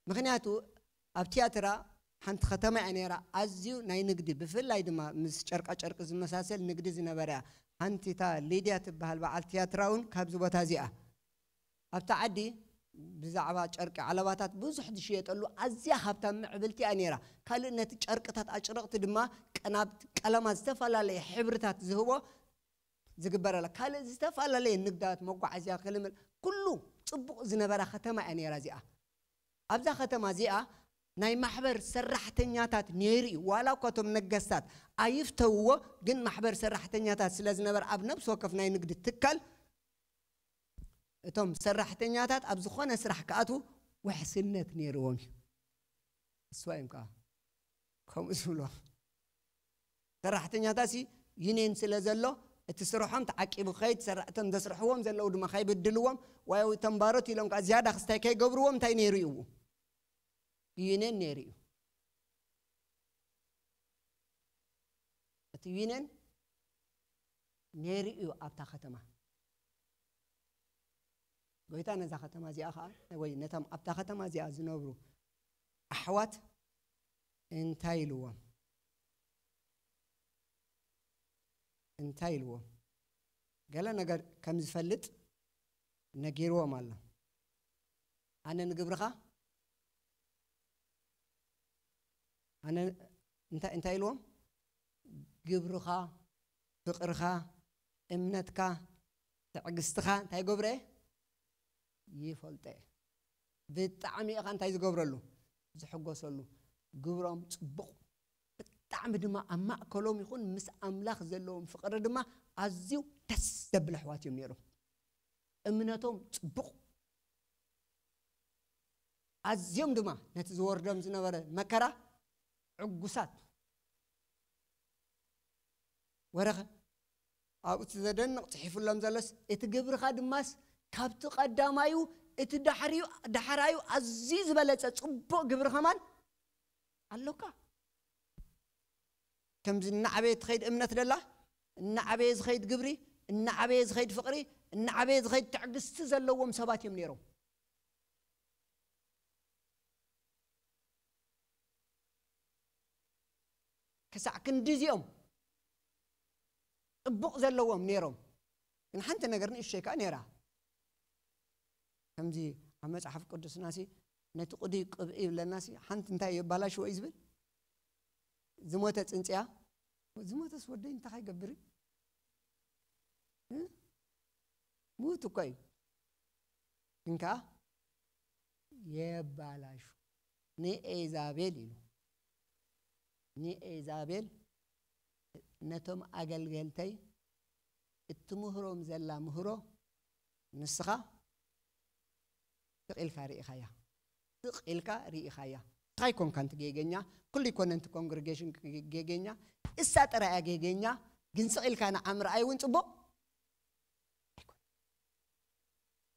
ምክንያቱ ኣብ ትያትራ ሓንቲ ከተማ እያ ነይራ፣ ኣዝዩ ናይ ንግዲ፣ ብፍላይ ድማ ምስ ጨርቃ ጨርቂ ዝመሳሰል ንግዲ ዝነበረ እያ። ሓንቲ እታ ሊድያ ትበሃል በዓል ትያትራ እውን ካብዚ ቦታ እዚኣ ኣብቲ ዓዲ ብዛዕባ ጨርቂ ዓለባታት ብዙሕ ዝሽየጠሉ ኣዝያ ሃብታም ምዕብልቲ እያ ነይራ። ካልእ ነቲ ጨርቅታት ኣጭረቕቲ ድማ ቀናብቲ ቀለማት ዝተፈላለየ ሕብርታት ዝህቦ ዝግበረላ። ካልእ ዝተፈላለየ ንግዳት፣ መጓዓዝያ፣ ክልምል ኩሉ ጽቡቕ ዝነበራ ከተማ እያ ነይራ እዚኣ። ኣብዛ ከተማ እዚኣ ናይ ማሕበር ሰራሕተኛታት ነይሩ እዩ። ዋላ እኳ እቶም ነገስታት ኣይፍተውዎ፣ ግን ማሕበር ሰራሕተኛታት ስለ ዝነበር ኣብ ነብሲ ወከፍ ናይ ንግዲ ትካል እቶም ሰራሕተኛታት ኣብ ዝኾነ ስራሕ ክኣትዉ ውሕስነት ነይርዎም እዩ። እሱ እዮም ከዓ ከምኡ ዝብሎ። ሰራሕተኛታት ሲ ዩኒየን ስለ ዘሎ እቲ ስርሖም ተዓቂቡ ክኸይድ፣ ሰራ-፣ እቶም ዘስርሕዎም ዘለዉ ድማ ከይብድልዎም፣ ወይ እቶም ባሮት ኢሎም ከዓ ዝያዳ ክስታይ ከይገብርዎም እንታይ ነይሩ እዩ? ዩኒየን ነይሩ እዩ። እቲ ዩኒየን ነይሩ እዩ ኣብታ ከተማ። ጎይታ ነዛ ከተማ እዚኣ ኸዓ፣ ወይ ነቶም ኣብታ ከተማ እዚኣ ዝነብሩ ኣሕዋት እንታይ ኢልዎም? እንታይ ኢልዎም? ገለ ነገር ከም ዝፈልጥ ነጊርዎም ኣሎ። ኣነ ንግብርኻ፣ ኣነ እንታይ፣ እንታይ ኢልዎም? ግብርኻ፣ ፍቕርኻ፣ እምነትካ፣ ትዕግስትኻ እንታይ ገብረ እየ? ይፈልጦ እየ። ብጣዕሚ ኢኻ እንታይ ዝገብረሉ? ዝሕጎሰሉ። ግብሮም ጽቡቕ። ብጣዕሚ ድማ ኣብ ማእከሎም ይኹን ምስ ኣምላኽ ዘለዎም ፍቕሪ ድማ ኣዝዩ ደስ ዘብል ኣሕዋት እዮም ነይሮም። እምነቶም ጽቡቕ። ኣዝዮም ድማ ነቲ ዝወርዶም ዝነበረ መከራ ዕጉሳት። ወረኸ ኣብኡ እቲ ዘደንቕ ጽሒፉሎም ዘሎስ፣ እቲ ግብርኻ ድማስ ካብቲ ቀዳማዩ፣ እቲ ዳሕሪዩ፣ ዳሕራዩ ኣዝዩ ዝበለጸ ጽቡቕ ግብሪ ከማን ኣሎካ። ከምዚ እናዓበየ ትኸይድ እምነት ደላ፣ እናዓበየ ዝኸይድ ግብሪ፣ እናዓበየ ዝኸይድ ፍቕሪ፣ እናዓበየ ዝኸይድ ትዕግስቲ ዘለዎም ሰባት እዮም ነይሮም። ክሳዕ ክንዲ እዚኦም ጽቡቕ ዘለዎም ነይሮም። ግን ሓንቲ ነገር ንእሽተይ ከኣ ነይራ። ከምዚ ኣብ መጽሓፍ ቅዱስና ሲ ነቲ ቅዱይ ቅብኢ ይብለና ሲ ሓንቲ እንታይ የባላሽዎ እዩ ዝብል? ዝሞተ ጽንጽያ፣ ዝሞተስ ወደይ እንታይ ይገብር እዩ? እ? ምዉት እኮ እዩ። ግን ከኣ የባላሹ። ንኤዛቤል ኢሉ። ንኤዛቤል ነቶም ኣገልገልተይ እትምህሮም ዘላ ምህሮ ንስኻ ስቕ ኢልካ ርኢኻያ። ስቕ ኢልካ ርኢኻያ። ንስኻ ኣይኮንካን እቲ ጌገኛ፣ ኩሉ ኣይኮነን እቲ ኮንግሪጌሽን ጌገኛ፣ እሳ ጥራይ እያ ጌገኛ። ግን ስቕ ኢልካ ንዓ ምርኣይ እውን ጽቡቕ ኣይኮነን።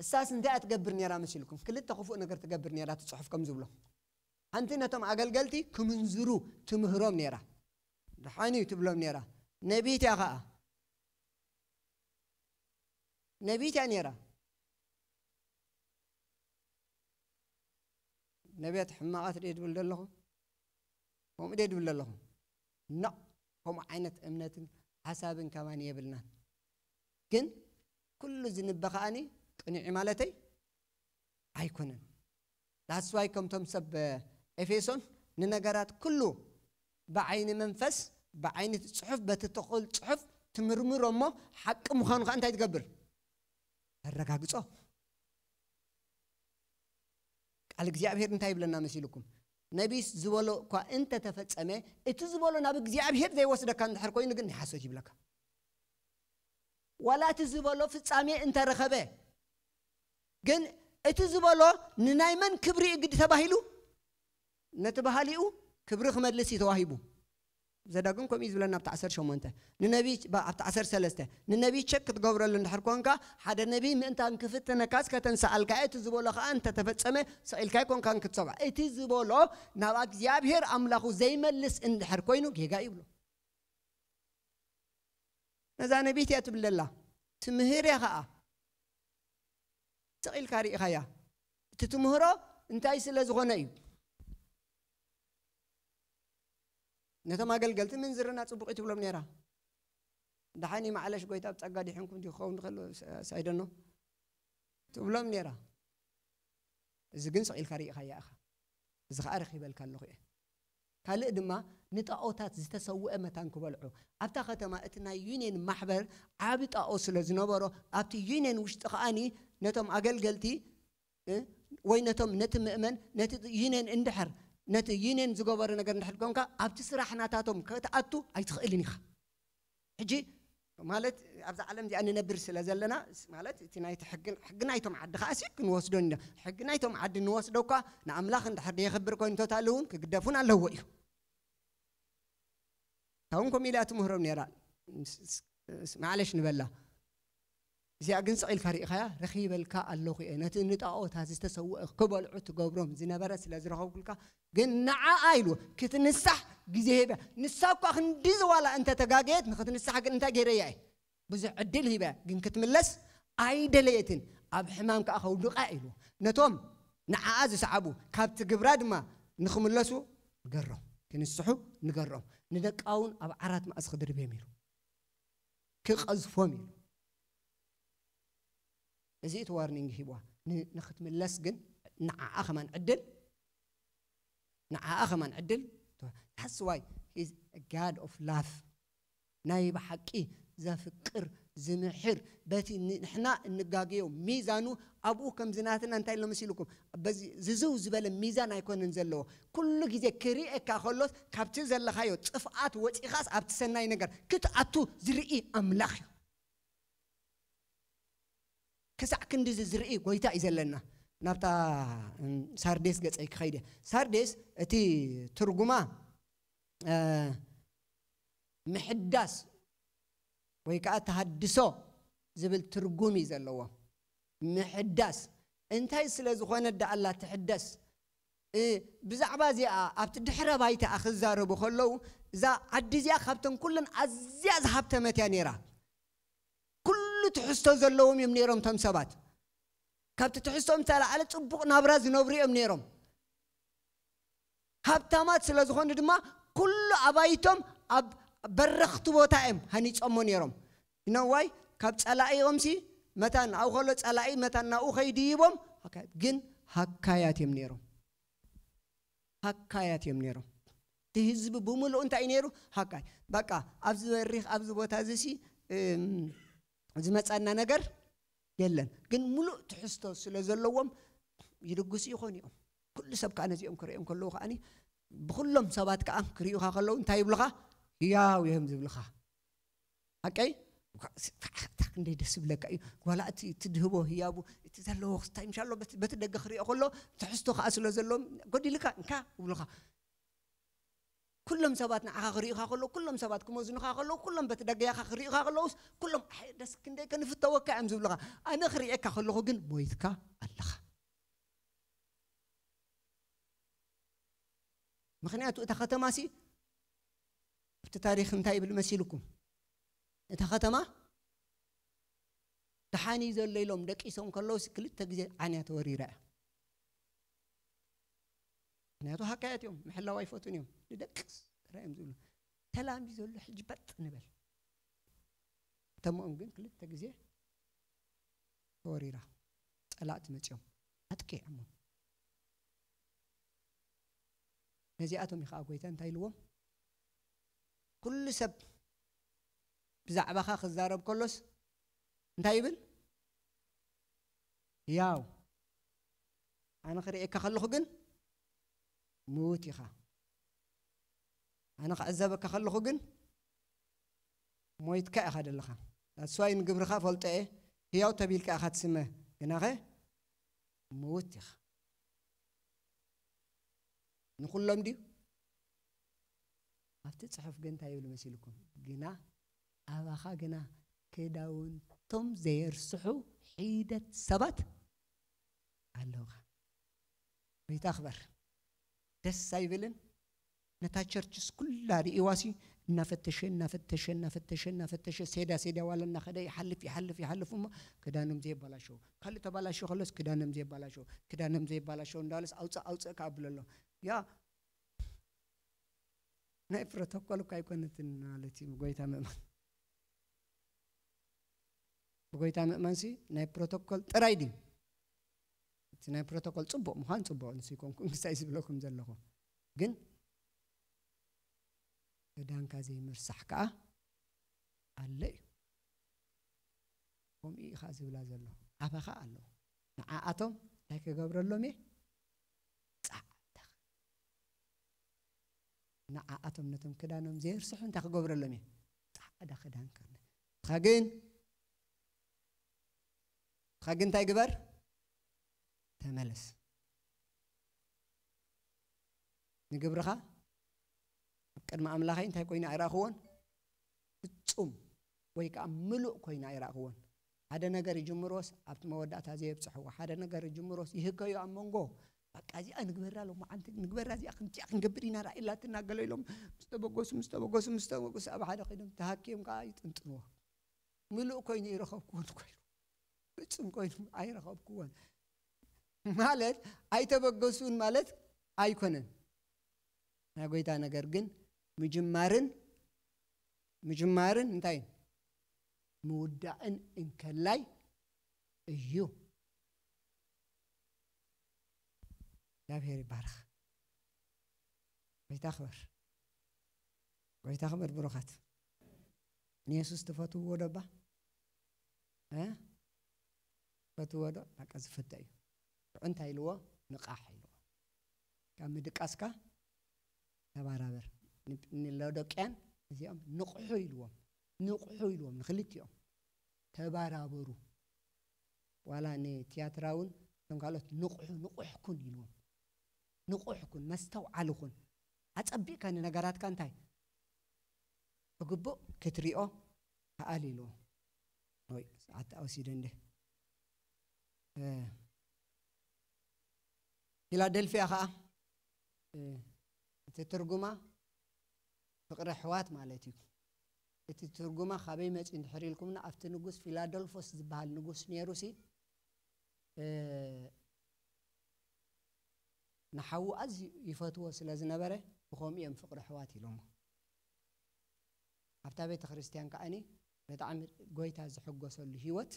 እሳስ እንታይ እያ ትገብር ነይራ መሲልኩም? ክልተ ክፉእ ነገር ትገብር ነይራ፣ እቲ ጽሑፍ ከም ዝብሎ። ሓንቲ ነቶም ኣገልገልቲ ክምንዝሩ ትምህሮም ነይራ። ደሓን እዩ ትብሎም ነይራ። ነቢት እያ ኸኣ። ነቢት እያ ነይራ። ነቢያት ሕማቓት ድየ ድብል ዘለኹ? ከምኡ ድየ ድብል ዘለኹ? ኖ፣ ከምኡ ዓይነት እምነትን ሓሳብን ከማን የብልናን። ግን ኩሉ ዝንበ ከኣኒ ቅኑዕ እዩ ማለተይ ኣይኮነን። That's why ከምቶም ሰብ ኤፌሶን ንነገራት ኩሉ ብዓይኒ መንፈስ፣ ብዓይኒ እቲ ጽሑፍ፣ በቲ ትኹል ጽሑፍ ትምርምሮ እሞ ሓቂ ምዃኑ ከኣ እንታይ ትገብር? ተረጋግጾ። ቃል እግዚኣብሔር እንታይ ይብለና መሲልኩም? ነቢስ ዝበሎ እኳ እንተተፈጸመ፣ እቲ ዝበሎ ናብ እግዚኣብሔር ዘይወስደካ እንድሕር ኮይኑ ግን ናይ ሓሶት ይብለካ። ዋላ እቲ ዝበሎ ፍጻሜ እንተረኸበ፣ ግን እቲ ዝበሎ ንናይ መን ክብሪ እዩ ግዲ ተባሂሉ? ነቲ በሃሊኡ ክብሪ ክመልስ እዩ ተዋሂቡ። ዘዳግም ከምኡ እዩ ዝብለና ኣብቲ ዓሰርተ ሸሞንተ። ንነቢይ፣ ባ-፣ ኣብቲ ዓሰርተ ሰለስተ፣ ንነቢይ ቸክ ክትገብረሉ እንድሕር ኮንካ፣ ሓደ ነቢይ ምእንታን ክፍትነካስ ከተንስኣልካ እየ፣ እቲ ዝበሎ ከኣ እንተተፈጸመ፣ ስቕ ኢልካ ኣይኮንካን ክትሰምዖ። እቲ ዝበሎ ናብ እግዚኣብሔር ኣምላኹ ዘይመልስ እንድሕር ኮይኑ፣ ጌጋ እዩ ይብሎ። ነዛ ነቢት እያ ትብል ዘላ። ትምህር እያ ከኣ። ስቕ ኢልካ ርኢኻያ። እቲ ትምህሮ እንታይ ስለ ዝኾነ እዩ? ነቶም ኣገልገልቲ ምንዝርና ጽቡቕ እዩ ትብሎም ነይራ። ደሓን እዩ፣ ማዕለሽ ጎይታ ብጸጋ ዲሒንኩም ድዩ ክኸውን ከሎ ስ-፣ ሳይደኖ ትብሎም ነይራ። እዚ ግን ስቕ ኢልካ ርኢኻያ ኢኻ። እዚ ኸኣ ረኺበልካ ኣለኹ እየ። ካልእ ድማ ንጣኦታት ዝተሰውአ መታን ክበልዑ። ኣብታ ከተማ እቲ ናይ ዩኒየን ማሕበር ዓቢ ጣኦ ስለ ዝነበሮ፣ ኣብቲ ዩኒየን ውሽጢ ከኣኒ ነቶም ኣገልገልቲ፣ እ፣ ወይ ነቶም፣ ነቲ ምእመን፣ ነቲ ዩኒየን እንድሕር፣ ነቲ ዩኒየን ዝገበሩ ነገር እንድሕር ኮንካ፣ ኣብቲ ስራሕ ናታቶም ክትኣቱ ኣይትኽእልን ኢኻ። ሕጂ ማለት ኣብዛ ዓለም እዚኣ ንነብር ስለ ዘለና፣ ስ-፣ ማለት እቲ ናይቲ ሕግን፣ ሕጊ ናይቶም ዓዲ ከኣ ሲ ክንወስዶ እንደ-፣ ሕጊ ናይቶም ዓዲ ንወስዶ እኳ ንኣምላኽ እንድሕር ደየኽብር ኮይኑ ቶታሊ እውን ክግደፉን ኣለዎ እዩ። ካብን ከምኡ ኢላ ትምህሮም ነይራ። ስ-፣ ስ-፣ ስ-፣ ማዕለሽ ንበላ። እዚኣ ግን ስቕ ኢልካ ርኢኻያ፣ ረኺበልካ ኣለኹ እየ። ነቲ ንጣኦታት ዝተሰውአ ክበልዑ ትገብሮም ዝነበረ ስለ ዝረኸብኩልካ፣ ግን ንዓኣ ኢሉ ክትንሳሕ ግዜ ሂበ። ንሳ እኳ ክንዲ ዝዋላ እንተ ተጋገየት፣ ንኽትንሳሕ ግን እንታይ ገይረያ እየ? ብዙሕ ዕድል ሂበ፣ ግን ክትምለስ ኣይደለየትን። ኣብ ሕማም ከኣ ከውድቓ ኢሉ። ነቶም ንዓኣ ዝሰዓቡ፣ ካብቲ ግብራ ድማ ንኽምለሱ ንገሮም። ክንስሑ ንገሮም። ንደቃ እውን ኣብ ዓራት መኣስ ክድርብዮም ኢሉ። ክቐዝፎም ኢሉ። እዚ እቲ ዋርኒንግ ሂብዋ። ን-፣ ንኽትምለስ ግን ንዓኣ ከማን ዕድል፣ ንዓኣ ከማን ዕድል። That's why he's a God of love። ናይ ብሓቂ ዘፍቅር፣ ዝምሕር፣ በቲ ን-፣ ንሕና እንጋገዮ ሚዛኑ ኣብኡ ከም ዝናትና እንታይ ኣሎ መሲልኩም? በዚ ዝዝው ዝበለ ሚዛን ኣይኮነን ዘለዎ። ኩሉ ግዜ ክርእየካ ከሎስ ካብቲ ዘለኻዮ ጥፍኣት ወጺኻስ ኣብቲ ሰናይ ነገር ክትኣቱ ዝርኢ ኣምላኽ እዩ። ክሳዕ ክንድዚ ዝርኢ ጎይታ እዩ ዘለና። ናብታ፣ እም፣ ሳርዴስ ገጸይ ክኸይድ እየ። ሳርዴስ እቲ ትርጉማ፣ እ፣ ምሕዳስ ወይ ከኣ ተሃድሶ ዝብል ትርጉም እዩ ዘለዎ። ምሕዳስ እንታይ ስለ ዝኾነ ደኣላ ትሕደስ? እ፣ ብዛዕባ እዚኣ ኣብቲ ድሕረ ባይታኣ ክዛረቡ ከለዉ፣ እዛ ዓዲ እዚኣ ካብተን ኩለን ኣዝያ ዝሃብተመት እያ ነይራ። ኩሉ ትሕዝቶ ዘለዎም እዮም ነይሮም እቶም ሰባት። ካብቲ ትሕዝቶም ዝተላዓለ ጽቡቕ ናብራ ዝነብሩ እዮም ነይሮም። ሃብታማት ስለ ዝኾኑ ድማ ኩሉ ኣባይቶም ኣብ በረኽቲ ቦታ እዮም ሃኒጾሞ ነይሮም። You know why? ካብ ጸላኢኦምሲ መታን ኣብኡ ከሎ ጸላኢ መታን ናብኡ ከይድይቦም፣ ሃካያት ግን ሃካያት እዮም ነይሮም። ሃካያት እዮም ነይሮም። እቲ ህዝቢ ብምሉኡ እንታይ እዩ ነይሩ? ሃካይ። በቃ ኣብዚ በሪኽ፣ ኣብዚ ቦታ እዚ ሲ፣ እም፣ ዝመጻና ነገር የለን። ግን ምሉእ ትሕዝቶ ስለ ዘለዎም ይድግሱ ይኾኑ እዮም። ኩሉ ሰብ ከኣ ነዚኦም ክርእዮም ከለዉ ከኣኒ ብኹሎም ሰባት ከኣ ክርእዩኻ ከለዉ እንታይ ይብሉኻ? ህያው እዮም ዝብሉኻ። ሓቀይ? እታ ክንደይ ደስ ዝብለካ እዩ። ዋላ እቲ ትድህቦ ህያቡ፣ እቲ ዘለዎ ክስታይ ምሻሎ በቲ፣ በቲ ደገ ክርእዮ ከሎ ትሕዝቶ ከኣ ስለ ዘለዎም ጎዲልካ እንካ ይብሉኻ። ኩሎም ሰባት ንዓኻ ክርእዩኻ ከለዉ፣ ኩሎም ሰባት ክመዝኑኻ ከለዉ፣ ኩሎም በቲ ደገያኻ ክርእዩኻ ከለዉስ፣ ኩሎም ኣይ ደስ ክንደይ ከንፍተወካ እዮም ዝብሉኻ። ኣነ ክርእየካ ከለኹ ግን ሞይትካ ኣለኻ። ምኽንያቱ እታ ከተማሲ ኣብቲ ታሪኽ እንታይ ይብል መሲልኩም? እታ ከተማ ደሓን እዩ ዘሎ ኢሎም ደቂሶም ከለውሲ ክልተ ግዜ ዓንያ ተወሪራ እያ። ምኽንያቱ ሃካያት እዮም፣ ምሕላው ኣይፈቱን እዮም። ንደቅስ ጥራይ እዮም ዝብሉ። ሰላም እዩ ዘሎ፣ ሕጂ በጥ ንበል። ከተማኦም ግን ክልተ ግዜ ተወሪራ። ጸላእቲ መጺኦም ኣጥቂዖሞም። ነዚኣቶም እዩ ኸዓ ጎይታ እንታይ ኢልዎም? ኩሉ ሰብ ብዛዕባኻ ክዛረብ ከሎስ እንታይ ይብል? ያው ኣነ ክርእየካ ከለኹ ግን ምዉት ኢኻ። ኣነ ክዕዘበካ ከለኹ ግን ሞይትካ ኢኻ ዘለኻ። That's why ንግብርኻ ፈልጦ እየ፣ ህያው ተቢልካ ኢኻ ትስመ። ግናኸ ምውት ኢኻ። ንኹሎም ድዩ? ኣብቲ ጽሑፍ ግን እንታይ ይብል መሲልኩም? ግና ኣባኻ ግና ክዳውንቶም ዘየርስሑ ሒደት ሰባት ኣለውኻ። ጎይታ ክበር። ደስ ኣይብልን? ነታ ቸርችስ ኩላ ርእዋሲ እናፈተሸ እናፈተሸ እናፈተሸ እናፈተሸ ሴዳ ሴዳ ዋላ እናኸደ ይሓልፍ ይሓልፍ ይሓልፍ እሞ ክዳኖም ዘየባላሸው ካልእ ተባላሸው ከሎስ ክዳኖም ዘየባላሸው ክዳኖም ዘየባላሸው እንዳለስ ኣውፅእ ኣውፅእ ከኣብሎ ኣሎ። ያ ናይ ፕሮቶኮል እኳ ኣይኮነትን ማለት እዩ። ጎይታ ምእማን ብጎይታ ምእማንሲ ናይ ፕሮቶኮል ጥራይ ድዩ? እቲ ናይ ፕሮቶኮል ጽቡቕ ምዃን ጽቡቕ ንሱ ይኮንኩ ምሳይ ዝብለኩም ዘለኹ ግን ክዳንካ ዘይምርሳሕ ከኣ ኣሎ እዩ። ከምኡ እዩ ከኣ ዝብላ ዘሎ ዓበኻ ኣለዉ። ንዓኣቶም እንታይ ክገብረሎም እየ? ጻዕዳ ንዓኣቶም ነቶም ክዳኖም ዘየርስሑ እንታይ ክገብረሎም እየ? ጻዕዳ ክዳን ከርነ ንኻ ግን ንኻ ግን እንታይ ግበር? ተመለስ። ንግብርኻ ኣብ ቅድሚ ኣምላኸይ እንታይ ኮይኑ ኣይረእኽዎን? ፍጹም ወይ ከዓ ምሉእ ኮይኑ ኣይረእኽዎን። ሓደ ነገር ይጅምሮስ ኣብቲ መወዳእታ ዘየብፅሕዎ ሓደ ነገር ይጅምሮስ ይህከዩ ኣብ መንጎ በቃ እዚኣ ንግበራ ሎማዓንቲ ንግበራ እዚኣ ከምዚኣ ክንገብር ኢና ራእይላትና ገለ ኢሎም ምስ ተበገሱ ምስ ተበገሱ ምስ ተበገሱ ኣብ ሓደ ኮይኖም ተሃክዮም ከዓ ይጥንጥንዎ። ምሉእ ኮይኑ ይረኸብክዎን ኮይኑ ፍጹም ኮይኑ ኣይረኸብክዎን ማለት ኣይተበገሱን ማለት ኣይኮነን። ናይ ጎይታ ነገር ግን ምጅማርን ምጅማርን እንታይ ምውዳእን እንከላይ እዩ። እግዚኣብሔር ይባርኽ። ጎይታ ክበር፣ ጎይታ ክበር። ብሩኻት ንየሱስ ትፈትውዎ ዶ እባ? እ? ትፈትውዎ ዶ? በቃ ዝፍተ እዩ። ሽዑ እንታይ ኢልዎ? ንቃሕ ኢልዎ። ካብ ምድቃስካ ተባራበር። ን- ንሎዶቅያን እዚኦም ንቕሑ ኢልዎም፣ ንቕሑ ኢልዎም ንክልቲኦም ተባራበሩ። ዋላ ንቲያትራውን እቶም ካልኦት ንቕሑ ንቑሕ ኩን ኢልዎም። ንቑሕ ኩን፣ መስተውዓሊ ኩን። ኣጸቢቕካ ንነገራትካ እንታይ ብግቡእ ክትሪኦ ከኣል ኢልዎ። ወይ ሰዓት ኣውሲደ እንደ እ፣ ፊላደልፊያ ኸዓ እ፣ እቲ ትርጉማ ፍቕሪ ኣሕዋት ማለት እዩ። እቲ ትርጉማ ካበይ መፂ እንድሕር ኢልኩምና ኣብቲ ንጉስ ፊላደልፎስ ዝበሃል ንጉስ ነይሩ ሲ እ፣ ንሓዉ ኣዝዩ ይፈትዎ ስለ ዝነበረ ብኸምኡ እዮም ፍቕሪ ኣሕዋት ኢሎሞ። ኣብታ ቤተ ክርስቲያን ከዓኒ ብጣዕሚ ጎይታ ዝሕጎሰሉ ህይወት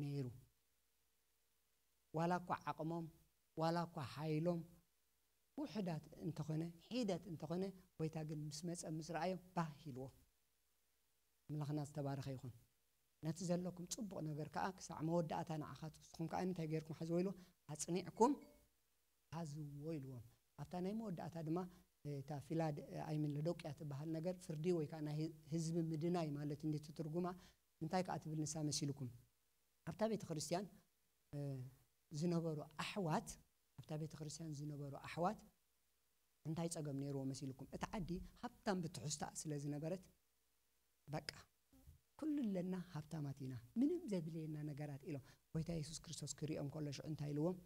ነይሩ። ዋላ እኳ ዓቕሞም ዋላ እኳ ሓይሎም ውሑዳት እንተኾነ ሒደት እንተኾነ ጎይታ ግን ምስ መፀ ምስ ረኣዮም ባህ ኢልዎ። ኣምላኽና ዝተባረኸ ይኹን። ነቲ ዘለኩም ጽቡቕ ነገር ከኣ ክሳዕ መወዳእታ ንዓኻ ትውስኹም ከኣ እንታይ ገይርኩም ሓዝዎ ኢሉ ኣጽኒዕኩም ሓዝዎ ኢልዎም። ኣብታ ናይ መወዳእታ ድማ እታ ፊላድ ኣይምን ለዶቅያ ትበሃል ነገር ፍርዲ ወይ ከዓ ናይ ህዝቢ ምድናይ ማለት እንዲ ትትርጉማ እንታይ ከኣ ትብል ንሳ መሲልኩም ኣብታ ቤተ ክርስቲያን ዝነበሩ ኣሕዋት ኣብታ ቤተ ክርስቲያን ዝነበሩ ኣሕዋት እንታይ ጸገም ነይርዎ መሲልኩም? እታ ዓዲ ሃብታም ብትሕዝታ ስለ ዝነበረት በቃ ኩሉ ኣለና ሃብታማት ኢና ምንም ዘድልየና ነገራት ኢሎም ጎይታ የሱስ ክርስቶስ ክሪኦም ከሎ ሽዑ እንታይ ኢልዎም?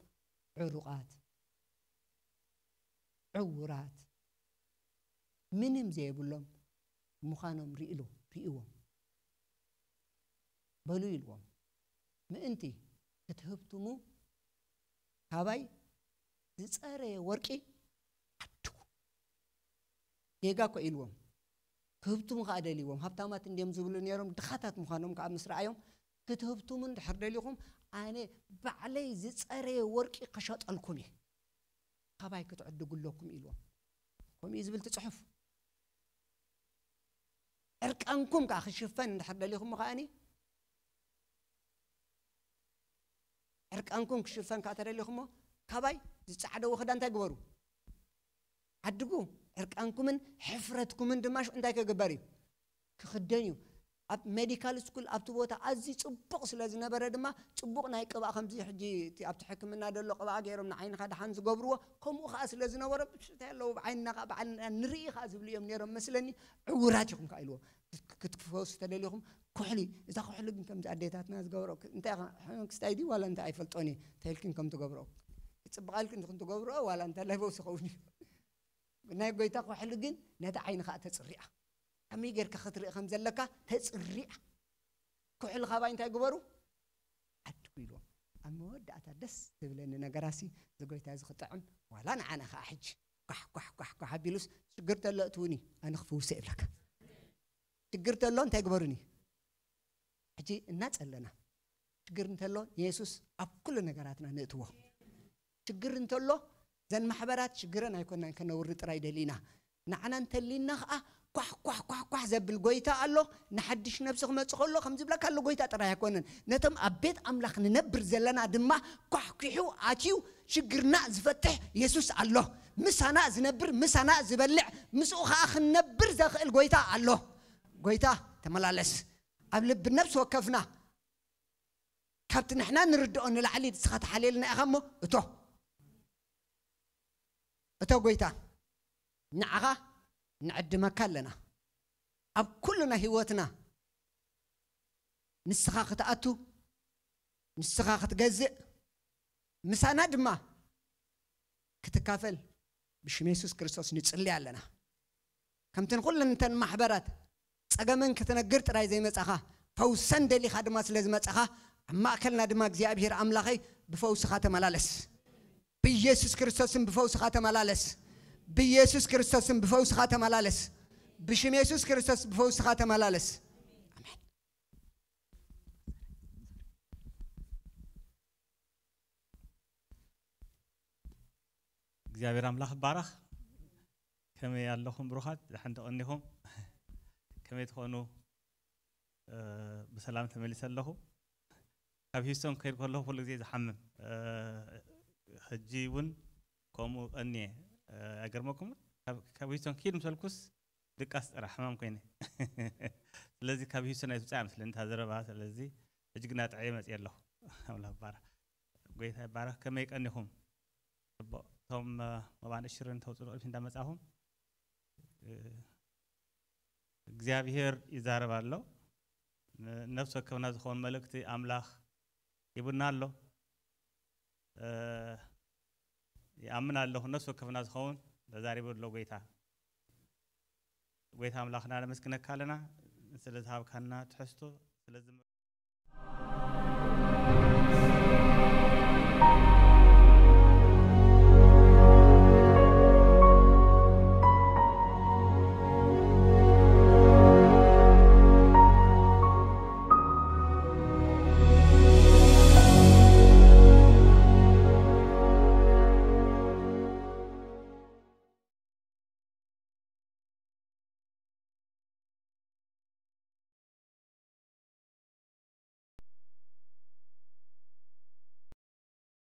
ዕሩቓት ዕውራት ምንም ዘየብሎም ምዃኖም ርእሉ ርእዎም በሉ ኢልዎም። ምእንቲ ክትህብትሙ ካባይ ዝጸረየ ወርቂ ዓድጉ። ጌጋ እኮ ኢልዎም። ክህብትሙ ከኣ ደልዎም። ሃብታማት እንድዮም ዝብሉ ነይሮም፣ ድኻታት ምዃኖም ከኣ ምስ ረኣዮም፣ ክትህብትሙ እንድሕር ደሊኹም ኣነ ባዕለይ ዝጸረየ ወርቂ ከሸጠልኩም እየ። ካባይ ክትዕድጉ ኣለኩም ኢልዎም። ከምኡ እዩ ዝብል እቲ ጽሑፍ። ዕርቃንኩም ከኣ ክሽፈን እንድሕር ደሊኹም ከኣኒ ዕርቃንኩም ክሽፈን ከኣ ተደሊኹሞ ካባይ ዝጸዓደዎ ክዳን እንታይ ግበሩ? ዓድጉ። ዕርቃንኩምን ሕፍረትኩምን ድማ ሽዑ እንታይ ክግበር እዩ? ክኽደን እዩ። ኣብ ሜዲካል ስኩል ኣብቲ ቦታ ኣዝዩ ጽቡቕ ስለ ዝነበረ ድማ ጽቡቕ ናይ ቅብኣ ከምዚ ሕጂ እቲ ኣብቲ ሕክምና ዘሎ ቅብኣ ገይሮም ንዓይንኻ ደሓን ዝገብርዎ ከምኡ ኸዓ ስለ ዝነበረ ብሽታ ኣለዎ ብዓይንና ኸዓ ብዓይንና ንርኢ ኸዓ ዝብሉ እዮም ነይሮም መስለኒ ዕውራት ኢኹም ከኣ ኢልዎ ክትክፈሱ ተደሊኹም ኩሕሊ እዛ ኩሕሊ ግን ከምዚ ኣዴታትና ዝገብሮ እንታይ ክስታይ ድዩ ዋላ እንታይ ኣይፈልጦን እየ እንታይ ኢልክን ከም ትገብሮ ክጽብቓልክን ዝኹን ትገብሮ ዋላ እንታይ ለበው ዝኸውን እዩ ናይ ጎይታ ኩሕሊ ግን ነቲ ዓይኒ ኸዓ ተጽሪኣ ከመይ ጌርካ ክትርኢ ከም ዘለካ ተጽሪኣ ኩሕሊ ካባይ እንታይ ግበሩ ዓድጉ ኢልዎም ኣብ መወዳእታ ደስ ዝብለኒ ነገራሲ ዝጎይታ እዚ ክጥዕም ዋላ ንዓና ኸዓ ሕጂ ኳሕ ኳሕ ኳሕ ኳሕ ኣቢሉስ ሽግር ተሎ እትውኒ ኣነ ክፍውሰ ይብለካ ሽግር ተሎ እንታይ ግበሩኒ ሕጂ እናጸለና ሽግር እንተሎ ንየሱስ ኣብ ኩሉ ነገራትና ንእትዎ ሽግር እንተሎ ዘን ማሕበራት ሽግረን ኣይኮናን ከነውሪ ጥራይ ደሊና ንዓና እንተሊና ኸዓ ኳሕ ኳሕ ኳሕ ኳሕ ዘብል ጎይታ ኣሎ ንሓድሽ ነብሲ ክመጽእ ከሎ ከም ዝብለካ ኣሎ ጎይታ ጥራይ ኣይኮነን ነቶም ኣብ ቤት ኣምላኽ ንነብር ዘለና ድማ ኳሕኲሑ ኣትዩ ሽግርና ዝፈትሕ የሱስ ኣሎ ምሳና ዝነብር ምሳና ዝበልዕ ምስኡ ኸዓ ክንነብር ዘኽእል ጎይታ ኣሎ ጎይታ ተመላለስ ኣብ ልቢ ነብሲ ወከፍና ካብቲ ንሕና ንርድኦ ንላዕሊ ንስኻ ተሓልየልና ኢኻ እሞ እቶ እቶ ጎይታ ንዓኻ ንዕድመካ ኣለና ኣብ ኩሉ ናይ ህይወትና ንስኻ ክትኣቱ ንስኻ ክትገዝእ ምሳና ድማ ክትካፈል ብሽም የሱስ ክርስቶስ ንጽሊ ኣለና ከምቲ ንኩለን እንተን ማሕበራት ጸገመን ክትነግር ጥራይ ዘይመጻኻ ፈውሰን ደሊኻ ድማ ስለ ዝመጻኻ ኣብ ማእከልና ድማ እግዚኣብሔር ኣምላኸይ ብፈውስኻ ተመላለስ ብኢየሱስ ክርስቶስን ብፈውስኻ ተመላለስ ብኢየሱስ ክርስቶስን ብፈውስኻ ተመላለስ ብሽም የሱስ ክርስቶስ ብፈውስኻ ተመላለስ ኣሜን እግዚኣብሔር ኣምላኽ ይባረኽ። ከመይ ኣለኹም ብሩኻት? ደሓን ተቐኒኹም? ከመይ ትኾኑ? ብሰላም ተመሊሰ ኣለኹ። ካብ ሂውስተን ክኸይድ ከለኹ ኩሉ ግዜ ዝሓምም ሕጂ እውን ከምኡ ቀንየ። ኣይገርመኩም? ካብ ሂውስተን ክሂድ ምሰልኩስ ድቃስ ጥራሕ ሕማም ኮይነ። ስለዚ ካብ ሂውስተን ኣይትውፃእ መስለኒ እታ ዘረባ። ስለዚ ሕጂ ግና ጥዕየ መፅየ ኣለኹ። ኣምላኽ ይባረኽ። ጎይታ ይባረኽ። ከመይ ቀኒኹም? ጽቡቕ። እቶም መባን እሽርን ተውፅኡ ልዑል እንዳመጻኹም እግዚኣብሔር ይዛረብ ኣሎ። ንነፍሲ ወከፍና ዝኸውን መልእክቲ ኣምላኽ ሂቡና ኣሎ። ይኣምን ኣለኹ ነፍሲ ወከፍና ዝኸውን ተዛሪቡ ኣሎ ጎይታ። ጎይታ ኣምላኽና ነመስግነካ ኣለና ስለ ዝሃብካና ትሕዝቶ ስለ